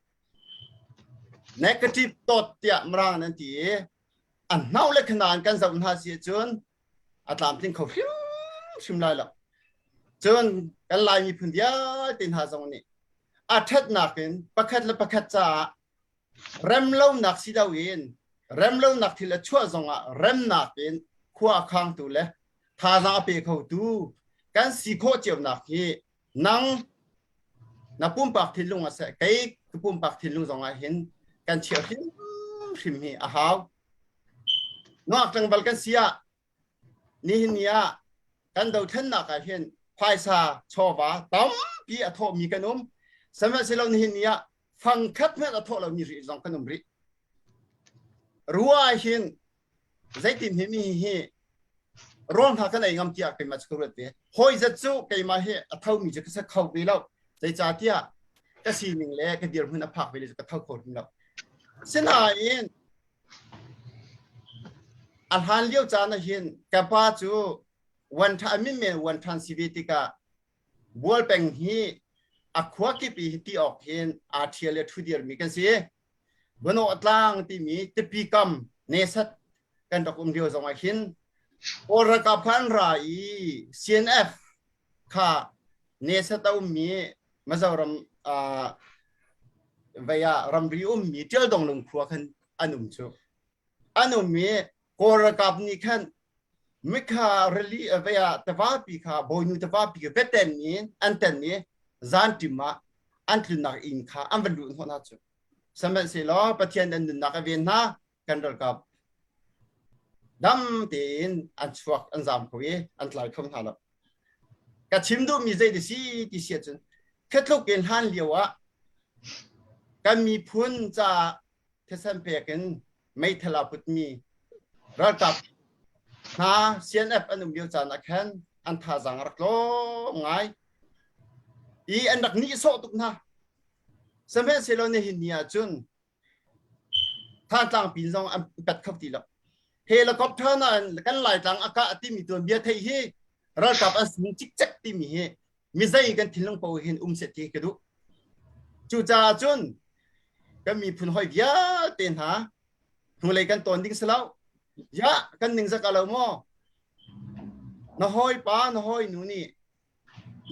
negative thought tiah mirang nan ti i a hnau le khanaan kan zoh hna si ahcun a tlamtling kho hrimhrim lai lo. Cun kan Lai miphun vialte hna zong nih a ṭhatnak in pakhat le pakhat caah remlonak si loin remlonak thil a chuah zongah remnak in khua a khangtu le thazaang a pe khotu kan si khawh cionak hi nang na pumpak thinlung ah seh kei ka pumpak thinlung zong ah hin kan chiah hrimhrim hi a hau. Nuak tlangval kan si ah nihin ni ah kan dothlennak ah hin phaisa chawva tampi a thawhmi kan um. Sihmanhsehlaw nihin ni ah fangkhat hmanh a thawh lomi rih zong kan um rih. Rua hin zeitin hi mi hi rawl hna kan ei ngam tiah keimah cu ka ruat ve. Hawi zat cu keimah hi a thomi cu ka sa kho ve lo. Zeicahtiah ka sining le ka dirhmun a phak ve le cu ka tho kho hrim lo. Sinain a hlan lio caan ah hin ka pa cu wan tha min men wan than si ve tikah Bualpeng hi a khua kip i ti awk hin aa ṭhial le ṭhudir mi kan si. Banawh tlang timi tipi kam nesat kan rak um lio zong ah hin Kawl ralkap kha an ra i CNF kha nesat a ummi Mizoram uh, vei ah ramri ummi Ṭialdong lungkhua khan an um cu. An um i Kawl ralkap nih khan mikha rili vei ah tivapi kha bawinu tivapi kha veten in an ten i zanṭim ah an tlunnak inn kha an van luh hnawh hna cu. Sihmanhsehlaw Pathian an nunnak a ven hna kan ralkap dam tein an chuak an zaam kho i an tlai kho hna lo. Ka chim duhmi zei ti si ti si ahcun khatluk in hlan lio ah kan miphun caah thisen pek in meithal aa putmi ralkap hna CNF an um lio caan ah khan an thazaang a rak tlawm ngai i an rak nihsawh tuk hna. Sihmanhsehlaw nihin ni ah cun Thantlang pin zong an pet kho ti lo. Helicopter na kan Laitlang a kah timi tuanbia theih hi ralkap an sung cikcek timi hi mizei kan thinlung po hin um seh ti ka duh. Cucaah cun kan miphun hoi vialte hna hnulei kan tawn ding si lo. Ya kan ningzak a lo maw? Na hawipa na hawinu nih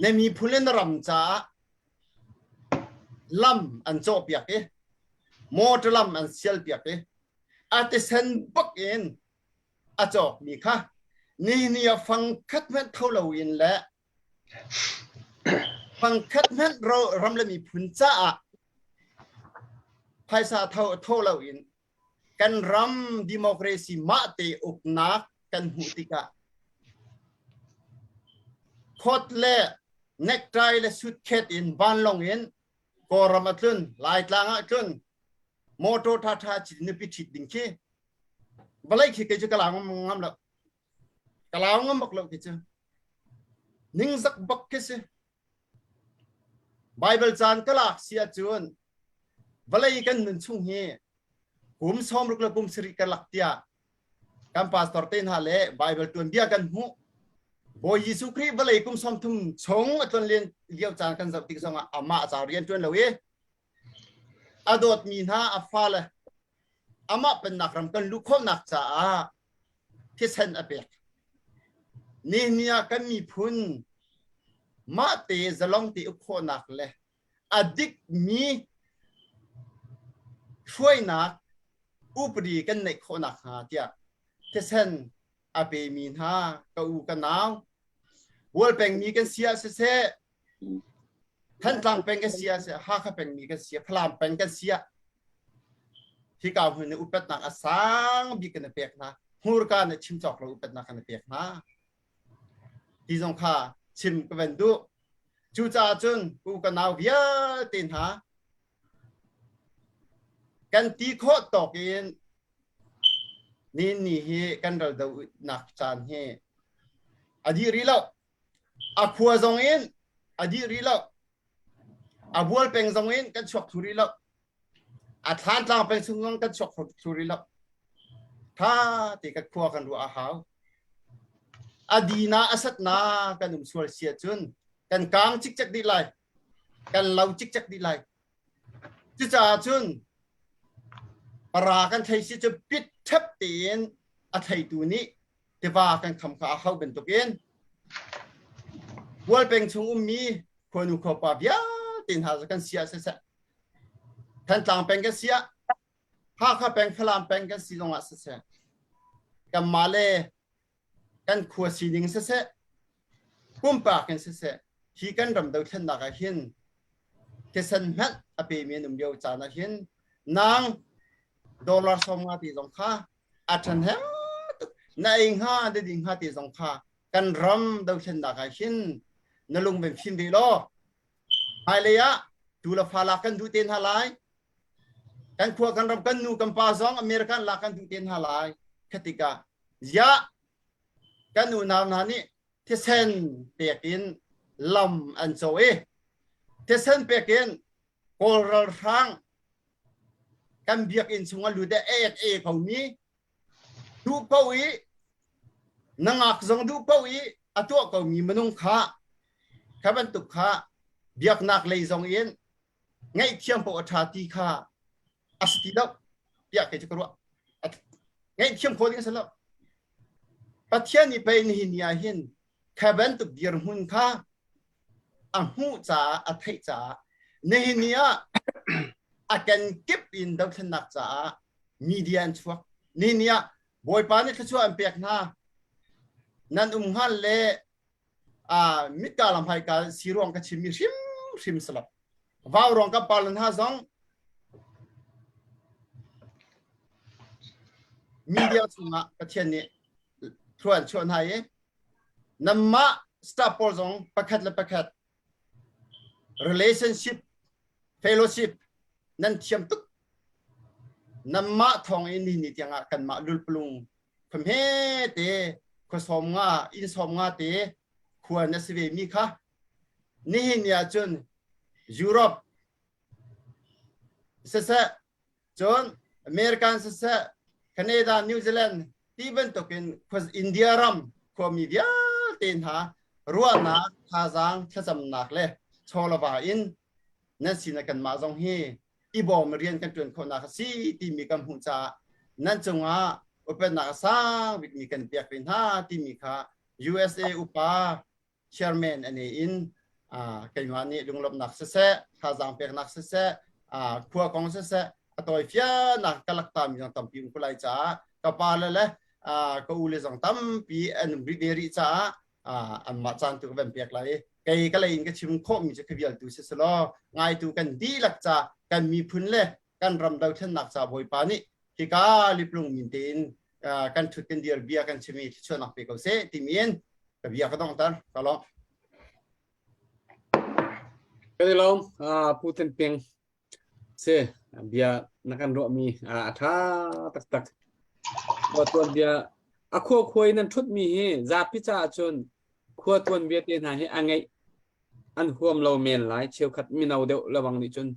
na miphun le na ram caah lam an cawhpiak i motor lam an sialpiak i a tisen bak in a cawkmi kha ni ni ah fangkhat hmanh tho loin le fangkhat hmanh ram le miphun caah phaisa tho tho loin kan ram democracy mah te uknak kan hmuh tikah coat le necktie le suitcase in vanlawng in Kawlram a tlun Laitlang ah tlun motor tha tha cit nupi ṭhit ding khi vawlei khi kei cu ka lau ngam lo ka lau ngam bak lo khi cu ningzak bak khi si Bible caan ka lak si ahcun vawlei kan nun chung hi kum 60 le kum sarih ka lak tiah kan pastor te hna le Bible tuanbia kan hmuh Bawi Jesuh Khrih vawlei kum 30 chung a tlon len lio caan kan zoh tik zongah amah ca rian ṭuan lo i a dawtmi hna a fale amah pennak ram kan luh khawhnak caah thisen a pek. Nihin ah kan miphun mah te zalong te uk khawhnak le a dikmi hruainak upadi kan neih khawhnak hnga tiah thisen a pemi hna ka u ka nau Bualpengmi kan si ah siseh. Thantlang peng kan si ah Hakha peng mi kan si Falam peng kan si ah hika hmun nih upatnak a sang bik kan pek hna. Hmurka nih chim cawk lo upatnak kan pek hna. Ti zong kha chim ka van duh. Cucaah cun u ka nau vialte hna kan ti khawh tawk in ni ni hi kan ral dohnak caan hi a dih rih lo. A khua zong in a dih rih lo. A bual peng zong in kan chuak thlu rih lo. A thlantlang peng chung zong kan chuak thlu rih lo. Tha te ka khua kan ruah a hau. A dina a satna kan um sual sia cun kan kang cikcek dih lai. Kan lo cikcek dih lai. Cucaah cun para kan thei si cu pit ṭhep tein a theitu nih tiva kan kham kha a hau bantukin Bualpeng chung ummi khuanu khuapa vialte hna cu kan sia siseh Thantlang peng kan sia Hakha peng Falam peng kan si zongah siseh kanmah le kan khua sining siseh pumpak in siseh hi kan ram dothlennak ah hin thisen hmanh a pemi an um lio caan ah hin nang dollar 50 ti zong kha a ṭhahnem tuk na ei hnga na ding hnga ti zong kha kan ram dothlennak ah hin na lung ben fim ve law hmailei ah tu le fa lak kan duh te hna lai kan khua kan ram kan nu kan pa zong American lak kan duh te hna lai khatikah ziah kan unau hna nih thisen pek in lam an co i thisen pek in Kawl ralhrang kan biakinn chung a lut i ek e ko mi duh paoh i nangak zong duh paoh i a tuah ko mi minung kha kha bantuk kha biaknak lei zong in ngaihthiam paoh a ṭha ti kha a si ti lo tiah kei cu ka ruah. Ngaihthiam khawh ding a si lo. Pathian nih pei nihin ni ah hin kha bantuk dirhmun kha a hmuh caah a theih caah nihin ni ah a kenkip in dothlennak caah media an chuak. Nihin ni ah Bawipa nih thluachuah an pek hna. Nan um hngal le uh, mitka lam haika si ruang ka chimmi hrimhrim salap. Vau ruang ka parlan ha zong media chungah Pathian nih thluan chuah hna i namah staff pawl zong pakhat le pakhat relationship fellowship nan thiam tuk namah thawng in ni ni tiangah kanmah lulpulung Khuahme te khua sawm nga inn sawm nga te khua na si ve mi kha nihin ni ahcun Europe siseh cun American siseh Canada New Zealand ti bantukin India ram khuami vialte hna ruahnak thazaang thlacamnak le chawlava in nan sinah kanmah zong hi i bawm rian kan ṭuan khawhnak a si timi kan hmuh caah nan cungah upatnak a sang bikmi kan pek ve hna timi kha USA upa chairman ane in keimah nih lunglawmhnak siseh thazaang peknak siseh khua kong siseh a tawi fianak ka laktami zong tampi um ko lai caah ka pa le le ka u le zong tampi an um rih ve rih caah anmah caan tu ka van pek lai kei ka lei in ka chim khawhmi cu ka vialtu si selaw ngaitu kan dihlak ca kan miphun le kan ram dothlennak ca Bawipa nih hika liplung min tein kan thut kan dir bia kan chimi thluachuahnak pe ko seh timi in ka bia ka donghter ka lawm. Kan i lawm Pu Tin Ping Si, bia na kan ruahmi a ṭha taktak. Khua tuanbia a khua khua in nan ṭhutmi hi zapi caah cun khua tuanbia te hna hi a ngeih an huam lo men lai cheukhat mino deuh lawang nih cun.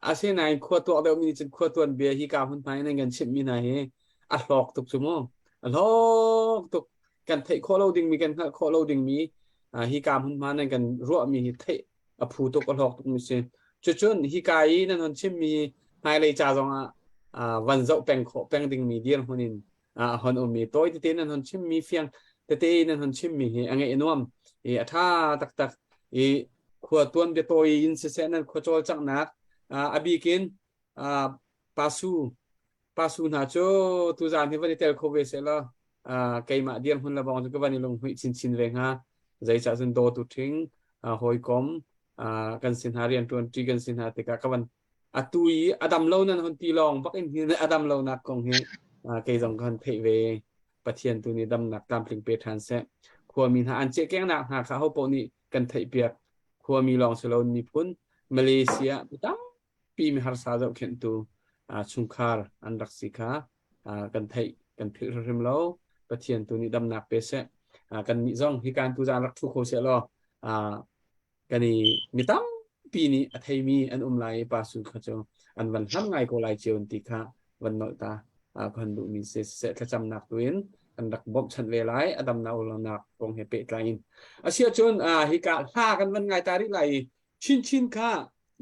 Asinain khua tuak deuhmi nih cun khua tuanbia hi ka hmunhma in an kan chimhmi hna hi a hlawk tuk cu mu. A hlawk tuk. Kan theih khawh lo dingmi, kan hngalh khawh lo dingmi hi ka hmunhma nan kan ruahmi hi theih a phu tuk a hlawk tuk mi si. Cucun hika i nan hon chimmi hmailei ca zongah van zoh peng khawh peng dingmi dirhmun in a hon ummi tawi tete nan hon chimmi fiang tete nan hon chimmi hi a ngeih nuam i a ṭha taktak i khua tuan bia tawi in siseh nan khua cawlcanghnak a bikin pasu pasu hna cu tuzaan hi van i tel kho ve seh law keimah dirhmun le bong cu ka van i lunghmuih chinchin ve hnga zeicah cun dawtu ṭhing hawikom. Kan si hna rian ṭuan ṭi kan si hna tikah ka van atu i a dam lo nan hon ti lawng bak in hin a dam lo nak kong hi kei zong ka hon theih ve. Pathian tu nih damnak tlamtling pe ṭhan seh. Khuami hna an cehkengnak hna kha hopaoh nih kan theihpiak. Khuami lawng si loin miphun Malaysia mi tampi mi harsa zohkhenhtu chungkhar an rak si kha kan theih kan philh hrimhrim lo. Pathian tu nih damnak pe seh. Kan nih zong hi kan tu zan rak ṭhu kho seh law kan i mi tampi nih a theimi an um lai i pa Sun kha cu an van hlam ngai ko lai cio ti kha van nolh ta kan duhmi si siseh thlacamnak tu in kan rak bawmhchanh ve lai a damnak ulonak kong he pehtlai in a si ahcun hika hla kan van ngai ta rih lai i chinchin kha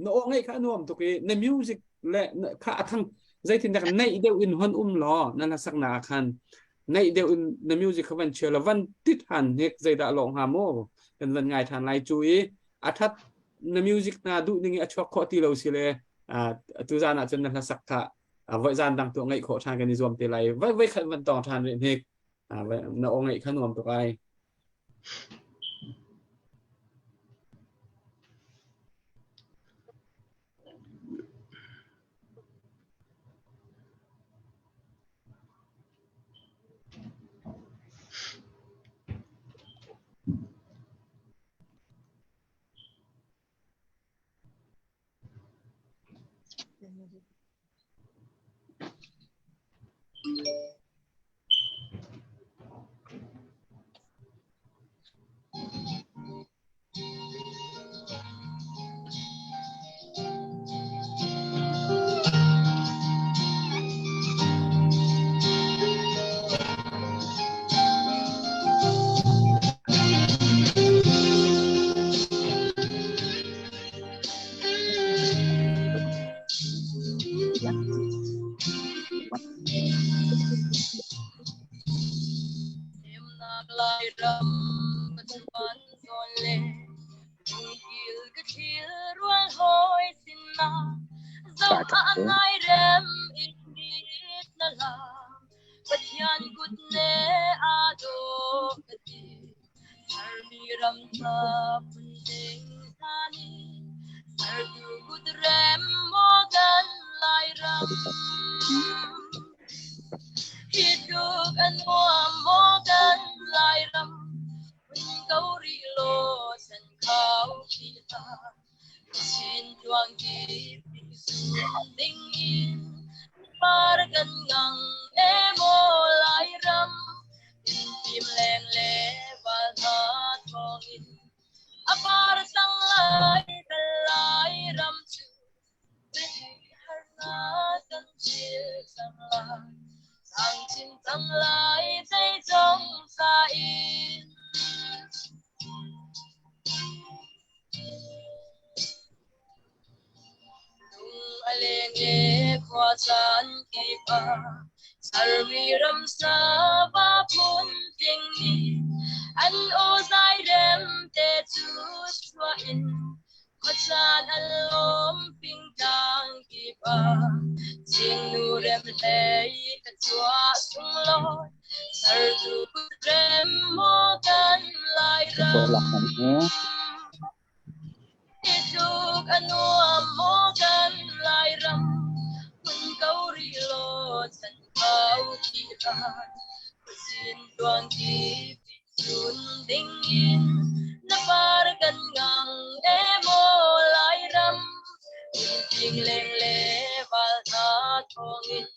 na aw ngaih kha a nuam tuk i na music le kha a thang zeitin dah naih deuh in hon um law na hlasaknak ah khan naih deuh in na music kha van chia law van tit han hnik zeidah lawh hnga maw kan van ngai than lai cu i a that na music na duh ning i a chuak khawh ti lo si le tu zan ah cun na hlasak kha voi zan dang tu ngaih khawh than kan i zuam te lai voi voi khat van tong than rih hnik na aw ngaih kha nuam tuk ai. Lairam ka chuan zawn le lungkil ka thil rual hawi sinah zoh ah ngai rem in mit na lam Pathian kut ne aa dawh ka ti. Sermi ram tha phun ding hna nih sertu kut rem maw kan Lairam. Hi tluk a nuam maw kan Lairam. Hun ko rih law san khau khi hlah. Chin tluang kip sun ding in par kan ngang e maw Lairam in tim leng le val hna thawng in a par cang lai kan Lairam cu harnak kan chil cang lai sang chin cang lai zeizong sa in. Lung a leng e khua caan kip ah sermi ramsa va phun tling nih an aw zai rem te cu chuah in khuacaan an lawm pingtlang kip ah cingnu rem hlei ka chuah sunglawi sertu kut rem maw kan Lairam. Hi tluk a nuam maw kan Lairam, hmun ko rih law chan kau ti hlan, khuasin tuang kip cun ding in na par kan ngang e maw Lairam, ting leng le val hna thawngin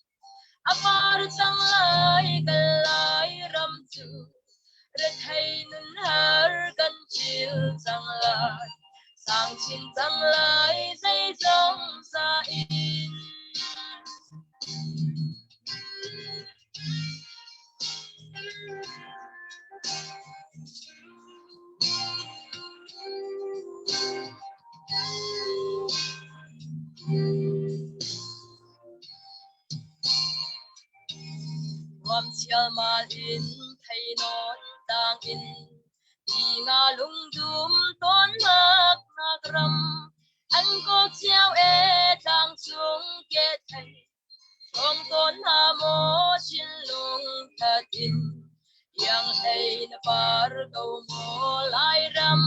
a par cang lai kan Lairam cu rethei nun har kan thil cang lai sang chin cang lai zeizong sa in. Nuam chialmal in thei nawn tlang in ti nga lungdum tawnnak nak ram an kaw cio e tlang cung ke thei thong tawn hna maw thinlung that in iang hlei na par ko maw Lairam.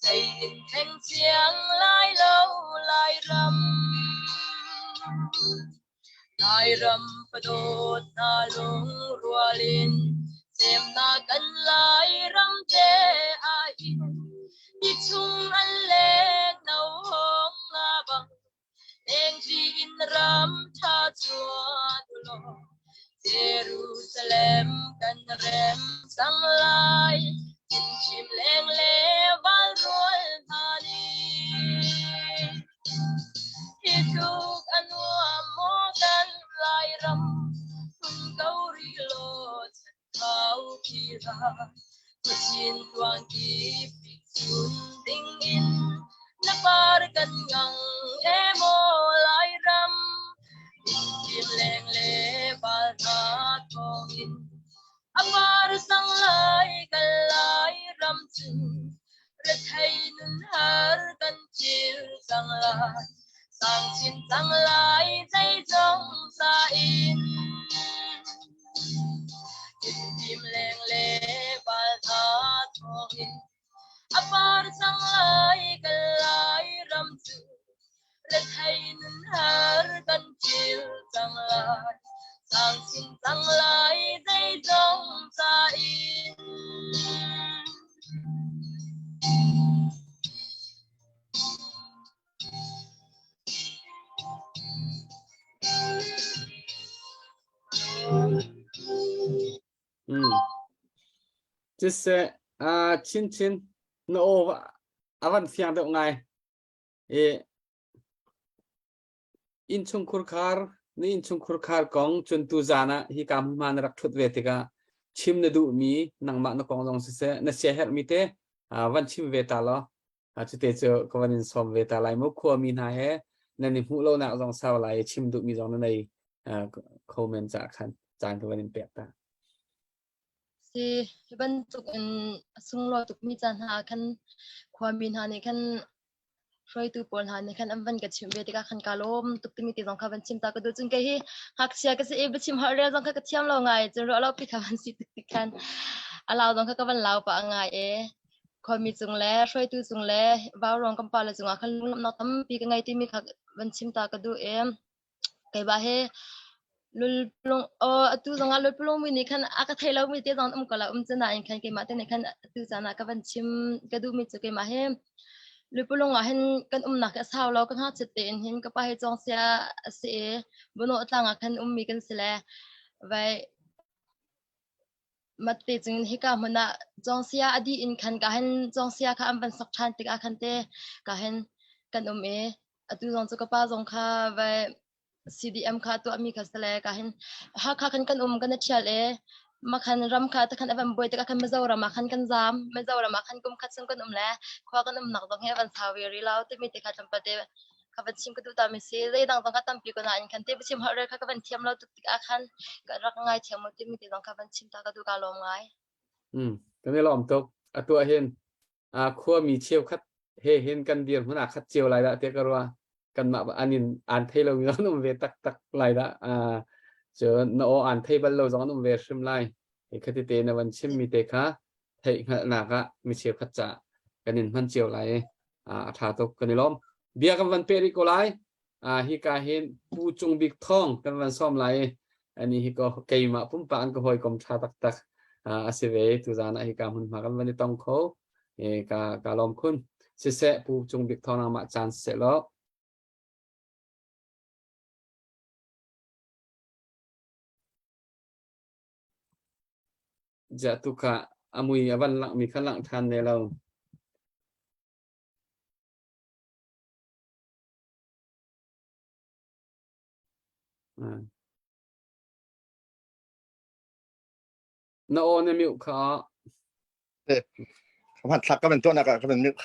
Zei in thleng chiang lai lo Lairam. Lairam padawt hna lungrual in semnak kan Lairam te ah hin ti chung an leng no hong nga bang lengṭi in ram ṭha chuan u law Jerusalem kan rem cang lai Chinchim leng le val rual hna nih Hi tluk a nuam maw kan Lairam hun ko rih law chan khau khi ra Khuachin tluang kip cun ding in na par kan ngang e maw Lairam Fimthim leng le val hna thawngin a par sang lai kan Lairam cu rethei nun har kan thil cang lai sang chin cang lai zeizong sa in Fimthim leng le val hna thawngin a par cang lai kan Lairam cu rethei nun har kan thil cang lai sang chin cang lai zeizong ca in. Siseh, chinchin na aw a van fiang deuh ngai. I innchungkhur khar na innchungkhur khar kong cun tu zan ah hi ka hmunhma na rak ṭhut ve tikah chim na duhmi nangmah na kong zong siseh na siaherhmi te van chim ve ta law Cute cu ka van in sawm ve ta lai mu. Khuami hna he nan i hmuh lonak zong sau lai i chim duhmi zong na nei kho men caah khan caan ka van in pek ta. Si, hi bantuk in a sunglawi tukmi caan hna ah khan khuami hna nih khan hruaitu pawl hna nih khan an van ka chimh ve tikah khan kaa lawm tuk timi ti zong kha van chim ta ka duh. Cun kei hi ngakchia ka si i biachim holh rel zong kha ka thiam lo ngai. Cun ruah lo pi kha van si tuk tik khan a lau zong kha ka van lau pah ngai e. Khuami cung le hruaitu cung le vauruang kan pale cungah khan lunglawmhnak tampi ka ngei timi kha van chim ta ka duh i keimah hi lulpulung aw atu zongah lulpulung mi nih khan a ka thei lomi te zong um ko la um cu nain khan keimah te nih khan atu caan ah ka van chim ka duhmi cu keimah hi lulpulung ah hin kan umnak hi a sau lo ka ngakchiat tein hin ka pa hi cawngsia a si i bunawh tlang ah khan ummi kan si le vai Matte cun hika hmun ah cawngsia a dih in khan ka hin cawngsia kha an van sok ṭhan tikah khan te ka hin kan um i atu zong cu ka pa zong kha vai CDM kha tuahmi kha si le ka hin Hakha khan kan um kan i ṭhial i makhan ram kha takhan a van buai tikah khan Mizoram ah khan kan zaam Mizoram ah khan kum khat chung kan um le khua kan umnak zong hi a van sau ve rih lo timi te kha tlawmpal te ka van chim ka duh ta mi si zeidang zong kha tampi ko nain khan te chim holh rel kha ka van thiam lo tuk tikah khan ka rak ngai thiam mu timi te zong kha van chim ta ka duh ka lawm ngai. Mm kan i lawm tuk. Atu ah hin khuami cheukhat he hin kan dir hmun ah khat cio lai dah te ka rua. Kanmah an in an thei lo mi zong um ve tak tak lai dah. Cun na aw an thei bal lo zong an um ve hrim lai. Khati te na van chim mi te kha theih hngalhnak ah mi cheukhat ca kan in hman cio lai i a ṭha tuk kan i lawm. Bia kan van peh rih ko lai. Hi ka hin Pu Cung Bik Thawng kan van sawm lai i ani hi ko keimah pumpak an ka hawikom ṭha taktak a si ve. Tuzaan ah hi ka hmunhma kan van i tong kho. Ka ka lawm khun. Siseh Pu Cung Bik Thawng nangmah caan siseh law. Ziah tu kha a mui a van langhmi kha langh ṭhan ne lo. Na aw na mute kha. Ka thlak ka van tuahnak ah ka van mute.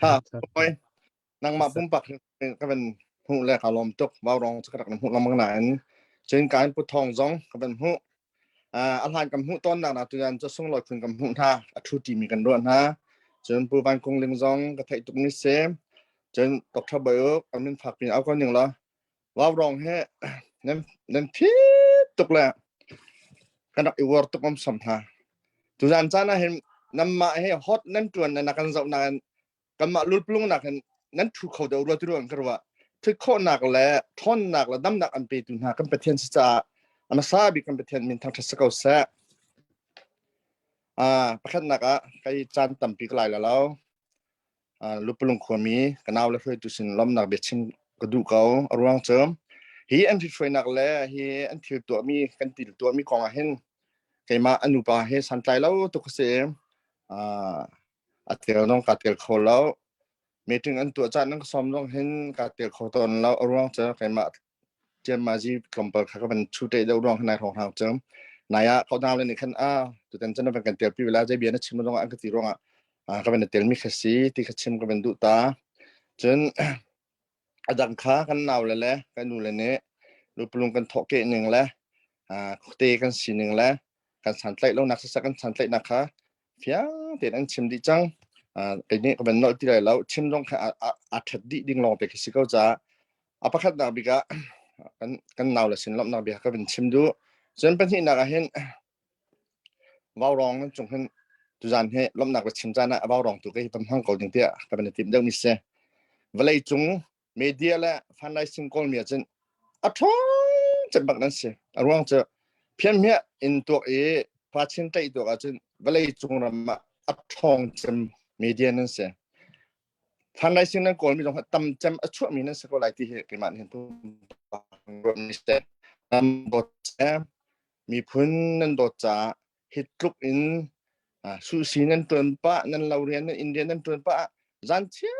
Ha, oi. Nangmah pumpak ka van hmuh le ka lawm tuk. Vaurawng cu ka rak na hmuh lengmang nain cun ka in pu thawng zong ka van hmuh. A hlan kan hmuh tawnnak na tuyan cu sunglawi phun kan hmuh hna. A thu timi kan ruah hna. Cun Pu Van Kung Ling zong ka theih tuk mi si. Cun Dr. Bayuk an min fak pin au ko ning la. Vaurawng he nan nan phit tuk le kan rak i uar tuk om sam hna. Tuzan caan ah hin namah he hot nan tuan na kan zoh nain. Kanmah lulplung nak hin nan thu kho deuh rua ti ruang ka ruah. Thut khawhnak le ṭhawnnak le damnak an petu hna kan Pathian si caah a hmasa bik kan Pathian min thangṭhat si ko seh. Ah, pakhatnak ah kai caan tampi ka lai la lo. Ah, lupalung khuami ka nau le hruaitu sin lawmnak biachim ka duh ko. A ruang cu hi an hruainak le hi an thil tuahmi kan til tuahmi kong ah hin keimah an nupa he santlai lo tuk ka si. Ah, a tel zong ka tel kho lo. Meeting an tuah caan an ka sawm zong hin ka tel kho tawn lo. A ruang cu keimah Ciammazi tlawmpal kha ka van chu te deuh ruang nai hrawng hang cam. Nai ah ko nau le nih khan a tutan chan van kan tel pi la zei bia na chim zong an ka ti ruangah ka van tel mi kha si ti kha chim ka van duh ta. Cun a dang kha kan nau le le kan nu le nih lupulung kan thawh ke ning le te kan si ning le kan santlaih lo nak siseh kan santlaih nak kha fiang tein an chim dih cang. Kei nih ka van nolh ti lai lo. Chim zong kha a ṭhat dih ding lawng te khi si ko caah a pakhatnak bik ah kan kan nau le sin lawmhnak bia ka van chim duh. Cun pahnihnak ah hin vaurawng nan cung hin tuzan hi lawmhnak ka chim caan ah vaurawng tu ka hi pam hmang ko ding tiah ka van i tim deuh mi si. Vawlei cung media le fundraising kawlmi ah cun a ṭhawng cem bak nan si. A ruang cu phianhmiah in tuak i fachin tlaih tuak ahcun vawlei cung ram ah a ṭhawng cem media nan si. Fundraising nan kawlmi zong tam cem a chuahmi nan si ko lai ti hi keimah nih hin pumpak ruahmi si. Nan dawt miphun nan dawt caah hi tluk in suhsi nan ṭuan pah nan lo rian nan inn rian nan ṭuan pah ah zan chia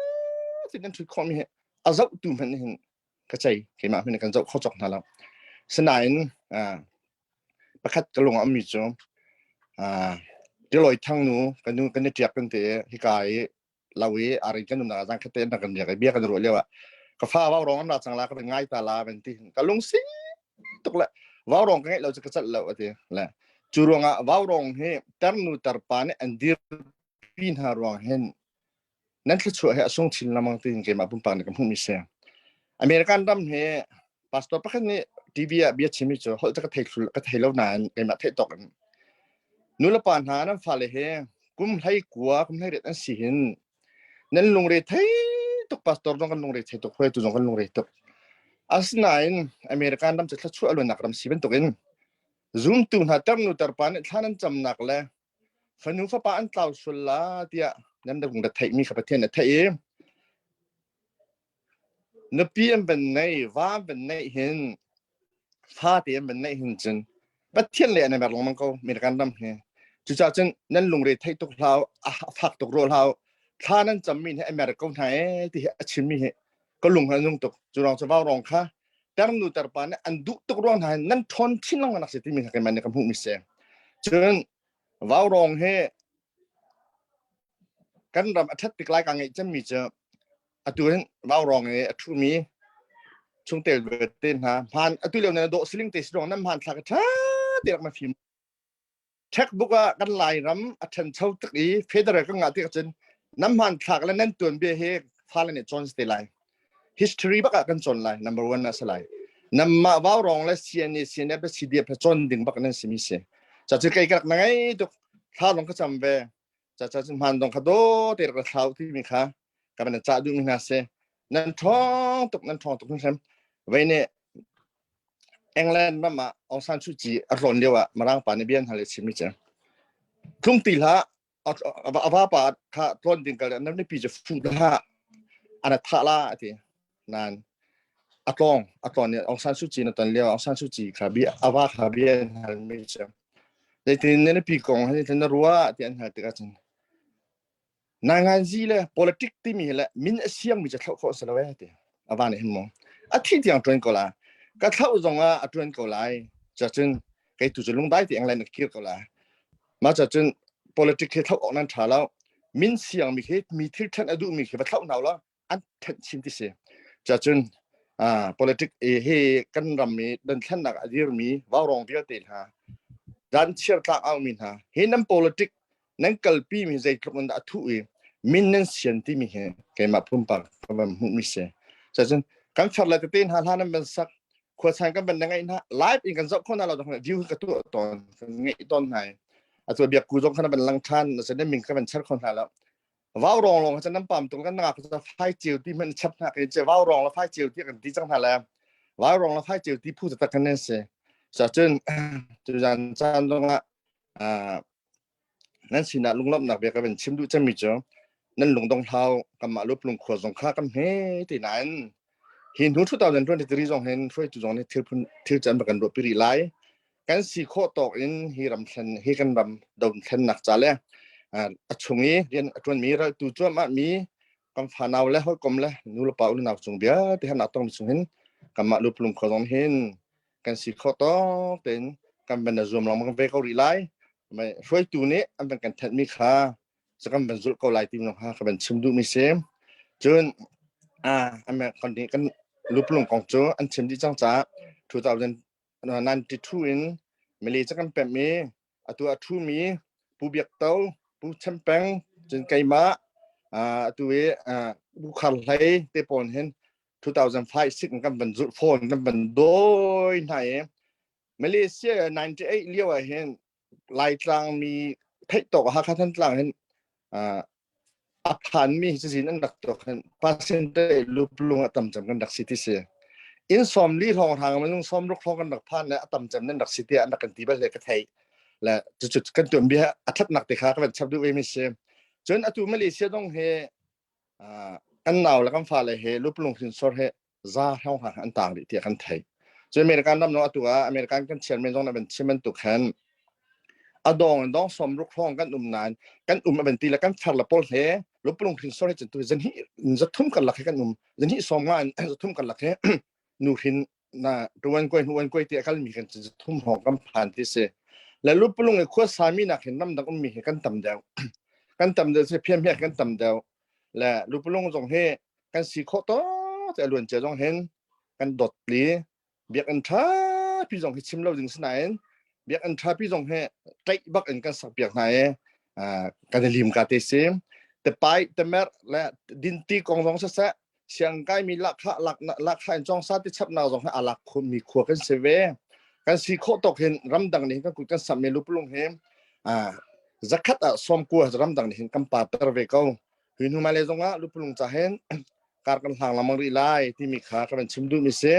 nan ṭhut khawhmi hi a zohtu hmanh hin ka cei keimah hmanh kan zoh kho cawk hna lo sinain pakhat ka lung a ummi cu Tilawi Thang nu kan nu kan i ṭiak kan ti hika i lo i arin kan umnak zan khat te na kan biak i bia kan ruah lio ah ka fa vau rong an ra cang la ka ngai ta la ban ti ka lung si tuk le vau rong ka ngeih lo cu ka cat lo ati le cu ruangah vau rong hi ternu tarpa nih an dir pi hna ruang hin nan thluachuah he a sung chin lengmang tiin keimah pumpak nih ka hmuhmi si. American ram hi pastor pakhat nih TV ah bia chimmi cu holh cu ka thei ka thei lo nain keimah theih tawk in nulepa hna nan fale he kum hlei kua kum hlei riat an si hin nan lungre thei tuk pastor zong kan lungre thei tuk hruaitu zong kan lungre tuk asinain American ram cu thluachuah luannak ram si bantukin zumtu hna ternu tarpa nih thla nan camnak le fanu fapa an tlau sual la tiah nan rak ra theihmi kha Pathian a theih i nupi an van nei va an van neih hin fate an van neih hin cun Pathian le an i mer lengmang ko American ram hi cucaah cun nan lungre theih tuk hlau a fak tuk rawh hlau thla nan cammi hi America ko hna ee ti hi a chimmi hi ka lung a nung tuk cu rong cu vau rong kha ternu terpa nih an duh tuk ruang hna hin nan ṭhawn chin lengmang nak si timi kha keimah nih ka hmuhmi si cun vau rong hi kan ram a ṭhat tik lai ka ngeih cemmi cu atu hin vau rong i a ṭhumi chungtel te hna hmaan atu lio nan dawh siling te si ruang nan hmaan thlak ṭha te rak na fim Checkbook ah kan Lairam a ṭhancho tuk i federal kan ngah tik ahcun nan hmanthlak le nan tuanbia hi fale nih cawn te lai. History bak ah kan cawn lai. Number one ah si lai. Namah vaurawng le CNA, CNF le CDF le cawn ding bak nan simi si. Ca cu kei ka rak na ngei tuk. Thla lawng ka cam ve. Ca ca cun hmaan dong kha do te rak thlau timi kha ka van cah duhmi hna si. Nan ṭhawng tuk, nan ṭhawng tuk hrim. Vei nih England ram ah Aung San Suu Kyi a tlawn lio ah Mirang pa nih bia an hal i chimmi cu tlungti hlah a vapa kha tlawn ding kal nan nupi cu fuh hlah an thah la a ti nain a tlawng a tlawn i Aung San Suu Kyi na ton lio Aung San Suu Kyi kha bia a va kha bia an halmi cu zeitin na nupi kong hi na ruah ti an hal tikah cun Nainganzi le politic timi hi le min a siangmi cu thlauh khawh a si lo ee ti a va nih hin mu a thi tiang ṭuan ko la ka thlauh zong ah a ṭuan ko lai cacun kei tu cu lungdai ti England ka kir ko la mah cacun politic hi thlauh awk nan ṭha lo min siangmi khi mi thil ṭhen a duhmi khi va thlauh hna law an thenh chin ti si cacun politic hi kan ram i dothlennak a dirmi vaurawng vialte hna dan chiar tlak aumi hna hi nan politic nan kalpi mi zeitluk in dah a thuh i min nan sian timi hi keimah pumpak ka van hmuhmi si cacun kan fer le tete hna hla nan van sak khuachan kan van na ngaih hna live in kan zoh kho hna lo view ka tuah tawn kan ngeih tawn hna atu biak ku zong kha na van lang than na min ka van char kho hna lo. Vau rong lawng cun nan pam tung kan ngak cu fai ceu ti hmanh chap hna ke che vau rong la fai ceu ti kan ti cang hna le vau rong la fai ceu ti phu tak kan si sa cun tuzan caan zongah nan sinah lunglawmhnak bia ka van chim duh cemmi cu nan lungdong hlau kanmah luplung khua zong kha kan hme ti nain hi hnu 2023 zong hin hruaitu zong nih thil phun thil can kan ruah pi rih lai kan si khawh tawk in hi ram thlen hi kan ram don thlennak ca le a chung i rian a ṭuanmi raltu cuahmah mi kan fanau le hawikom le nu le pa unau cung vialte han tong chung hin kanmah luplung khua zong hin kan si khawh tawk tein kan van zuam lengmang ve ko rih lai hruaitu nih an van kan thenhmi kha cu kan van zulh ko lai ti kha ka van chim duhmi si cun kan kan luplung kong cu an chim dih cang caah 2092 in Malay ca kan pemh i atu a ṭhumi Pu Biak To, Pu Chem Peng, cun keimah atu i Pu Khar Hlei te pawl hin 2005 sik kan van zulh fawn kan van dawi hna i Malaysia 98 lio ah hin Laitlang mi theih tawk Hakha Thantlang hin a phanmi cazin an rak tuak hin percentage luplung a tam cem kan rak si ti si in som li hlong hrang minung som ruk hlong kan rak phan le a tam cem nan rak si ti an rak kan ti bal le ka thei le cucu kan tuan bia a thatnak te kha ka van chap duh ve mi si cun atu Malaysia dong he kan nau le kan fale he luplung hrinsor he za hlong ha an tang rih tiah kan theih. Cun American ram no atu ah American kan chairman zong na van chim bantuk khan a dong in dong som ruk hrawng kan um nain kan um avan ti le kan fer le pawl he lupulung hrin sor he cun tu zan hi zathum kan lak he kan um zan hi som nga zathum kan lak he nu hrin na tuan koi hnuan koi ti akal mi kan zathum hrawng kan phan ti si le lupulung i khua sami nak hin ram dang um mi he kan tam deuh kan tam deuh se phiam hian kan tam deuh le lupulung zong hi kan si khawh to te luan cia zong hin kan dot li biakinn tha pi zong hi chim lo ding sinain biakinn tha pi zong hi tlaih bak in kan sak piak hna i kan i lim ka te si te pai te mer le dinti kong zong siseh siang kai mi lakha lak lakha in chong sa ti chap na zong hi alak mi khua kan si ve kan si khawh tok hin ramdang nih kan kut kan sam mi lupulung hi zakhat ah som ku ramdang nih hin kan pa ter ve ko Hi hnu hmailei zongah lupulung ca hin kar kan hlang lengmang rih lai timi kha ka van chim duhmi si.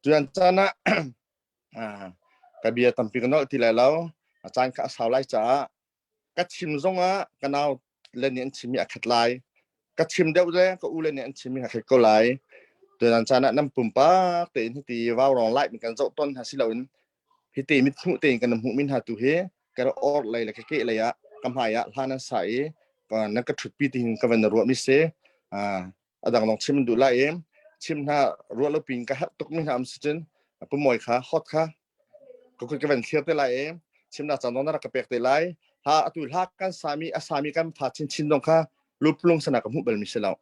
Tuan caan ah ka bia tampi ka nolh ti lai lo. A caan kha a sau lai caah ka chim zongah ka nau le nih an chimmi a khat lai. Ka chim deuh le ka u le nih an chimmi a khat ko lai. Tuan caan ah nan pumpak tein hiti vaurawng lai kan zoh ton hna si loin Hiti mithmuh tein kan hmuhmi hna tu hi ka or lei le ka ke lei ah ka hmai ah hlan an sa i nan ka ṭhutpi ti hin ka van ruahmi si. A dang lawng chim duh lai i chim hna ruah lo pin ka herh tukmi hna um si cun pumawi kha hot kha ka kut ka van thlir te lai i chimnak caan zong na rak ka pek te lai. Ha atu hla kan sami a sami kan fa chinchin zong kha luplung sana ka hmuh bal mi si lo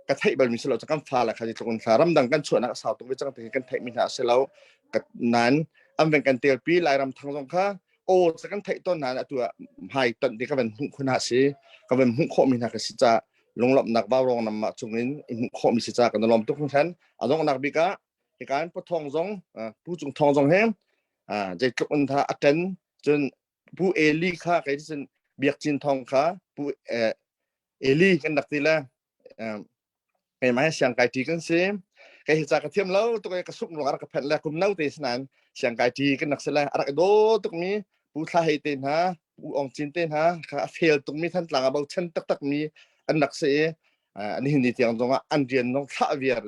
ka theih bal mi si lo kan fa la kha tluk in thla ramdang kan chuahnak sau tuk ve cang ti kan theih mi hna si lo nan an ven kan tel pi lairam thang zong kha o sa kan theih ton na atu ah hmai ton ti ka van hmuh khun ha si ka van hmuh khawh mi hna ka si ca lunglawmhnak vaurawng nam ma chungin i hmuh khawh mi si ca kan lawm tuk hringsan a donghnak bik ah hikan pathong zong pu cung thong zong he zeitluk in tha aten cun Pu Eli kha kei cun Biak Cin Thawng kha Pu Eli kan rak ti le keimah hi siang kai ṭi kan si. Kei hi ca ka thiam lo tuk i ka suk ruang a rak ka phanh le kum no te sinain siang kai ṭi kan rak si le a rak i daw tukmi Pu Thla Hei te hna Pu Ong Cin te hna kha a fel tukmi Thantlang a bochan taktak mi an rak si i nihin ni tiang zongah an rian zong thlah viar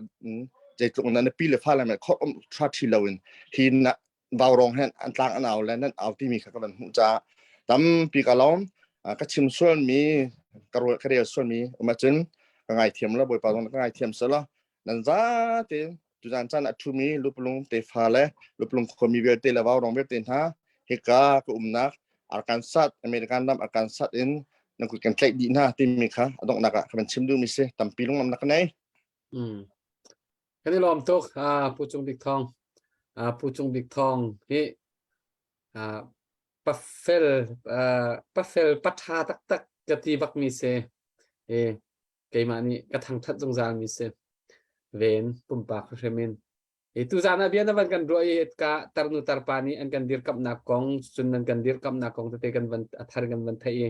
zeitluk na pi le fa le khor um ṭha ṭhi loin hi na vaurawng hen an tlang an au le nan au timi kha ka van hmuh caah tampi ka lawm ka chim sualmi ka rual ka rel sualmi um ahcun ka ngaithiam la bawipa zong ka ngaithiam sela nan za tein tuzan caan a thumi lupulung tefa le lupulung khuami vialte le vaurawng vialte hna hika ka umnak Arkansas American ram Arkansas in nan kut kan tlaih dih hna timi kha a donghnak ah ka van chim duhmi si tampi lunglawmnak ka nei Mm. Kan i lawm tuk Pu Cung Bik Thawng. Pu Cung Bik Thawng hi pafel pafel patha taktak ka ti bakmi si. E keimah nih ka thangthat zungzal mi si. Ven pumpak hrim in. E tuzan ah bia na van kan ruah i ka tarnu tarpa nih an kan dirkamhnak kong cun nan kan dirkamhnak kong tete kan van a thar kan van theih i.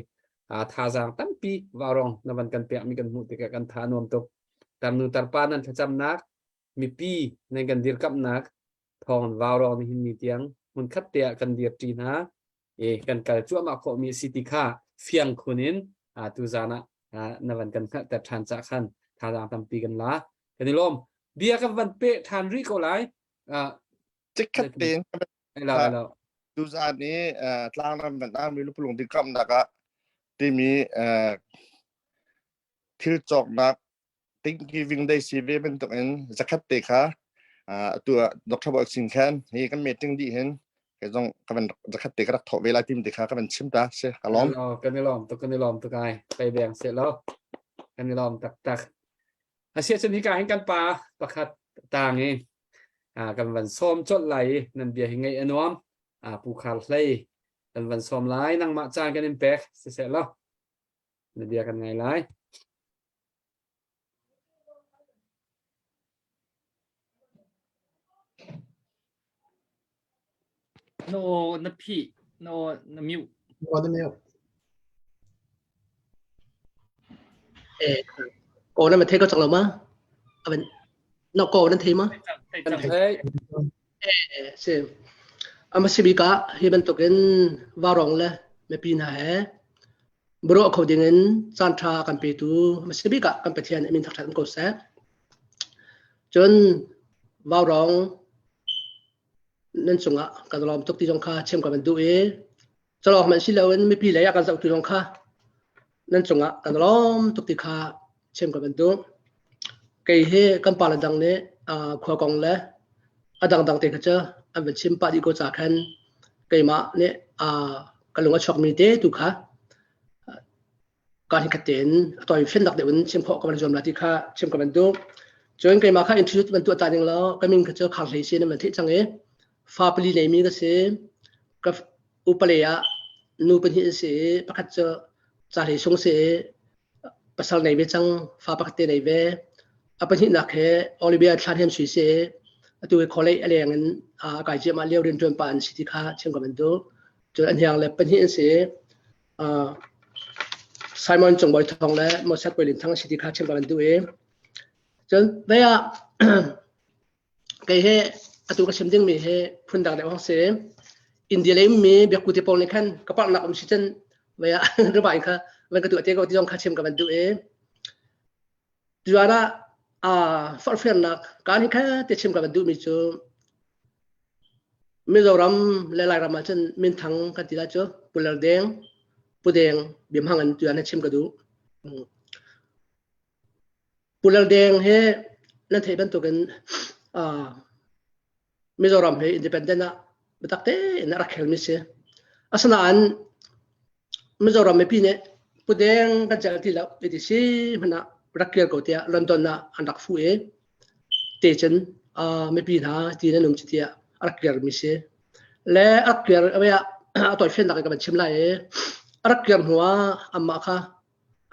Thazaang tampi vaurong na van kan pekmi kan hmuh tikah kan tha nuam tuk. Tarnu tarpa nan thlacamnak, mipi nan kan dirkamhnak thawng vaurong nihin ni tiang hmunkhat te ah kan dirṭi hna i kan kal cuahmah khawhmi a si ti kha fiang khun in tuzaan ah na van kan hngalhter ṭhan cah khan thazaang tampi kan la. Kan i lawm. Bia kan van peh ṭhan rih ko lai. Chikkhat tein tuzaan i tlangram van armi lupulung dirkamhnak ah timi thil cawknak Thanksgiving Day si ve bantuk in zakhat te kha atu ah Dr. Bawi Sing khan hi kan meeting dih hin kei zong ka van zakhat te ka rak thawh ve lai tim te kha ka van chim ta si ka lawm. Kan i lawm tuk kan i lawm tuk ai pei beng se lo kan i lawm taktak. Asia cun hika hin kan pa pakhat tang i kan van sawm colh lai i nan bia hi ngaih a nuam Pu Khar Hlei kan van sawm lai nangmah caan kan in pek siseh law na bia kan ngai lai. Na aw na phih, na aw na mute. Aw na mute. Eh, ko na ma thei ko chak lo ma? Aban no ko nan thei ma? Thei cang. Thei. Eh, si. Ama sibika hi bantukin varong le mipi hna he Biaruah kho dingin caanṭha a kan petu hmasa bik ah kan Pathian a min thangṭhat um ko seh. Cun vaurawng nan cungah kan lawm tuk ti zong kha chim ka van duh i calawk hmanh si loin mipi lei ah kan zohtu zong kha nan cungah kan lawm tuk ti kha chim ka van duh. Kei hi kan pa le dang nih khua kong le a dangdang te kha cu an van chim pah dih ko ca khan keimah nih ka lung a chuakmi te tu kha ka hin khat tein a tawi fiannak deuh in chim khawh ka van zuam la ti kha chim ka van duh. Cun keimah kha introduce van tuah ta ning law ka min kha cu Khar Hlei si nan van theih cang i fa pali neimi ka si. Ka upale ah nu pahnih an si i pakhat cu ca hlei sung si i pasal nei ve cang fa pakhat te nei ve a pahnihnak he Olivia Thlan Hem Sui si atu hi college a leng in a kai ciahmah lio rianṭuan pa an si ti kha chim ka van duh cun an hiang le pahnih an si Simon Cungbawi Thawng le Moses Bawi Lin Thang si ti kha chim ka van duh i cun vei ah Kei he atu ka chim dingmi hi phundang deuh hong si. India lei ummi biakku te pawl nih khan ka parnak um si cun vei ah riba in kha van ka tuah te ko ti zong kha chim ka van duh i tuan ah aa forhfialnak kaan hi kha te chim ka van duhmi cu Mizoram le Lairam ah cun minthang kan ti lai cu Puler Deng, Pudeng biamhang in tuan hi chim ka duh. Pu Lal Deng hi nan theih bantukin uh, Mizoram hi independent ah biatak tein a rak khelmi si. Asinain Mizoram mipi nih Pu Deng kan celh ti lo ti si hmanh ah rak kir ko tiah London ah an rak fuh i te cun uh, mipi hna ti nan um ci tiah a rak kirmi si. Le a rak kir a tawifiannak in ka van chim lai i a rak kir hnu ah amah kha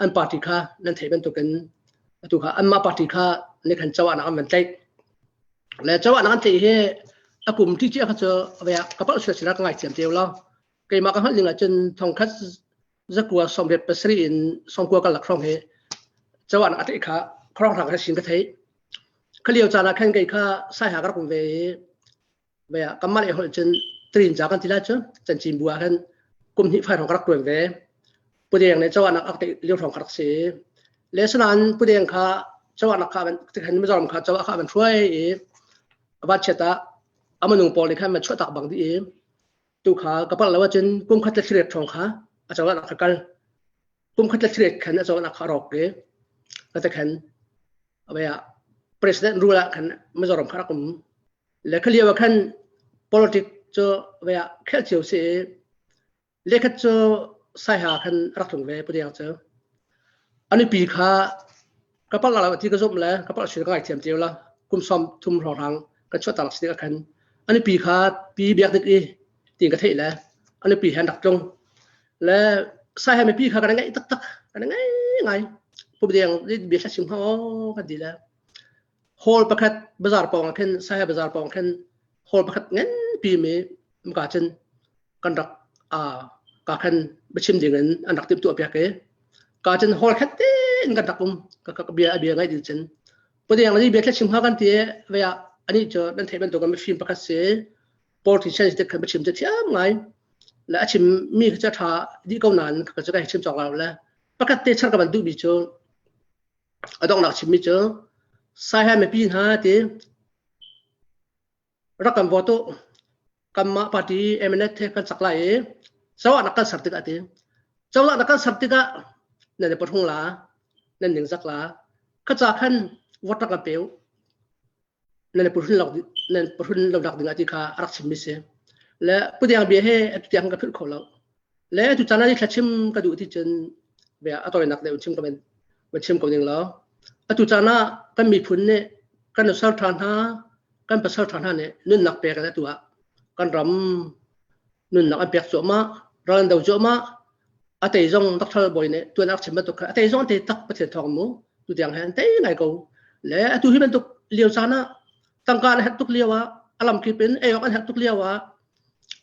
an party kha nan theih bantukin atu kha anmah party kha ne khan chawa nak an van tlaih le chawa nak an tlaih hi a kum ti chia kha cu avaya ka palh sual sila ka ngai thiam teu lo keimah ka hngalh ning ahcun thongkhat zakua sawmriat pasarih in sawmkua ka lak hrawng hi chawa nak a tlaih kha khrong hrang kha sin ka thei kha lio caan ah khan kei kha sai ha ka rak um ve i Vei ah kanmah lei holh cun trin ca kan ti lai cu cancin bu ah khan kum hnih fai hrawng ka rak tuan ve. Pudeng le cawanak ak te lio hrawng ka rak si. Le sanain pudeng kha cawanak kha khan Mizoram kha cawa kha van hruai i van chiat ah a minung pawl nih khan van chuah tak bang dih i tu kha ka palh lo ahcun kum khat le thliret hrawng kha a cawanak kha kal. Kum khat le thliret khan a cawanak kha a rawk i ka te khan avei ah president rule ah khan Mizoram kha rak um Le kha lio ah khan politics cu vei ah khelh cio si i lekhat cu Saiha khan rak tlung ve Pudeng cu. A nupi kha ka palh lo ti ka zumh le ka palh sual ka ngaithiam cio la kum sawm thum hrawnghrang kan chuah tak si tikah khan a nupi kha pi biak dik i ti ka theih le a nupi he an rak tlung. Le Saiha mipi kha kan ngaih taktak kan ngai ngai. Pudeng bia thla chim hnga aw kan ti le hall pakhat bazar pawng ah khin Saiha bazar pawng khin hall pakhat nganpi mi muka cun kan rak aa Ka khan biachim ding in an rak timhtuah piak i ka cun hall khat tein kan rak um. Ka ka bia a bia ngaih ding cun Pudeng le bia chim hnga kan ti ve ah ani cu nan theih bantuk in mifim pakhat si politician te khan biachim cu thiam ngai le a chim mi kha cu tha dih ko nain ka cu ka chim cawk lo le pakhat te char ka van duh mi cu a donghnak chim mi cu Saiha mipi hna ti rak kan vote u kanmah party MNF he kan sak lai i cozah nak kan ser tikah ti cozah nak kan ser tikah nan i pathung la nan ning zak la kha ca khan vote rak kan pe u nan i pahrun lo nan pahrun lo nak ding ah ti kha a rak chim mi si le putiang bia he atu tiang ka philh kho lo le tu caan ah thla chim ka duh ti cun bia a tawinak deuh chim ka ben va chim ko ding lo atu caan ah kan miphun nih kan nusal ṭha hna kan pasal ṭha hna nih nunnak pek in atu ah kan ram nunnak an pek cuahmah ral an do cuahmah a tei zong Dr. Bawi nih tuan ak chim bantuk kha a tei zong an tei tak Pathian thawng mu tu tiang he an tei ngai ko le atu hi bantuk lio caan ah tangka an herh tuk lio ah a lam kip in ei awk an herh tuk lio ah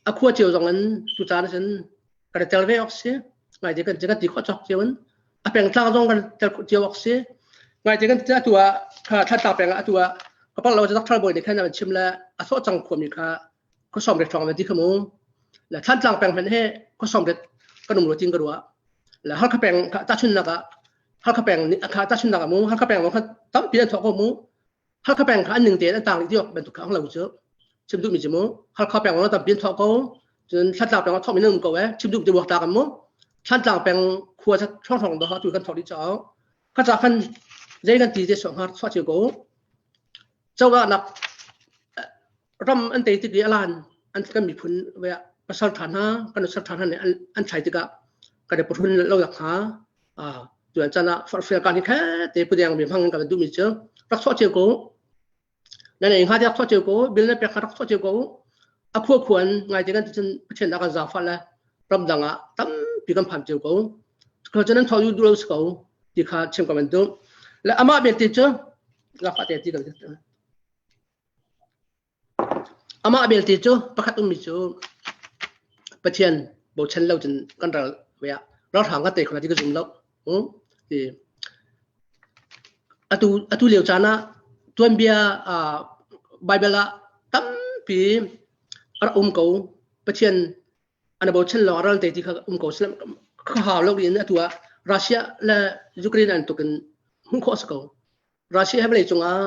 a khua cio zong in tu caan ah cun kan i tel ve awk si ngai te kan kan ti khawh cawk cio in a pengtlang zong kan tel cio awk si ngai te kan ti atu ah thlatla peng ah atu ah ka pal lo Dr. Bawi nih khan an chim le a sawh cang khuami kha khuasom ret ṭhawng ti kha mu le Thantlang peng hmanh he khuasom ret kan um lo tin ka ruah le Halkha peng kha tahchunnak ah Halkha peng nih kha tahchunnak ah mu Halkha peng kha tampi an thawk ko mu Halkha peng kha an ning tein an tang rih tiok bantuk kha ang lo cu chim duhmi cu mu Halkha peng zong tampi an thawk ko cun Thantlang peng ah thawk mi nan um ko eh chim duh ti buak ta kan mu Thantlang peng khua cha ṭhawng ṭhawng do tu kan thawk dih caah kha ca khan zei kan ti te so hngar chuah cio ko cozah nak ram an tei tik i alan an kan miphun ve pasal ṭha hna kan pasal ṭha hna nih an thlai tikah kan i pahrun lo yak hnga tuan chan ah forhfial kan hi khe te pudeng mi hmang kan duhmi cu rak chuah cio ko nan ei hnga te rak chuah cio ko bil na pek rak chuah cio ko a khua khuan ngai te kan cun Pathian a kan zaangfah le ramdang ah tampi kan phan cio ko ko cun an thawh duh lo si ko ti kha chim ka van duh le amah belte cu lakah te ti kan Amah belte cu pakhat ummi cu Pathian bochan lo cun kan ral ve ah ralhrang kan tei kho lai ti ka zum lo. Ti atu atu lio caan ah tuanbia uh, Bible ah tampi a rak um ko. Pathian an bochan lawng ral te ti kha um ko kha hau lo in atu ah Russia le Ukraine an tuk in hmuh khawh si ko. Russia he vawlei cungah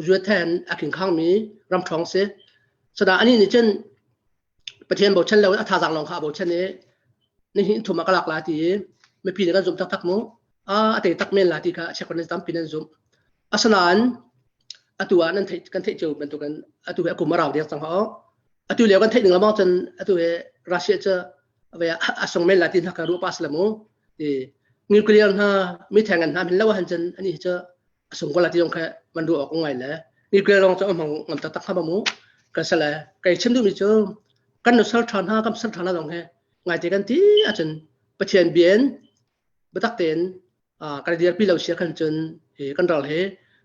zuathen a khingkhangmi ram ṭhawng si. Sada ani nih cun Pathian bochan lo in a thazaang lawng kha a bochan i nihin thum ah ka lak la ti i mipi nih kan zumh taktak mu. A a tei tak men la ti kha a check tampi nan zumh. Asinain atu ah nan theih kan theih cio bantukin atu hi a kum a rau dek cang ho. Atu lio kan theih ning lamang cun atu hi Russia cu a sung men la ti hna ka ruah pas la mu. Ti nuclear hna mitheng an hna min lo han cun ani cu a sung ko la ti zong kha man ruah awk ngai le nuclear lawng cu hmang ngam taktak hna mu kan sale kai chim duhmi cu kan nusal ṭha hna kan pasal ṭha hna zong he ngai te kan ti ahcun Pathian bien biatak tein kan dirpi lo sia khan cun kan ral he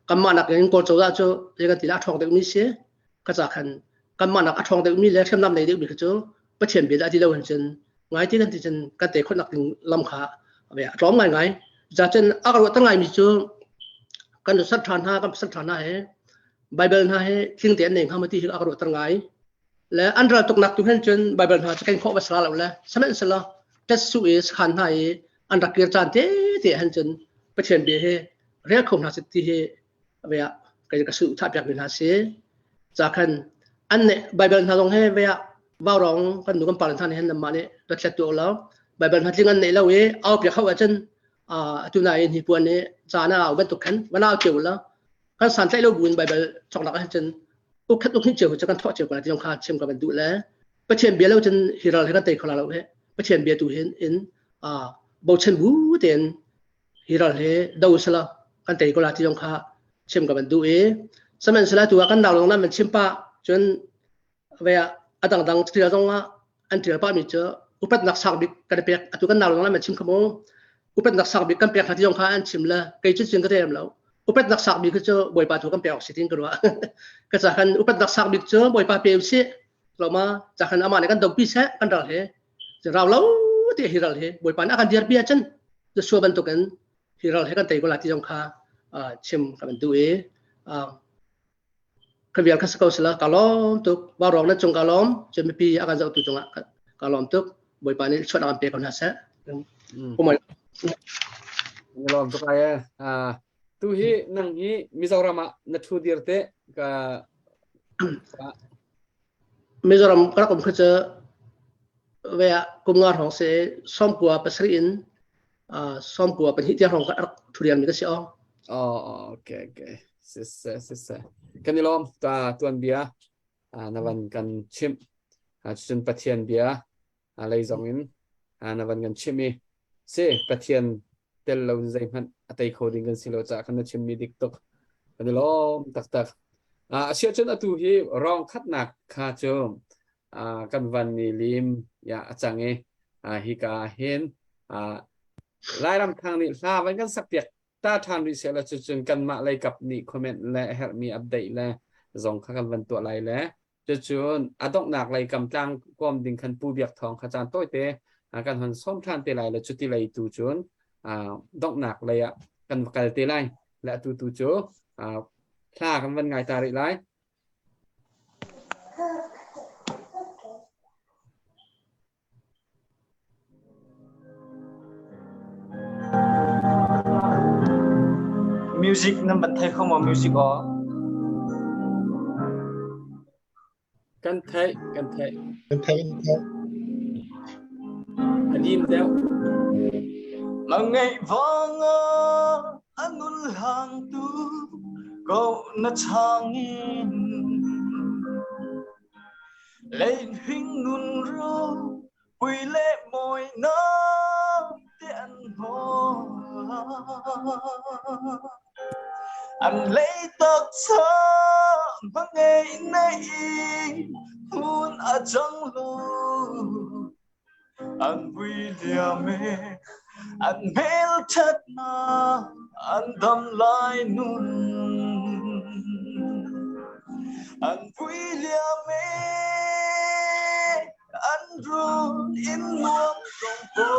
kanmah nak in Kawl cozah cu zei kan ti la a ṭhawng deuhmi si ka ca khan kanmah nak a ṭhawng deuhmi le hriamnam nei deuhmi kha cu Pathian bia dah ti lo hin cun ngai ti kan ti cun kan te khawhnak ding lam kha a tlawm ngai ngai ca cun a ka ruah ngai mi cu kan sat ṭha hna kan pasal ṭha hna he Bible hna he thing te an nei hnga ma ti hi a ka ruah ngai le an ral tuknak tu hen cun Bible hna cu kan khawh va sala lo le sihmanhsehlaw tet su i sakhan hna i an rak kir caan te te han cun Pathian bia hi rel kho hna si ti hi ve ah kai ka su tha piak mi hna si ca khan an ne Bible hna zong he ve ah vaurong kan nu kan pa hna nih han mah nih dothlat tu lo Bible hna tling an nei lo i au piak ho ahcun atu na in hi puan nih ca na au bantuk khan van au cio la kan san tlaih lo buin Bible choknak ahcun ukhat uk hin cio cu kan thawh cio ko la ti zong kha chim ka van duh le Pathian bia lo cun hi ral hi kan tei kho la lo he Pathian bia tu hin in bochan bu tein hi ral hi do sala kan tei ko la ti zong kha chim ka van duh i sihmanhsehlaw tu ah kan nau lawng nan chim pah cun ve ah a dangdang tial zong ah an tial pah mi cu upatnak sang bik kan pek atu kan nau lawng nan chim kha mu upatnak sang bik kan pek hna ti zong kha an chim le kei cu cun ka tem lo upatnak sang bik cu bawipa tu kan pek awk si tin ka ruah ka ca khan upatnak sang bik cu bawipa pe usih loma ca khan amah nih kan dopi seh kan ral he. Rau lo ti hi ral hi Bawipa nih a kan dirpi ahcun Joshua bantukin hi ral hi kan tei ko lai ti zong kha chim ka van duh i ka vial kha si ko sila ka lawm tuk. Vaurawng nan cung ka lawm. Cun mipi a kan zohtu cungah ka lawm tuk. Bawipa nih chuah an pe ko hna seh. Pumoi. Lawm tuk ai eh. Tu hi nang hi Mizoram ah na thu dir te ka Mizoram ka rak um kha cu ve ah kum nga hrawng si 97 in 92 tiang hrawng ka rak thu rian mi ka si o. Oh, okay, okay. Siseh, siseh. Kan i lawm ta tuan bia na van kan chimh. Cun Pathian bia lei zong in na van kan chimh i si Pathian tel lo in zeihmanh a tei kho ding kan si lo caah kan na chimmi dik tuk. Kan i lawm taktak. Asiahcun atu hi rawng khatnak kha cu kan van ni lim ya a cang i hika hin Lairam thang nih hla van kan sak piak ta ṭhan rih seh la cucun kanmah lei kap nih comment le a herhmi update le zong kha kan van tuah lai le cucun a donghnak lei kam tlang kawm ding khan Pu Biak Thawng kha caan tawite kan hon sawm ṭhan te lai le cuti lei tu cun donghnak lei ah kan va kal te lai le atu tu cu hla kan van ngai ta rih lai. Music nan van thei kho maw music aw? Kan theih, kan theih. Kan theih, kan theih. A dim deuh. Mangaih vanga anul hang tu ko na changin Leihring nun ro pui le mawi na te an hnawl. An lei taksa hmangei nei hmun a cang lo. An vui liam e, an hmelṭhatnak an dam lai nun. An vui liam e, an run in nuam tong po.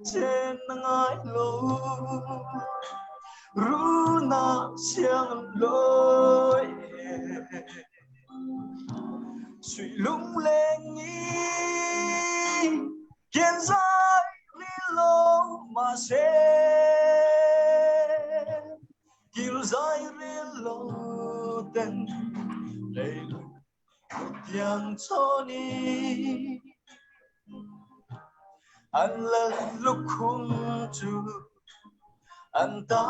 Chen na ngai lo, runa siang loi. Sui lungleng i kian zai rilo ma se kil zai rilo ten leilung tiang choni an lal lukhum cu an ta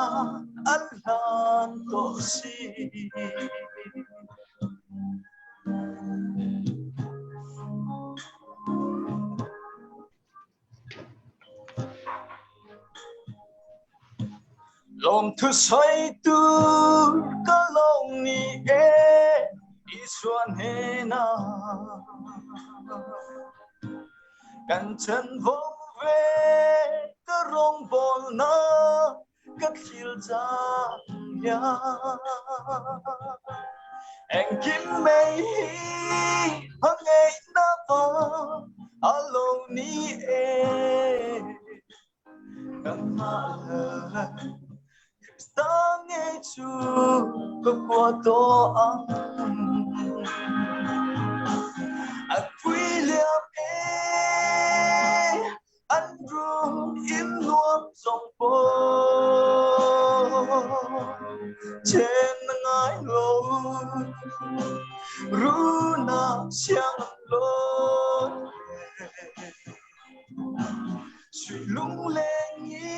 an hlan to si. Lawmthu soi tu ka lawng ni e Isuan he na kan chan vong ve ka rong bol na ka thil cang ya Engkim mei hi hangei na va alo ni e kan ma Krista nge chu ka kwa to ang At pui liam e an rung in nuam zong po chen na ngai lo ru na siang lo sui lungleng i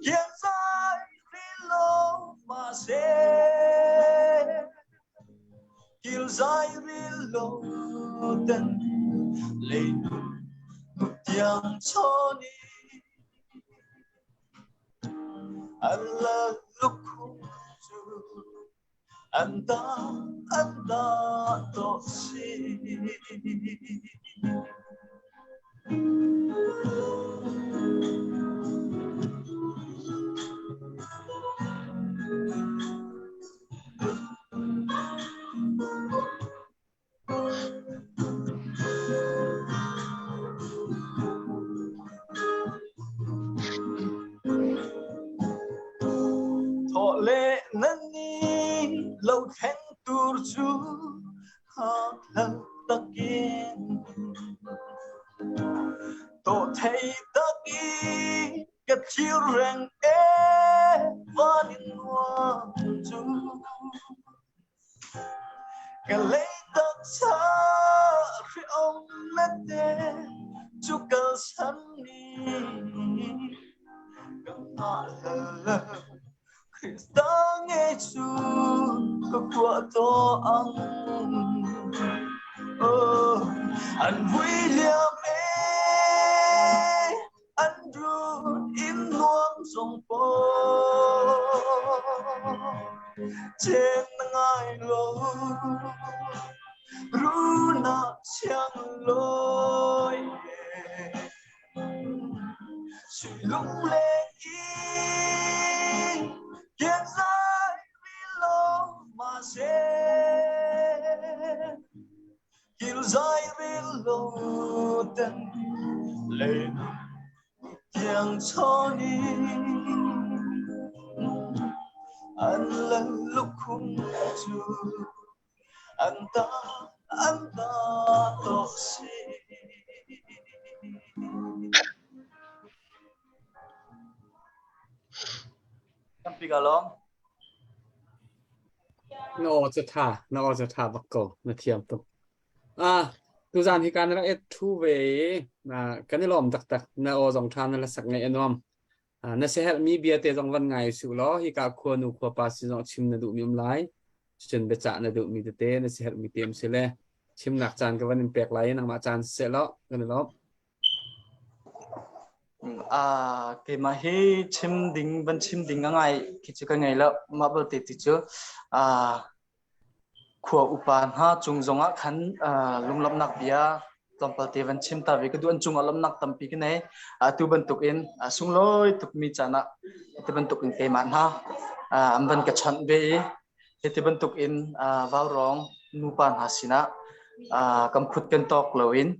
kian zai ri lo ma se kil zai ril lo ten lei nun tiang choni an la lukhu chu an ta an ta to si. Lo thleng tur cu hak takin to thei takin ka thlir reng e van in nuam cu ka lei taksa hri-om le te cu kalsan ni ka hngah Krista nge cu ka kuah to ang. Oh, an vui liam e, an run in nuam zong po. Chen na ngai lo, runa siang loi. Sui lungleng in kian zai rilo ma se kil zai rilo ten lên tiang choni an lan lukhum chu an ta an ta to si. Tampi ka lawm. Na aw cu tha, na aw cu tha bak ko, na thiam tuk. Ah, tuzan hi kan rak et thu ve i na kan i lawm taktak. Na aw zong tha na la sak ngaih a nuam. Ah, na siaherhmi bia te zong van ngai su law hika khua nu khua pa sin zong chim na duhmi um lai. Cun biacah na duhmi tete na siaherhmi te um si le chimnak caan ka van in pek lai i nangmah caan seh law kan i lawm. Ah, keimah hi chim ding van chim ding a ngai khi cu ka ngei lo. Mah belte ti cu ah Khua upa hna cung zongah khan lunglawmhnak bia tlawmpal te van chim ta ve ka duh. An cungah lawmhnak tampi ka nei. Atu bantukin a sunglawi tukmi caan ah ti bantukin keimah hna an van ka chawnh ve i hiti bantukin vaurawng nupa hna sinah kan phut kan tawk loin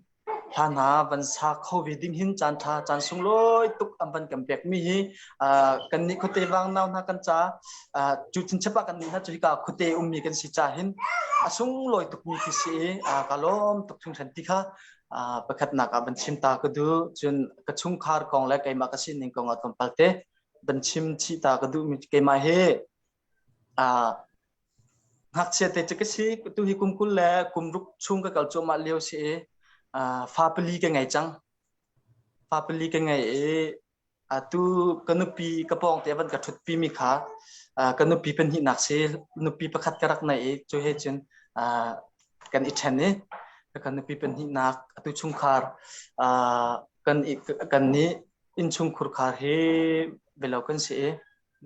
Hla hna van sa kho ve ding hin caan ṭha caan sunglawi tuk an van kan pekmi hi kannih khuate vangnau hna kan ca cu chinchap ah kannih hna cu hika khuate ummi kan si ca hin a sunglawi tukmi khi si i ka lawm tuk hringhran ti kha pakhatnak ah van chim ta ka duh. Cun ka chungkhar kong le keimah ka sining kong ah tlawmpal te van chim chih ta ka duhmi keimah hi Ngakchia te cu ka si. Tu hi kum 20 le kum ruk chung ka kal cuahmah lio si i fa pali ka ngei cang. Fa pali ka ngei i atu ka nupi ka pawng te van ka ṭhutpi mi kha ka nupi pahnihnak si. Nupi pakhat ka rak nei i cu he cun kan i ṭhen i ka nupi pahnihnak atu chungkhar kan i kan nih innchungkhur khar hi belo kan si i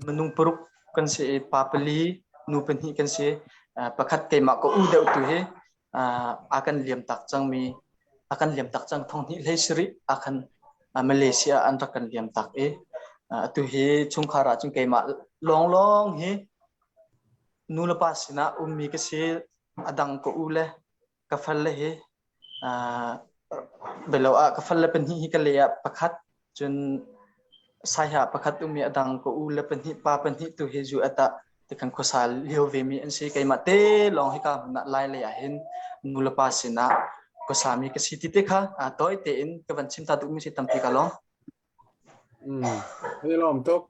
minung paruk kan si i pa pali nu pahnih kan si. Pakhat keimah ka u deuh tu hi a kan liam tak cangmi a kan liam tak cang thong hnih hlei sarih a khan Malaysia an rak kan liam tak i atu hi chungkhar ah cun keimah lawnglawng hi nu le pa sinah ummi ka si. A dang ka u le ka fal le hi Belo ah ka fal le pahnih hi ka le ah pakhat cun saiha pakhat um i a dang ka u le pahnih pa pahnih tu hi zu at ah tikhan khuasa lio ve mi an si. Keimah te lawng hika hmun ah lai lei ah hin nu le pa sinah khuasa mi ka si ti te kha tawi tein ka van chim ta duhmi si tampi ka lawng. Kan i lawm tuk.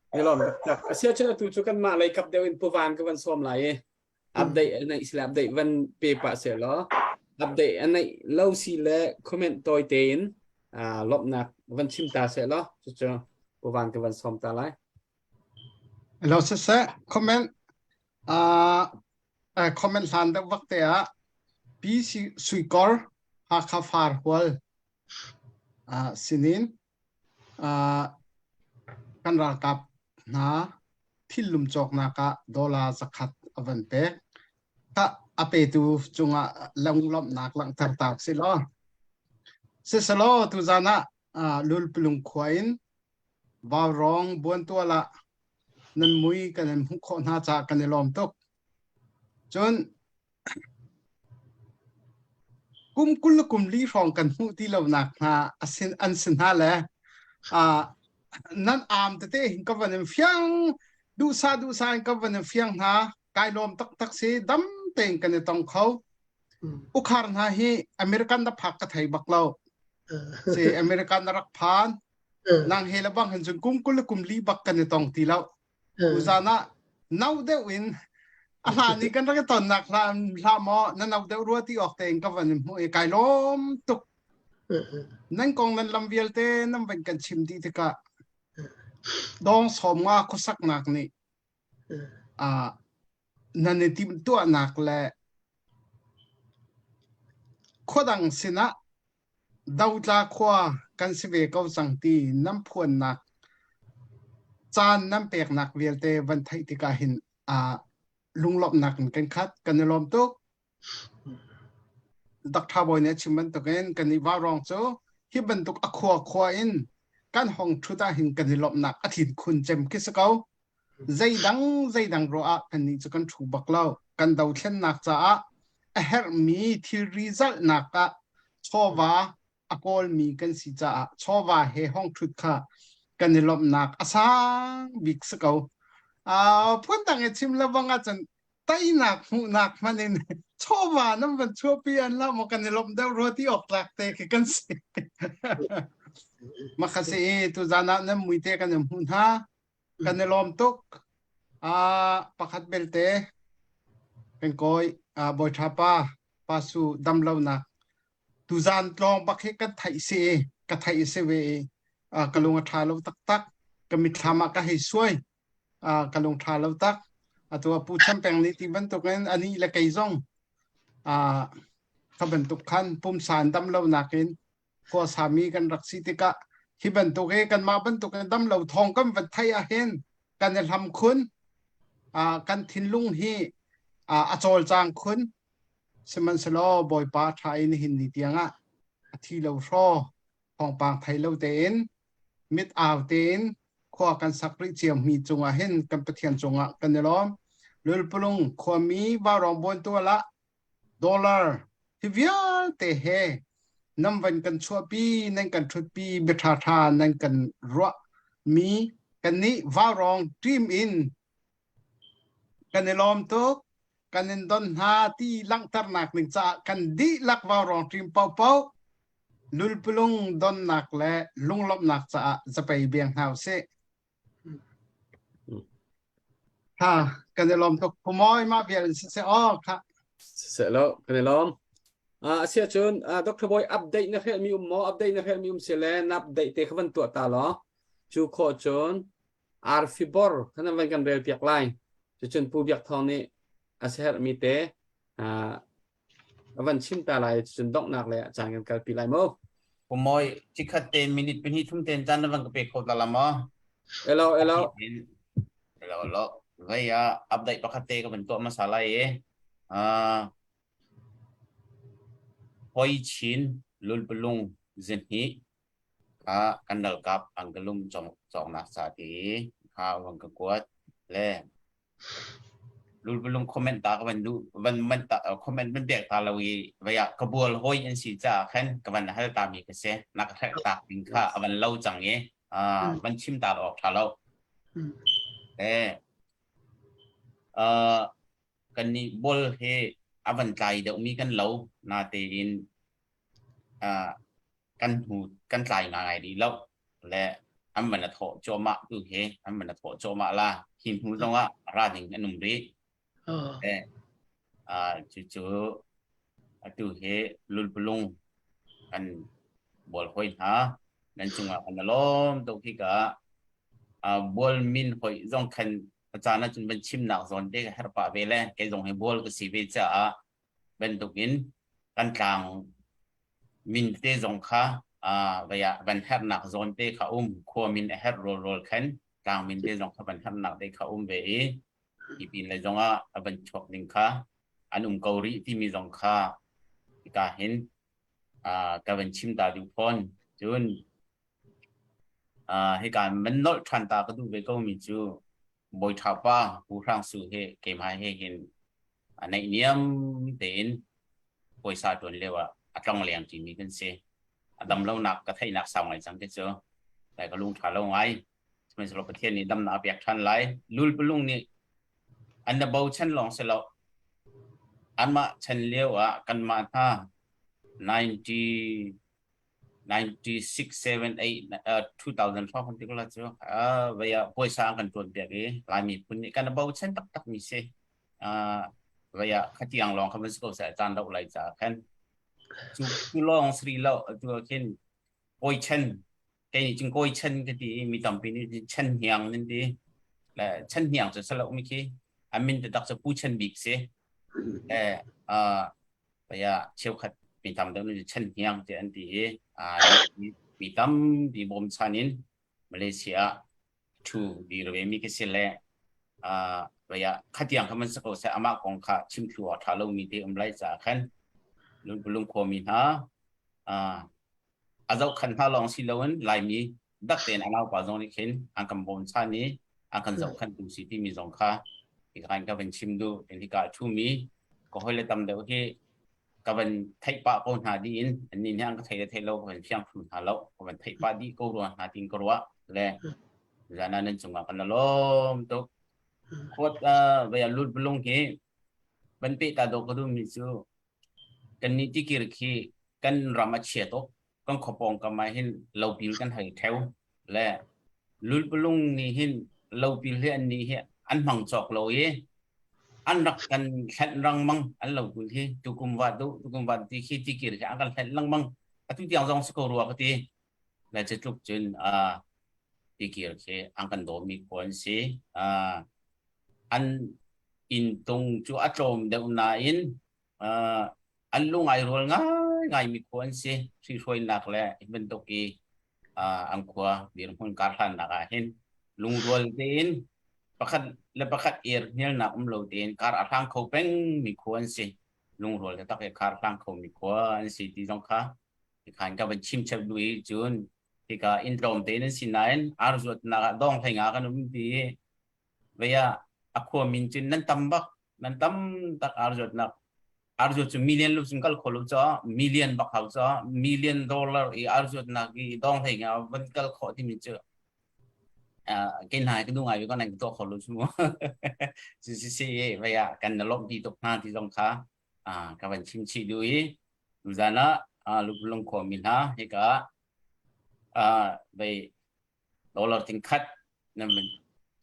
Kan i lawm taktak. Asiahcun atu cu kanmah lei kap deuh in puvan ka van sawm lai i update a neih sile update van pe pah seh law update a neih lo si le comment tawi tein lawmhnak van chim ta seh law cucu puvan ka van sawm ta lai. Hello siseh comment uh, comment hlan deuh vak te ah Pi Suikor Hakha Far Hual uh, sinin uh, kan ralkap hna thillum cawknak ah dollar zakhat a van pek. Ka a petu cungah lunglawmhnak langhter ta si law. Siselaw tuzan ah lulpulung khua in Vaurawng buantual ah nan mui kan in hmuh khawh hna caah kan i lawm tuk. Cun kum 20 le kum li hrawng kan hmuh ti lonak hna asin an si hna le nan am tete hin ka van in fiang duhsah duhsah in ka van in fiang hna. Kai lawm taktak si dam tein kan i tong kho. Ukhar hna hi American na phak ka thei bak lo. Si American na rak phan. Nang he le bang hin cun kum 20 le kum li bak kan i tong ti lo. Tuzan ah no deuh in a hlan i kan rak i tonnak hla hlah maw na no deuh rua ti awk tein ka van in hmuh i kai lawm tuk. Nan kong nan lam vialte nan van kan chim dih tikah dawng sawm nga khuasaknak nih uh, nan i timhtuahnak le khuadang sinah dotla khua kan si ve ko cang ti nan phuannak caan nan peknak vialte van theih tikah hin uh, lunglawmhnak in kan khat kan i lawm tuk. Dr. Bawi nih a chim bantukin kan i vaurawng cu hi bantuk a khua khua in kan hong ṭhut ah hin kan i lawmhnak a tlin khun cem khi si ko. Zeidang zeidang ruah ah kannih cu kan ṭhu bak lo. Kan dothlennak caah a herhmi thilri zalhnak ah chawva a kawlmi kan si caah chawva he hong ṭhut kha kan i lawmhnak a sang bik si ko. Uh, phundang i chim le bang ahcun teinak hmuhnak hmanh in chawva nan van chuahpi an la maw kan i lawmh deuh rua ti awk tlak te khi kan si. Maka si i tuzan ah nan mui te kan in hmuh hna. Kan i lawm tuk. Uh, pakhat belte kan kawi uh, Bawi Tha pa pa su dam lonak tuzan tlawng bak hi kan theih si i ka theih si ve i uh, ka lung a ṭha lo taktak ka mitthlam ah ka hei suai uh, ka lung ṭha lo tak atu pu Chan Peng nih ti bantukin ani le kei zong uh, kha bantuk khan pumsa an dam lo nakin khua sami kan rak si tikah hi bantuk hi kanmah bantuk in dam lo thawng kan van theih ahhin kan i hlam khun uh, kan thinlung hi uh, a cawlcang khun sihmanhsehlaw Bawipa ṭha in hin ni tiangah a thi lo hraw thawngpang thei lo tein mit au tein khua kan sak rih cio mi cungah hin kan Pathian cungah kan i lawm. Lulpulung khuami vaurawng bawntual ah dollar hi vialte he nan van kan chuahpi nan kan ṭhutpi bia ṭhaṭha nan kan ruah mi kannih vaurawng team in Kan i lawm tuk. Kan in don hna ti langhternak ding caah kan dihlak vaurawng ṭim paohpaoh lulpulung donnak le lunglawmhnak caah zapei biang hna usih. Ha, kan i lawm tuk. Phumawi mah vial in siseh aw kha. Siseh lo, kan i lawm. Uh, asiah cun uh, Dr. Boy update na hrelmi um maw? Update na hrelmi um si le na update te kha van tuah ta law. Cu khawh cun arfi bor kha nan van kan rel piak lai. Cucun Pu Biak Thawng nih a siaherhmi te a van chim ta lai cucun donghnak le caan kan kalpi lai mu. Pumawi cikhat te minute pahnih thum ten caan na van ka pe kho ta la maw? Elo elo. Elo elo. Vai ah update pakhat te ka van tuah hmasa lai i. Uh, Hoi Chin Lulpalung zinhnih kha kan ralkap angkalum cawknak ca ti kha van ka kuat le lulpalung comment ta ka van duh van man ta comment van pek ta lo i vai ah ka bual hoi an si caah khan ka van hal ta mi ka si na ka hrek tak ding kha a van lo cang i van chim ta awk tha lo eh kan nih bol he a van tlai deuh mi kan lo na tein kan hnu kan tlai ngai rih lo le an van a thawh cuahmah tu hi an van a thawh cuahmah la hi hnu zongah ra ding an um rih eh cucu atu hi lulpulung kan bual hoi hna nan cungah kan lawm tuk hi ka bual min hoi zong khan a caan ahcun van chimnak zawn te ka herh pah ve le kei zong hi bual ka si ve caah bantukin kan tlang min te zong kha vai ah van herhnak zawn te kha um khua min a herh rawlrawl khan tlang min te zong kha van herhnak te kha um ve i hi pin le zong ah a van chuak ding kha an um ko rih timi zong kha hika hin ka van chim ta duh fawn cun hika man nolh ṭhan ta ka duh ve ko mi cu Bawi Ṭha pa Pu Hrang Su he keimah he hin a naihniam tein puaisa ṭuan lio ah a tlongleng ṭimi kan si. A dam lonak ka theihnak sau ngai cang te cu. Lai ka lung ṭha lo ngai. Sihmanhsehlaw Pathian nih damnak a pek ṭhan lai. Lulpalung nih An na bochan lawng si lo. Anmah chan lio ah kanmah hna 90 96 7 8 uh, 2000 hrawng kan ti ko la cu uh, vei ah puaisa an kan tuan piak i Laimi phun nih kan bochan taktak mi si. Uh, vei ah khatiang lawng kha van si ko seh caan rauh lai ca khan cu cu lawng sri lo tu ah khin kawi chen kei nih cun kawi chen ka ti i mi tampi nih cun chen hniang nan ti le chen hniang cu salo mi khi a min taktak cu pu chen bik si le uh, paya cheukhat mi tam deuh nih chen hniang ti an ti i mi tampi bawmchan in Malaysia thu dir ve mi khi si le uh, vaya khatiang kha man sa ko se amah kong kha chim thlu a tha lo mi te um lai ca khan lung khua mi hna uh, a zohkhan hna lawng si loin Laimi dak tein a naupa zong nih khin an kan bawmchan i an kan zohkhantu si timi zong kha hika in ka van chim duh. Hika a ṭhumi ka hawile tam deuh hi ka van theih pah ko hna dih in annih nih an ka thei le thei lo ka van fiang thlu hna lo ka van theih pah dih ko rua hna tiin ka ruah le zan ah nan cungah kan lawm tuk. Khuat uh, vei lut bulung hi van peh ta dawh ka duhmi cu Kannih tikir khi kan ram a chia tuk. Kan khua pawngkam ah hin lopil kan hei ṭheo. Le lulpalung nih hin lopil hi annih hi an hmang cawk lo i an rak kan hlenh rangmang an lopil hi tukum va duh tukum va ti khi tikir hi an kan hlenh lengmang. Atu tiang zong si ko rua ka ti. Le cu tluk cun uh, tikir khi an kan dawmi khua an si. Uh, an inntung cu a tlawm deuh nain uh, an lung ai rual ngaingai mi khua an si. Hrihruainak le hi bantuk i uh, an khua dirhmun karhlannak ah hin lungrual tein pakhat le pakhat er hnialnak um lo tein kar a hlang kho peng mi khua an si. Lungrual taktak i kar hlang kho mi khua an si ti zong kha khan ka van chim chap du i cun hika inn tlawm tein an si nain ar zuatnak ah dong hlei nga kan um ti i vei ah a khua min cun nan tam bak nan tam tak ar zuatnak ar zuat cu million lu cun kal kho lo cho million bak hau cho million dollar i ar zuatnak i dong hlei nga van kal khawh timi cu ke hna ka du ngai ko nan tuah kho lo chu mu si si si vei ah kan na lawmh pi tuk hna ti zong kha ka van chim chih du i tuzan ah lung khuami hna hika vei dollar ting khat nan van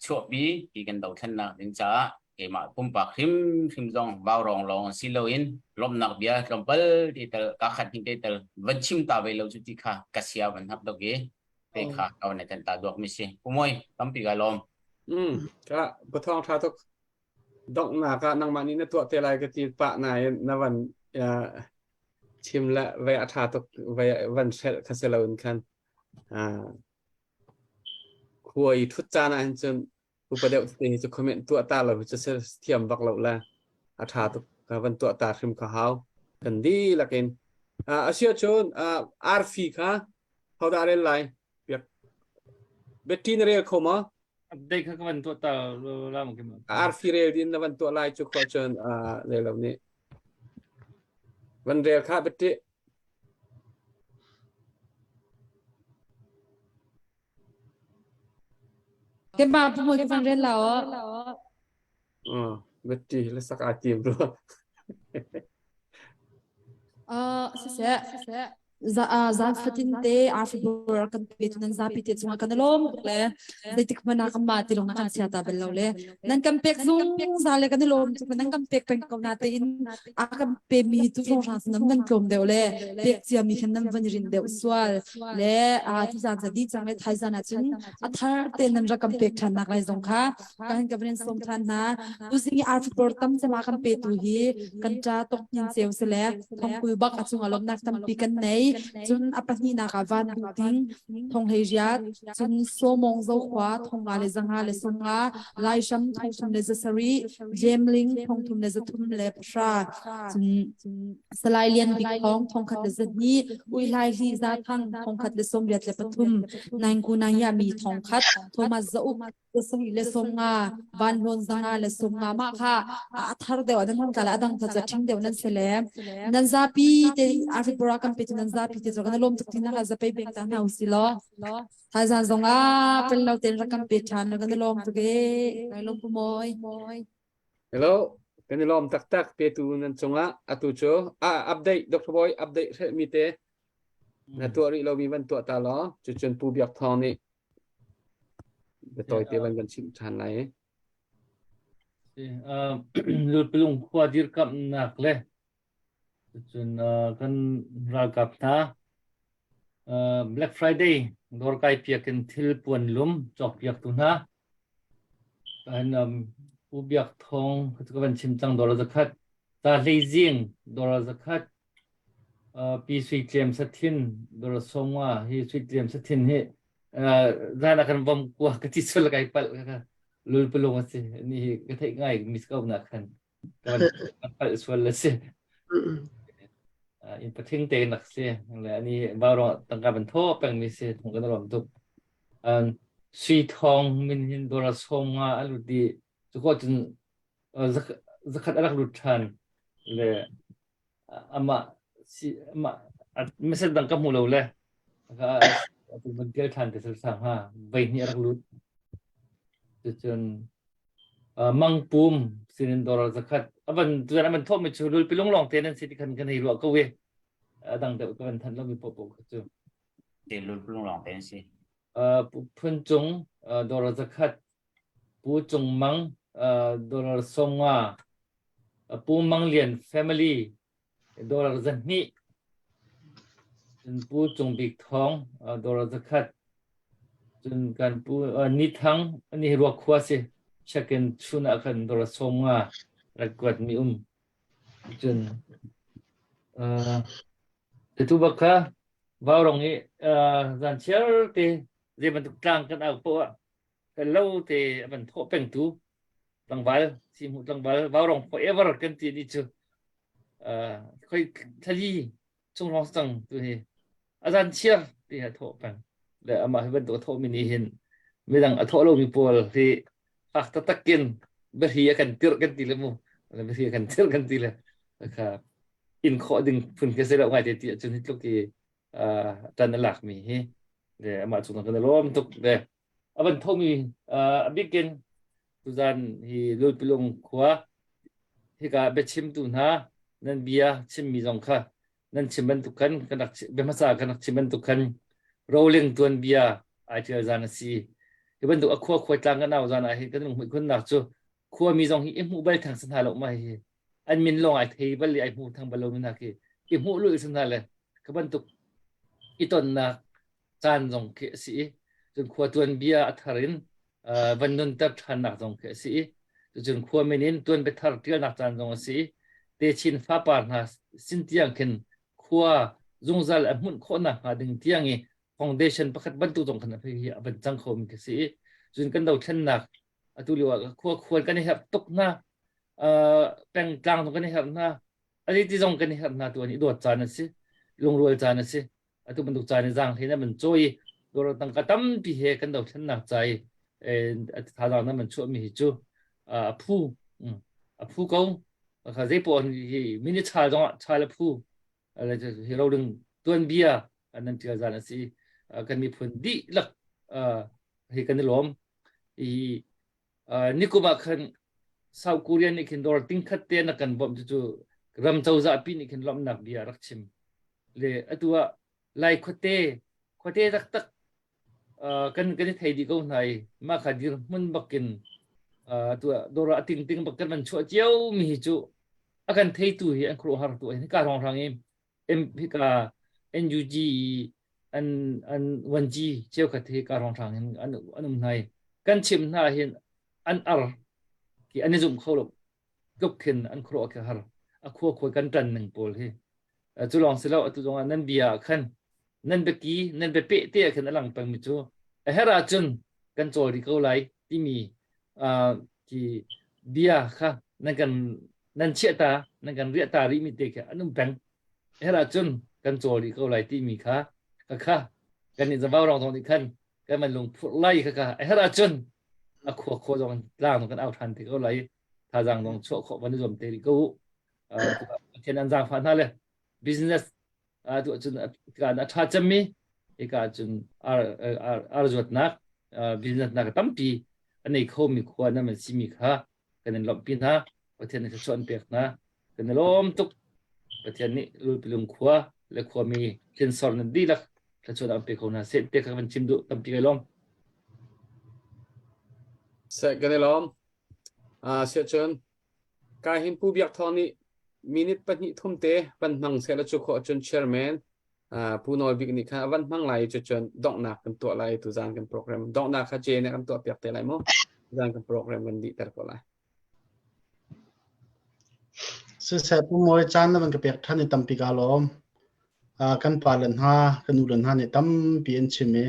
chuahpi ti kan dothlennak ding caah keimah pumpak hrimhrim zong vaurawng lawng si loin lawmhnak bia tlawmpal ti tel ka khat hing te tel van chim ta ve lo cu ti kha ka sia van hap dok i te kha ka van ten ta duak mi si pumoi tampi kai lawm Mm, ka pathong tha tuk donghnak ah nangmah nih na tuah te lai ka ti pah nain na van uh, chim le vei a ṭha tuk vei van hrelh kha si loin khan uh, khua i ṭhut caan ah hin cun upa deuh te hi cu comment tuah ta lo hi cu thiam bak lo le a ṭha tuk ka van tuah ta hrim kha hau kan dihlak in uh, a si ahcun uh, arfi kha hodah rel lai piak Betty na rel kho ma Update kha ka van tuah ta la ma kim. Arfi rel din na van tuah lai cu khua cun rel lo nih. Van rel kha Betty. Kema pumoi ka van rel la o. Uh, Betty la sak a tim ru. Uh, siseh, za zan fatin te arfibur kan pe tu nan zapi te chunga kan lom tuk le zeitik hmana kan ma ti long kan sia ta bel lo le nan kan pek zung za le kan lom tuk nan kan pek peng ko na te in a kan pe mi tu zong rang nan nan tlom deuh le pek cia mi khan nan van rin deuh sual le a tu zan za di chang le thai zan ah cun a thar te nan rak kan pek than nak lai zong kha kan ka van som than hna tuzing i arfibor tam cema kan pe tu hi kan ta tok hnin ceu se le thongkul bak a chung alomnak tampi kan nei cun a pahnihnak ah van bu ting thong hlei riat cun somong zo khua thonga le zanga le songa laisham thongthum le zasari jemling thongthum le zathum le pahra cun Salai Lian Bik Thawng thongkhat le zahnih Ui Hlai Hli Za Thang thongkhat le sawmriat le pathum Naingku Nangya mi thongkhat Thomas Zauk pasarih le 50 van hlawn zanga le 50 mah kha a thar deuh nan hong tla adang kha cha ṭhing deuh nan se le nan zapi te Arifura kan pe nan zapi te kan lom tuk tina ka zapei bek ta hna usi lo thaizan zong a pel lo ten rakam pe ṭhan kan lom tuk e kai lom pu moi. Hello, kan i lawm taktak petu nan cungah atu cu ah update Dr. Boy update hreh mi te na tuah rih lomi van tuah ta law cucun Pu Biak Thawng nih biatawi te van kan chimh ṭhan lai. Lulpilung khua dirkamhnak le cun kan ralkap hna Black Friday dawr kai piak in thil puan lum cawk piak tu hna An Pu Biak Thawng ka van chim cang dollar zakhat. Ta Hlei Zing dollar zakhat. Pi Sui Tlem Sathin dollar sawmnga hi Sui Tlem Sathin hi zan ah kan vom kua ka ti sul kai palh ka lul palung a si. Ni hi ka theih ngai mis ko na khan. Ka van palh sual la si. In pathing te nak si. Le ani bau tangka ban tho peng mi si thong kan rom tuk. Sui Thawng min hin dollar 50 a lut i cuko cun zakhat a rak lut ṭhan le amah si amah message dang ka hmu lo le atu van ṭial ṭhan te sal sang ha voi hnih a rak lut cucun Mangpum sinin dollar zakhat avan tuan avan thawh mi cu lulpilung lawng te nan si ti khan kan hei ruah ko i a dang deuh ka van thanh lo mi popo kha cu Te lulpilung lawng te an si. Pu Phun Cung dollar zakhat, Pu Cung Mang dollar 50, Pu Mang Lian family dollar 200, cun Pu Cung Bik Thawng dollar zakhat, cun kan Pu Ni Thang ni Ruakhua si check-in chun ah khan dollar 50 rak kuat mi um. Cun tu bak kha Vaurong i zanchiar te zei bantuk tlang kan au poah ah kan lo te a van thawh pengtu tlangval sihmuh tlangval vaurong forever kan ti ni cu khoi thlali chung hrawng cang tu hi a zanchiar ti a thawh peng le amah hi bantuk a thawh mi nih hin midang a thawh lomi pawl hi fak taktak in biahri a kan tirh kan ti le mu biahri a kan tirh kan ti le kha in khawh ding phun khi si lo ngai te ti ahcun hi tluk i tan a lak mi hi le amah cung kan lawm tuk le a van thomi a bikin tuzan hi lulpilung khua hika biachimtu hna nan bia chimmi zong kha nan chim bantuk khan kan rak bia hmasa kan rak chim bantuk khan rolling tuan bia ai tial zan a si hi bantuk a khua khua tlang kan au zan ah hin kan lung hmuih cu khuami zong hi i hmuh bal thang san hna lo ma hi an min lawng ai thei bal i ai hmu thang bal lo mi hna khi i hmuh lul san hna le ka bantuk i tonnak caan zong khi a si i cun khua tuan bia a thar in van nunter ṭhannak zong khi a si i cun khua min in tuan bia thar ṭialnak caan zong a si i techin fapar hna sin tiang khin khua zungzal a hmunh khawhnak hnga ding tiang i foundation pakhat bantuk zong khan hi a van cang kho mi khi si i cun kan dothlennak atu lio ah khua khual kan i herh tuk hna pengtlang zong kan i herh hna a ti zong kan i herh hna tu an i dawt caan a si lungrual caan a si atu bantuk caan i zaang hlei na man cawi dawr tangka tampi he kan dothlennak ca i thazaang na man chuahmi hi cu a phu a phu ko kha zei poah hi mini chal zong ah chal a phu hi roling tuanbia nan tial zan a si kan miphun dihlak hi kan i lawm i nikum ah khan South Korea nih khin dawr tingkhat te na kan bawmh cu ram cozah pi nih khin lawmhnak bia rak chim le atu ah lai khuate khuate taktak kan kan i thei dih ko hna i mah kha dirhmun bakin atu ah dawr ah ting ting bak kan van chuah cio mi hi cu a kan theitu hi an khuaruahhar tu hi ka rong rang i hika NUG an an 1G cheukhat hi ka rong hrang in an an um hna i kan chim hna hin an ar ki an i zum kho lo tluk khin an khuaruah khi har a khua khua kan ṭan ning pawl hi cu lawng si lo atu zong ah nan bia ah khan nan biaki nan biapeh te ah khan a lang peng mi cu a herh ahcun kan cawl rih ko lai timi ki bia kha nan kan nan chiah ta nan kan riah ta rih mi te khi an um peng herh ahcun kan cawl rih ko lai timi kha kha kha kan nih zavau rong zong nih khan kan man lung phurh lai kha kha a herh ahcun a khua khua zong tlang kan au than te ko lai thazaang zong chuah khawh van i zuam te rih ko u Pathian an zaangfah hna le business tu ahcun a ṭha cemmi hika ahcun ar ar zuatnak business nak tampi a nei khomi khua nan man simi kha kan in lawmhpi hna. Pathian nih thluachuah an pek hna. Kan i lawm tuk. Pathian nih Lulpilung khua le khuami hrinsor nan dihlak thluachuah an pe ko hna seh te kha kan chim duh tampi kai lawm. Seh kan i lawm. Ah siah cun kai hin Pu Biak Thawng nih minute pahnih thum te van hmang seh la cu khawh cun chairman Pu Nawl Bik nih khan a van hmang lai cu cun donghnak kan tuah lai tu zan kan program donghnak kha je nih kan tuah piak te lai mu zan kan program kan dih ter ko lai. Siseh Pu Mawi caan na van ka pek ṭhan i tampi kaa lawm. Kan pa le hna, kan u le hna nih tampi an chim i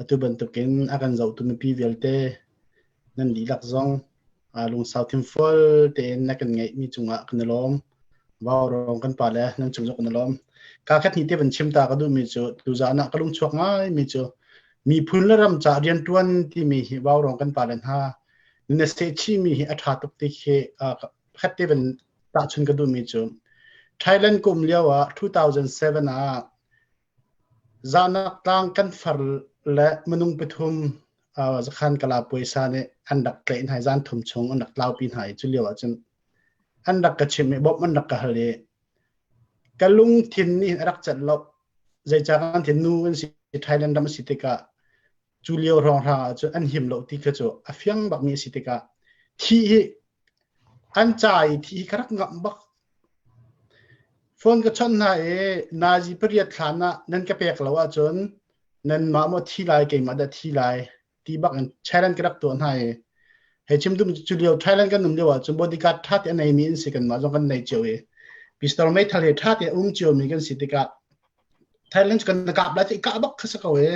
atu bantukin a kan zohtu mipi vialte nan dihlak zong lungsau thinfual tein na kan ngeihmi cungah kan i lawm. Vaurawng kan pa le nan cung zong kan i lawm. Kaa khat hnih te van chim ta ka duhmi cu tuzaan ah ka lungchuak ngaimi cu miphun le ram ca rianṭuan timi hi vaurawng kan pa le hna na sehchihmi hi a ṭha tuk ti khi pakhat te van tahchun ka duhmi cu Thailand kum lio ah 2007 ah zahnak tlang kan far le minung pathum zakhan kala puaisa nih an rak tlaih hna i zan thum chung an rak tlaupi hna i cu lio ah cun an rak ka chimh i bawmh an rak ka hal i ka lungthin nih a rak celh lo zeicah kan thin nu an si Thailand ram a si tikah cu lio hrawnghrang ah cun an him lo ti kha cu a fiang bakmi a si tikah thi hi an ca i thi hi ka rak ngamh bak phone ka chawnh hna i nazi pariat thlan ah nan ka pek lo ahcun nanmah maw thi lai keimah dah thi lai ti bak in challenge ka rak tuah hna i hei chim dum cu lio Thailand kan um lio ahcun bodyguard tha te a neimi in si kan mah zong kan nei cio i pistol meithal he tha te um cio mi kan si tikah Thailand cu kan kap lai ti kah bak kha si ko i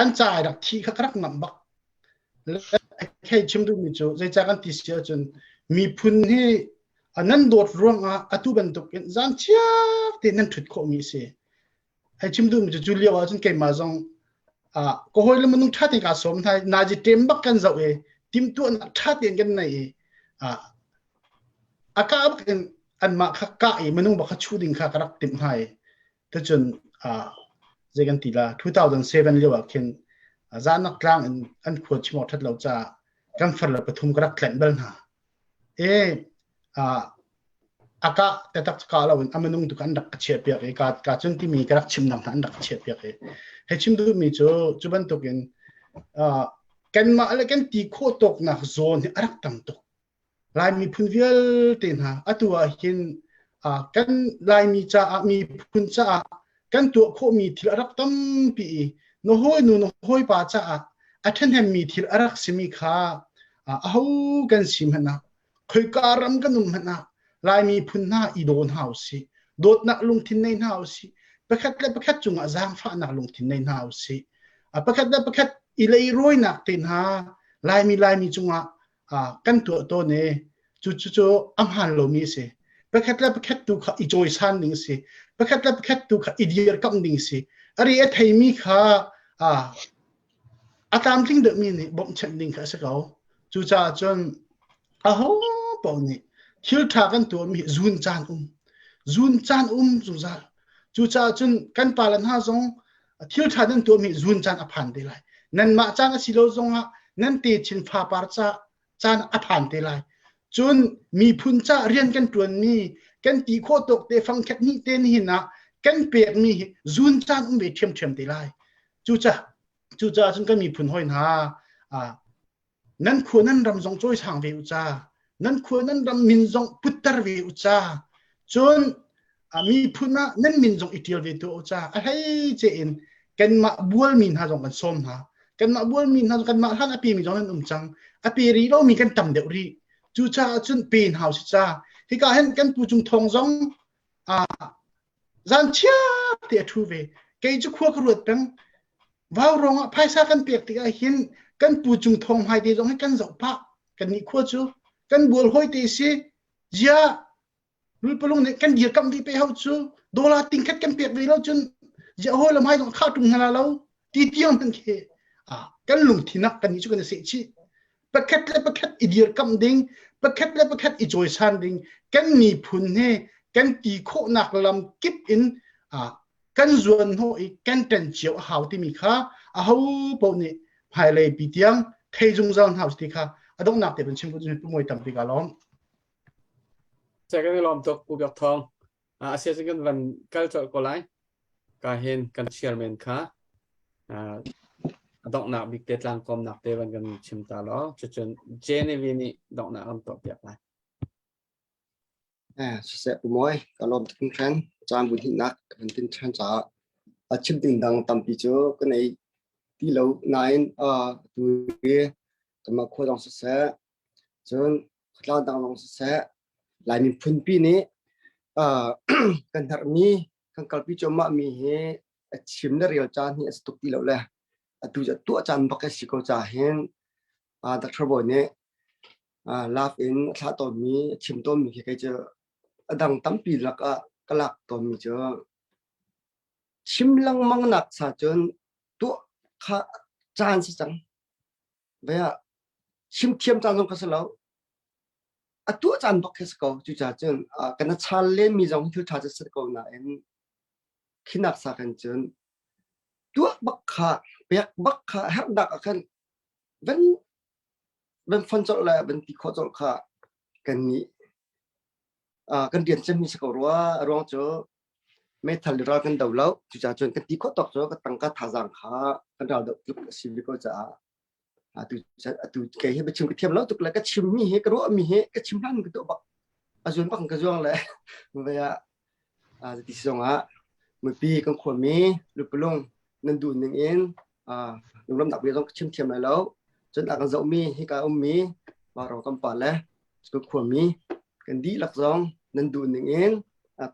an ca i rak thi kha ka rak ngamh bak. Hei chim duhmi cu zeicah kan ti si ahcun miphun hi nan dawt ruangah atu bantuk in zan chiak te nan ṭhut khawhmi a si. Hei chim duhmi cu cu lio ahcun keimah zong ka hawi le minung ṭha tein kaa sawm hna nazi ṭem bak kan zoh i timhtuahnak ṭha tein kan nei i a kah bak in anmah kha kah i minung bak kha chuh ding kha ka rak timh hna i tucun zei kan ti la 2007 lio ah khin zahnak tlang in an khua chim awk ṭhat lo caah kan far le pathum ka rak tlenh bal hna e a kah tatak ka lo in a minung tu kan rak ka chiah piak i ka ka cun timi ka rak chim nak hna an rak ka chiah piak i hei chim duh mi cu cu bantuk in kanmah le kan ti khawh tawknak zawn hi a rak tam tuk Lai miphun vialte hna atu ah hin kan Laimi caah miphun caah kan tuah khawhmi thil a rak tampi i na hawinu na hawipa caah a ṭhahnemmi thil a rak simi kha aho kan si hmanh ah khoika ram kan um hmanh ah Lai miphun hna i daw hna usih dawtnak lungthin nei hna usih pakhat le pakhat cungah zaangfahnak lungthin nei hna usih pakhat le pakhat i leirawinak te hna Laimi Laimi cungah kan tuah tawn i cu cu cu a hmaan lomi a si. Pakhat le pakhat tu kha i cawisan ding a si. Pakhat le pakhat tu kha i dirkamh ding a si. A ri a theimi kha a tlamtling deuhmi nih bawmhchanh ding kha a si ko. Cucaah cun aho paoh nih thil ṭha kan tuahmi zun caan um. Zun caan um zungzal. Cucaah cun kan pale hna zong thil ṭha nan tuahmi zun caan a phan te lai nanmah caan a si lo zongah nan techin fapar ca caan a phan te lai cun miphun ca rian kan ṭuanmi kan ti khawh tawk te fangkhat ni te nihin ah kan pekmi hi zun caan um ve ṭhiamṭhiam te lai cucaah cucaah cun kan miphun hawi hna Nan khua nan ram zong cawisang ve u ca. Nan khua nan ram min zong putter ve u ca. Cun miphun ah nan min zong i ṭial ve tuah u ca. A hleice in kanmah bualmi hna zong kan sawm hna. Kanmah bualmi hna zong kanmah hlan a pemi zong nan um cang. A pe rih lomi kan tam deuh rih. Cucaah cun pe hna u si ca. Hika hin kan pu Cung Thawng zong zan chiar te a ṭhu ve. Kei cu khua ka ruat peng. Vaurawng ah phaisa kan pek tikah hin kan pu cung thawng hmai te zong hi kan zoh pah. Kan nih khua cu kan bual hawi te si. Zia lulpalung nih kan dirkamh dih pe hau cu dollar tingkhat kan pek ve lo cun zia hawi le hmai zong khah ṭung hna lo ti tiang hmanh khi kan lungthin ah kan nih cu kan i seh chih. Pakhat le pakhat i dirkamh ding, pakhat le pakhat i cawisan ding, kan miphun he kan ti khawhnak lam kip in kan zuan hnawh i kan ṭan cio a hau timi kha aho paoh nih hmailei pi tiang thei zungzal hna ti kha A donghnak te van chim ko cu Pu Mawi tampi ka lawm. Cek kan i lawm tuk Pu Biak Thawng. A sia cun kan van kal colh ko lai. Ka hin kan chairman kha a donghnak bik te tlangkawmnak te van kan chim ta law cucun Genevieve nih donghnak kan tuah piak lai. Eh, siseh Pu Mawi, ka lawm tuk hringhran. Caan bu hnihnak ka van tin ṭhan caah a chim ding dang tampi cu ka nei ti lo nain atu hi kanmah khua zong siseh, cun khuatlang dang zong siseh, Lai miphunpi nih kan herhmi, kan kalpi cuahmah mi hi a chim le rel caan hi a si tuk ti lo le atu cu tuah caan bak a si ko caah hin Dr. Bawi nih lak in a thlah tawnmi, a chim tawnmi khi kei cu a dang tampi lakah ka lak tawnmi cu chim lengmang nak sa cun tuah kha caan si cang. Ve ah chim thiam caan zong kha si lo. A tuah caan bak khi si ko. Cucaah cun kan a chal lenmi zong thil ṭha cu si ko nain khinak sa kan cun tuah bak kha pek bak kha herhnak ah khan van van fon colh le van ti khawh colh kha kan nih kan rian cemmi si ko rua. A ruang cu meithal le ral kan do lo. Cucaah cun kan ti khawh tawk cu ka tangka thazaang kha kan ral doh tluk a si ve ko caah atu atu kei hi biachim ka thiam lo tuk le ka chimmi hi ka ruahmi hi ka chim hlan ka tuah bak a zuan bak ka zuang le ve ah ti zong ah mipi kan khuami lupulung nan duh ning in lunglamnak bia zong ka chim thiam lai lo. Cun a kan zohmi hika ummi Maro kan pa le kan khuami kan dihlak zong nan duh ning in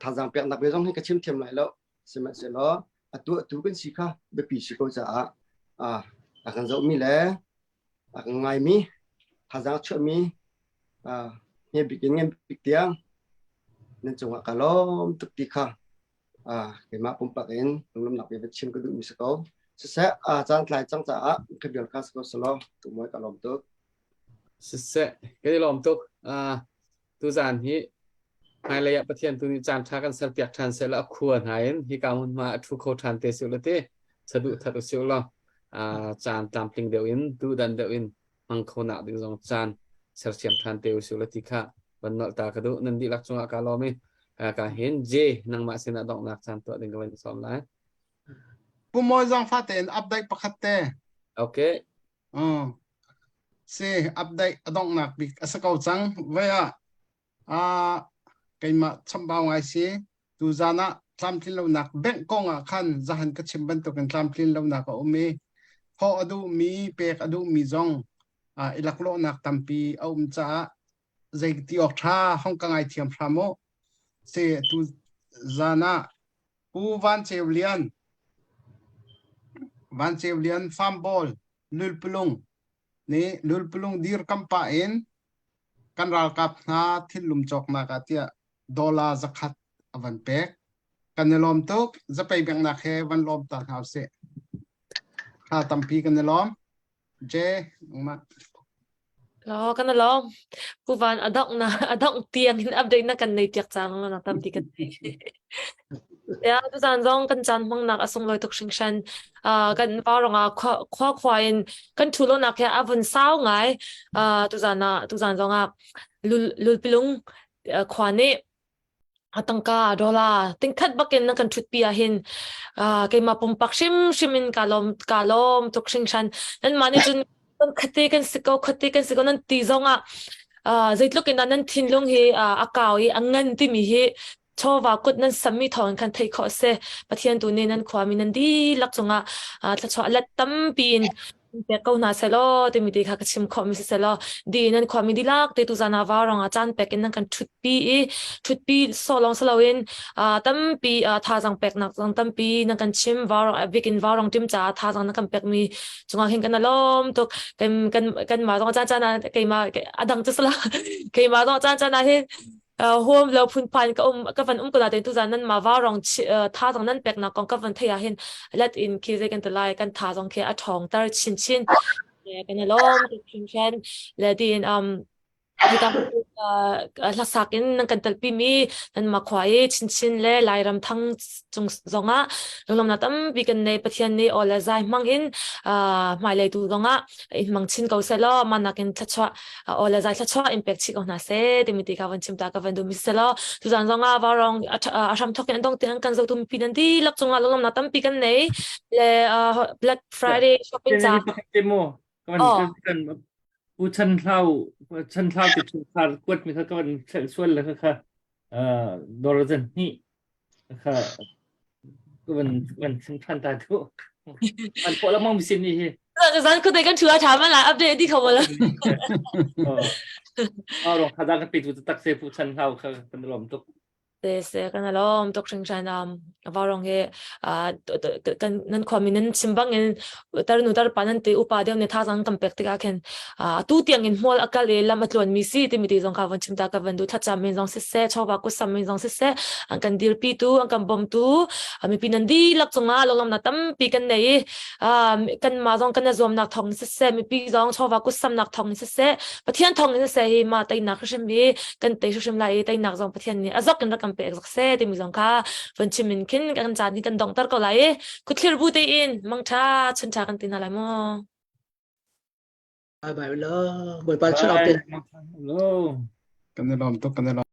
thazaang peknak bia zong hi ka chim thiam lai lo. Sihmanhsehlaw a tuahtu kan si kha biapi si ko caah a kan zohmi le a kan ngaimi thazaang chuahmi nge bik in nge bik tiang nan cungah ka lawm tuk ti kha keimah pumpak in lunglawmhnak bia va chim ka duhmi si ko. Siseh, caan tlai cang caah ka bial kha si ko selaw tumawi ka lawm tuk. Siseh, kan i lawm tuk. Tuzaan hi hmailei ah Pathian tu nih caan ṭha kan serpiak ṭhan seh law a khua hna in hika hmunhma a ṭhu kho ṭhan te sih law ti saduh that usih law caan tlamtling deuh in duhdan deuh in hmang kho nak ding zong caan sersiam ṭhan te usih law ti kha van nolh ta ka duh. Nan dihlak cungah ka lawm i ka hin J nangmah sinah donghnak caan tuah ding ka van sawm lai. Pu Mawi zong fate in update pakhat te. Okay. Uh, si update a donghnak bik a si ko cang. Voi ah ah keimah chambau ngai si. Tu zan ah tlamtlin lonak bank kong ah khan zahan ka chim bantukin tlamtlin lonak a um i thawh a duhmi pek a duhmi zong uh, i laklawhnak tampi a um caah zei ti awk ṭha hong ka ngai thiam hram u. Si tu zan ah Pu Van Ceu Lian Van Ceu Lian Farm Ball Lulpulung nih Lulpulung dirkam pah in kan ralkap hna thillum cawknak ah tiah dollar 100 a van pek. Kan i lawm tuk. Zapei biaknak he van lawm ta hna usih. Kha tampi kan i lawm. J nangmah. Lo kan lawm. Pu Van a dongh na a dongh tiang in update na kan nei piak cang na tampi kan nei. Ya tuzan zong kan caan hmangnak a sunglawi tuk hringhran. Uh, kan pa rong ah khua khua khua in kan thu lo nak he a vun sau ngai. Uh, tuzan ah tuzan zong ah lul lulpilung khua nih A tangka dollar tingkhat bakin na kan ṭhutpi ahhin uh, keimah pumpak hrimhrim in ka lawm ka lawm tuk hringhran. Nanmah nih cun kan khuate kan si ko khuate kan si ko nan ti zongah uh, zeitluk in dah nan thinlung hi uh, a kau i a ngan timi hi chawva kut nan sammi thawng in khan theih khawh a si. Pathian tu nih nan khuami nan dihlak cungah uh, thluachuah let tampi in pek ko hna selaw timi ti kha ka chim khawh mi si selaw di nan khuami dilak te tuzan ah vaurang ah caan pek in nan kan thutpi i thutpi so long saloin tampi thazang peknak zong tampi nan kan chim vaurang bik in vaurang tim ca thazang nan kan pek mi cungah hin kan alom tuk kan kan kan ma zong caan caan ah keima adang chu sala keima zong caan caan ah hin huam lo phunphan ka um ka van um ko na te tuzan nan ma va rong tha zong nan pek nak kong ka van thei ah hin let in khi zei kan te lai kan tha zong khi a thong tar chin chin kan lom chin chen le din um hika. hlasak in nan kan telpi mi nan ma khua i chinchin le Lairam thang cung zongah lunglawmnak tampi kan nei Pathian nih aw le zai hmang in hmailei tu zongah in hmang chin ko seh law mah nakin thluachuah aw le zai thluachuah in pek chih ko hna seh timi ti kha van chim ta ka van duh mi seh law tuzan zongah varong a hram thok in an dong tiang kan zotu mipi nan dihlak cungah lunglawmnak tampi kan nei le Black Friday shopping ca kan kan u chan hlau chan hlau ti chungkhar kuat mi kha ka van thlel sual le kha kha dorazen hnih kha ka van van chim than ta tu an pawh lamang mi sin ni hi zan ko te kan thua tha ma la update di kho la oh rong khada ka pe tu tak se pu chan hlau kha kan lom tuk Te se kan alawm tuk hringhran um varong he kan nan khuami nan chim bangin tarnu tarpa nan te upa deuh ne thazang kan pek tikah khin tu tiang in hmual akal i lam a tluan mi si timi ti zong kha von chim ta ka van du thlacam min zong siseh chawva kusam min zong siseh an kan dirpi tu an kan bom tu mipi nan dihlak cungah longlam na tampi kan nei i kan ma zong kan zuamnak thong siseh mipi zong chawva kusamnak thong siseh Pathian thong in siseh hi ma teinak hrim hi kan tei hrim lai i teinak zong Pathian nih a zok in rak kan pek zok seh timi zong kha von chim in khin kan caan hi kan donghter ko lai i khuthlir bu tein mangtha chuncha kan ti hna lai mu. Bye bye lo. Bawipa chun Hello. Kan i lawm tuk kan i lawm.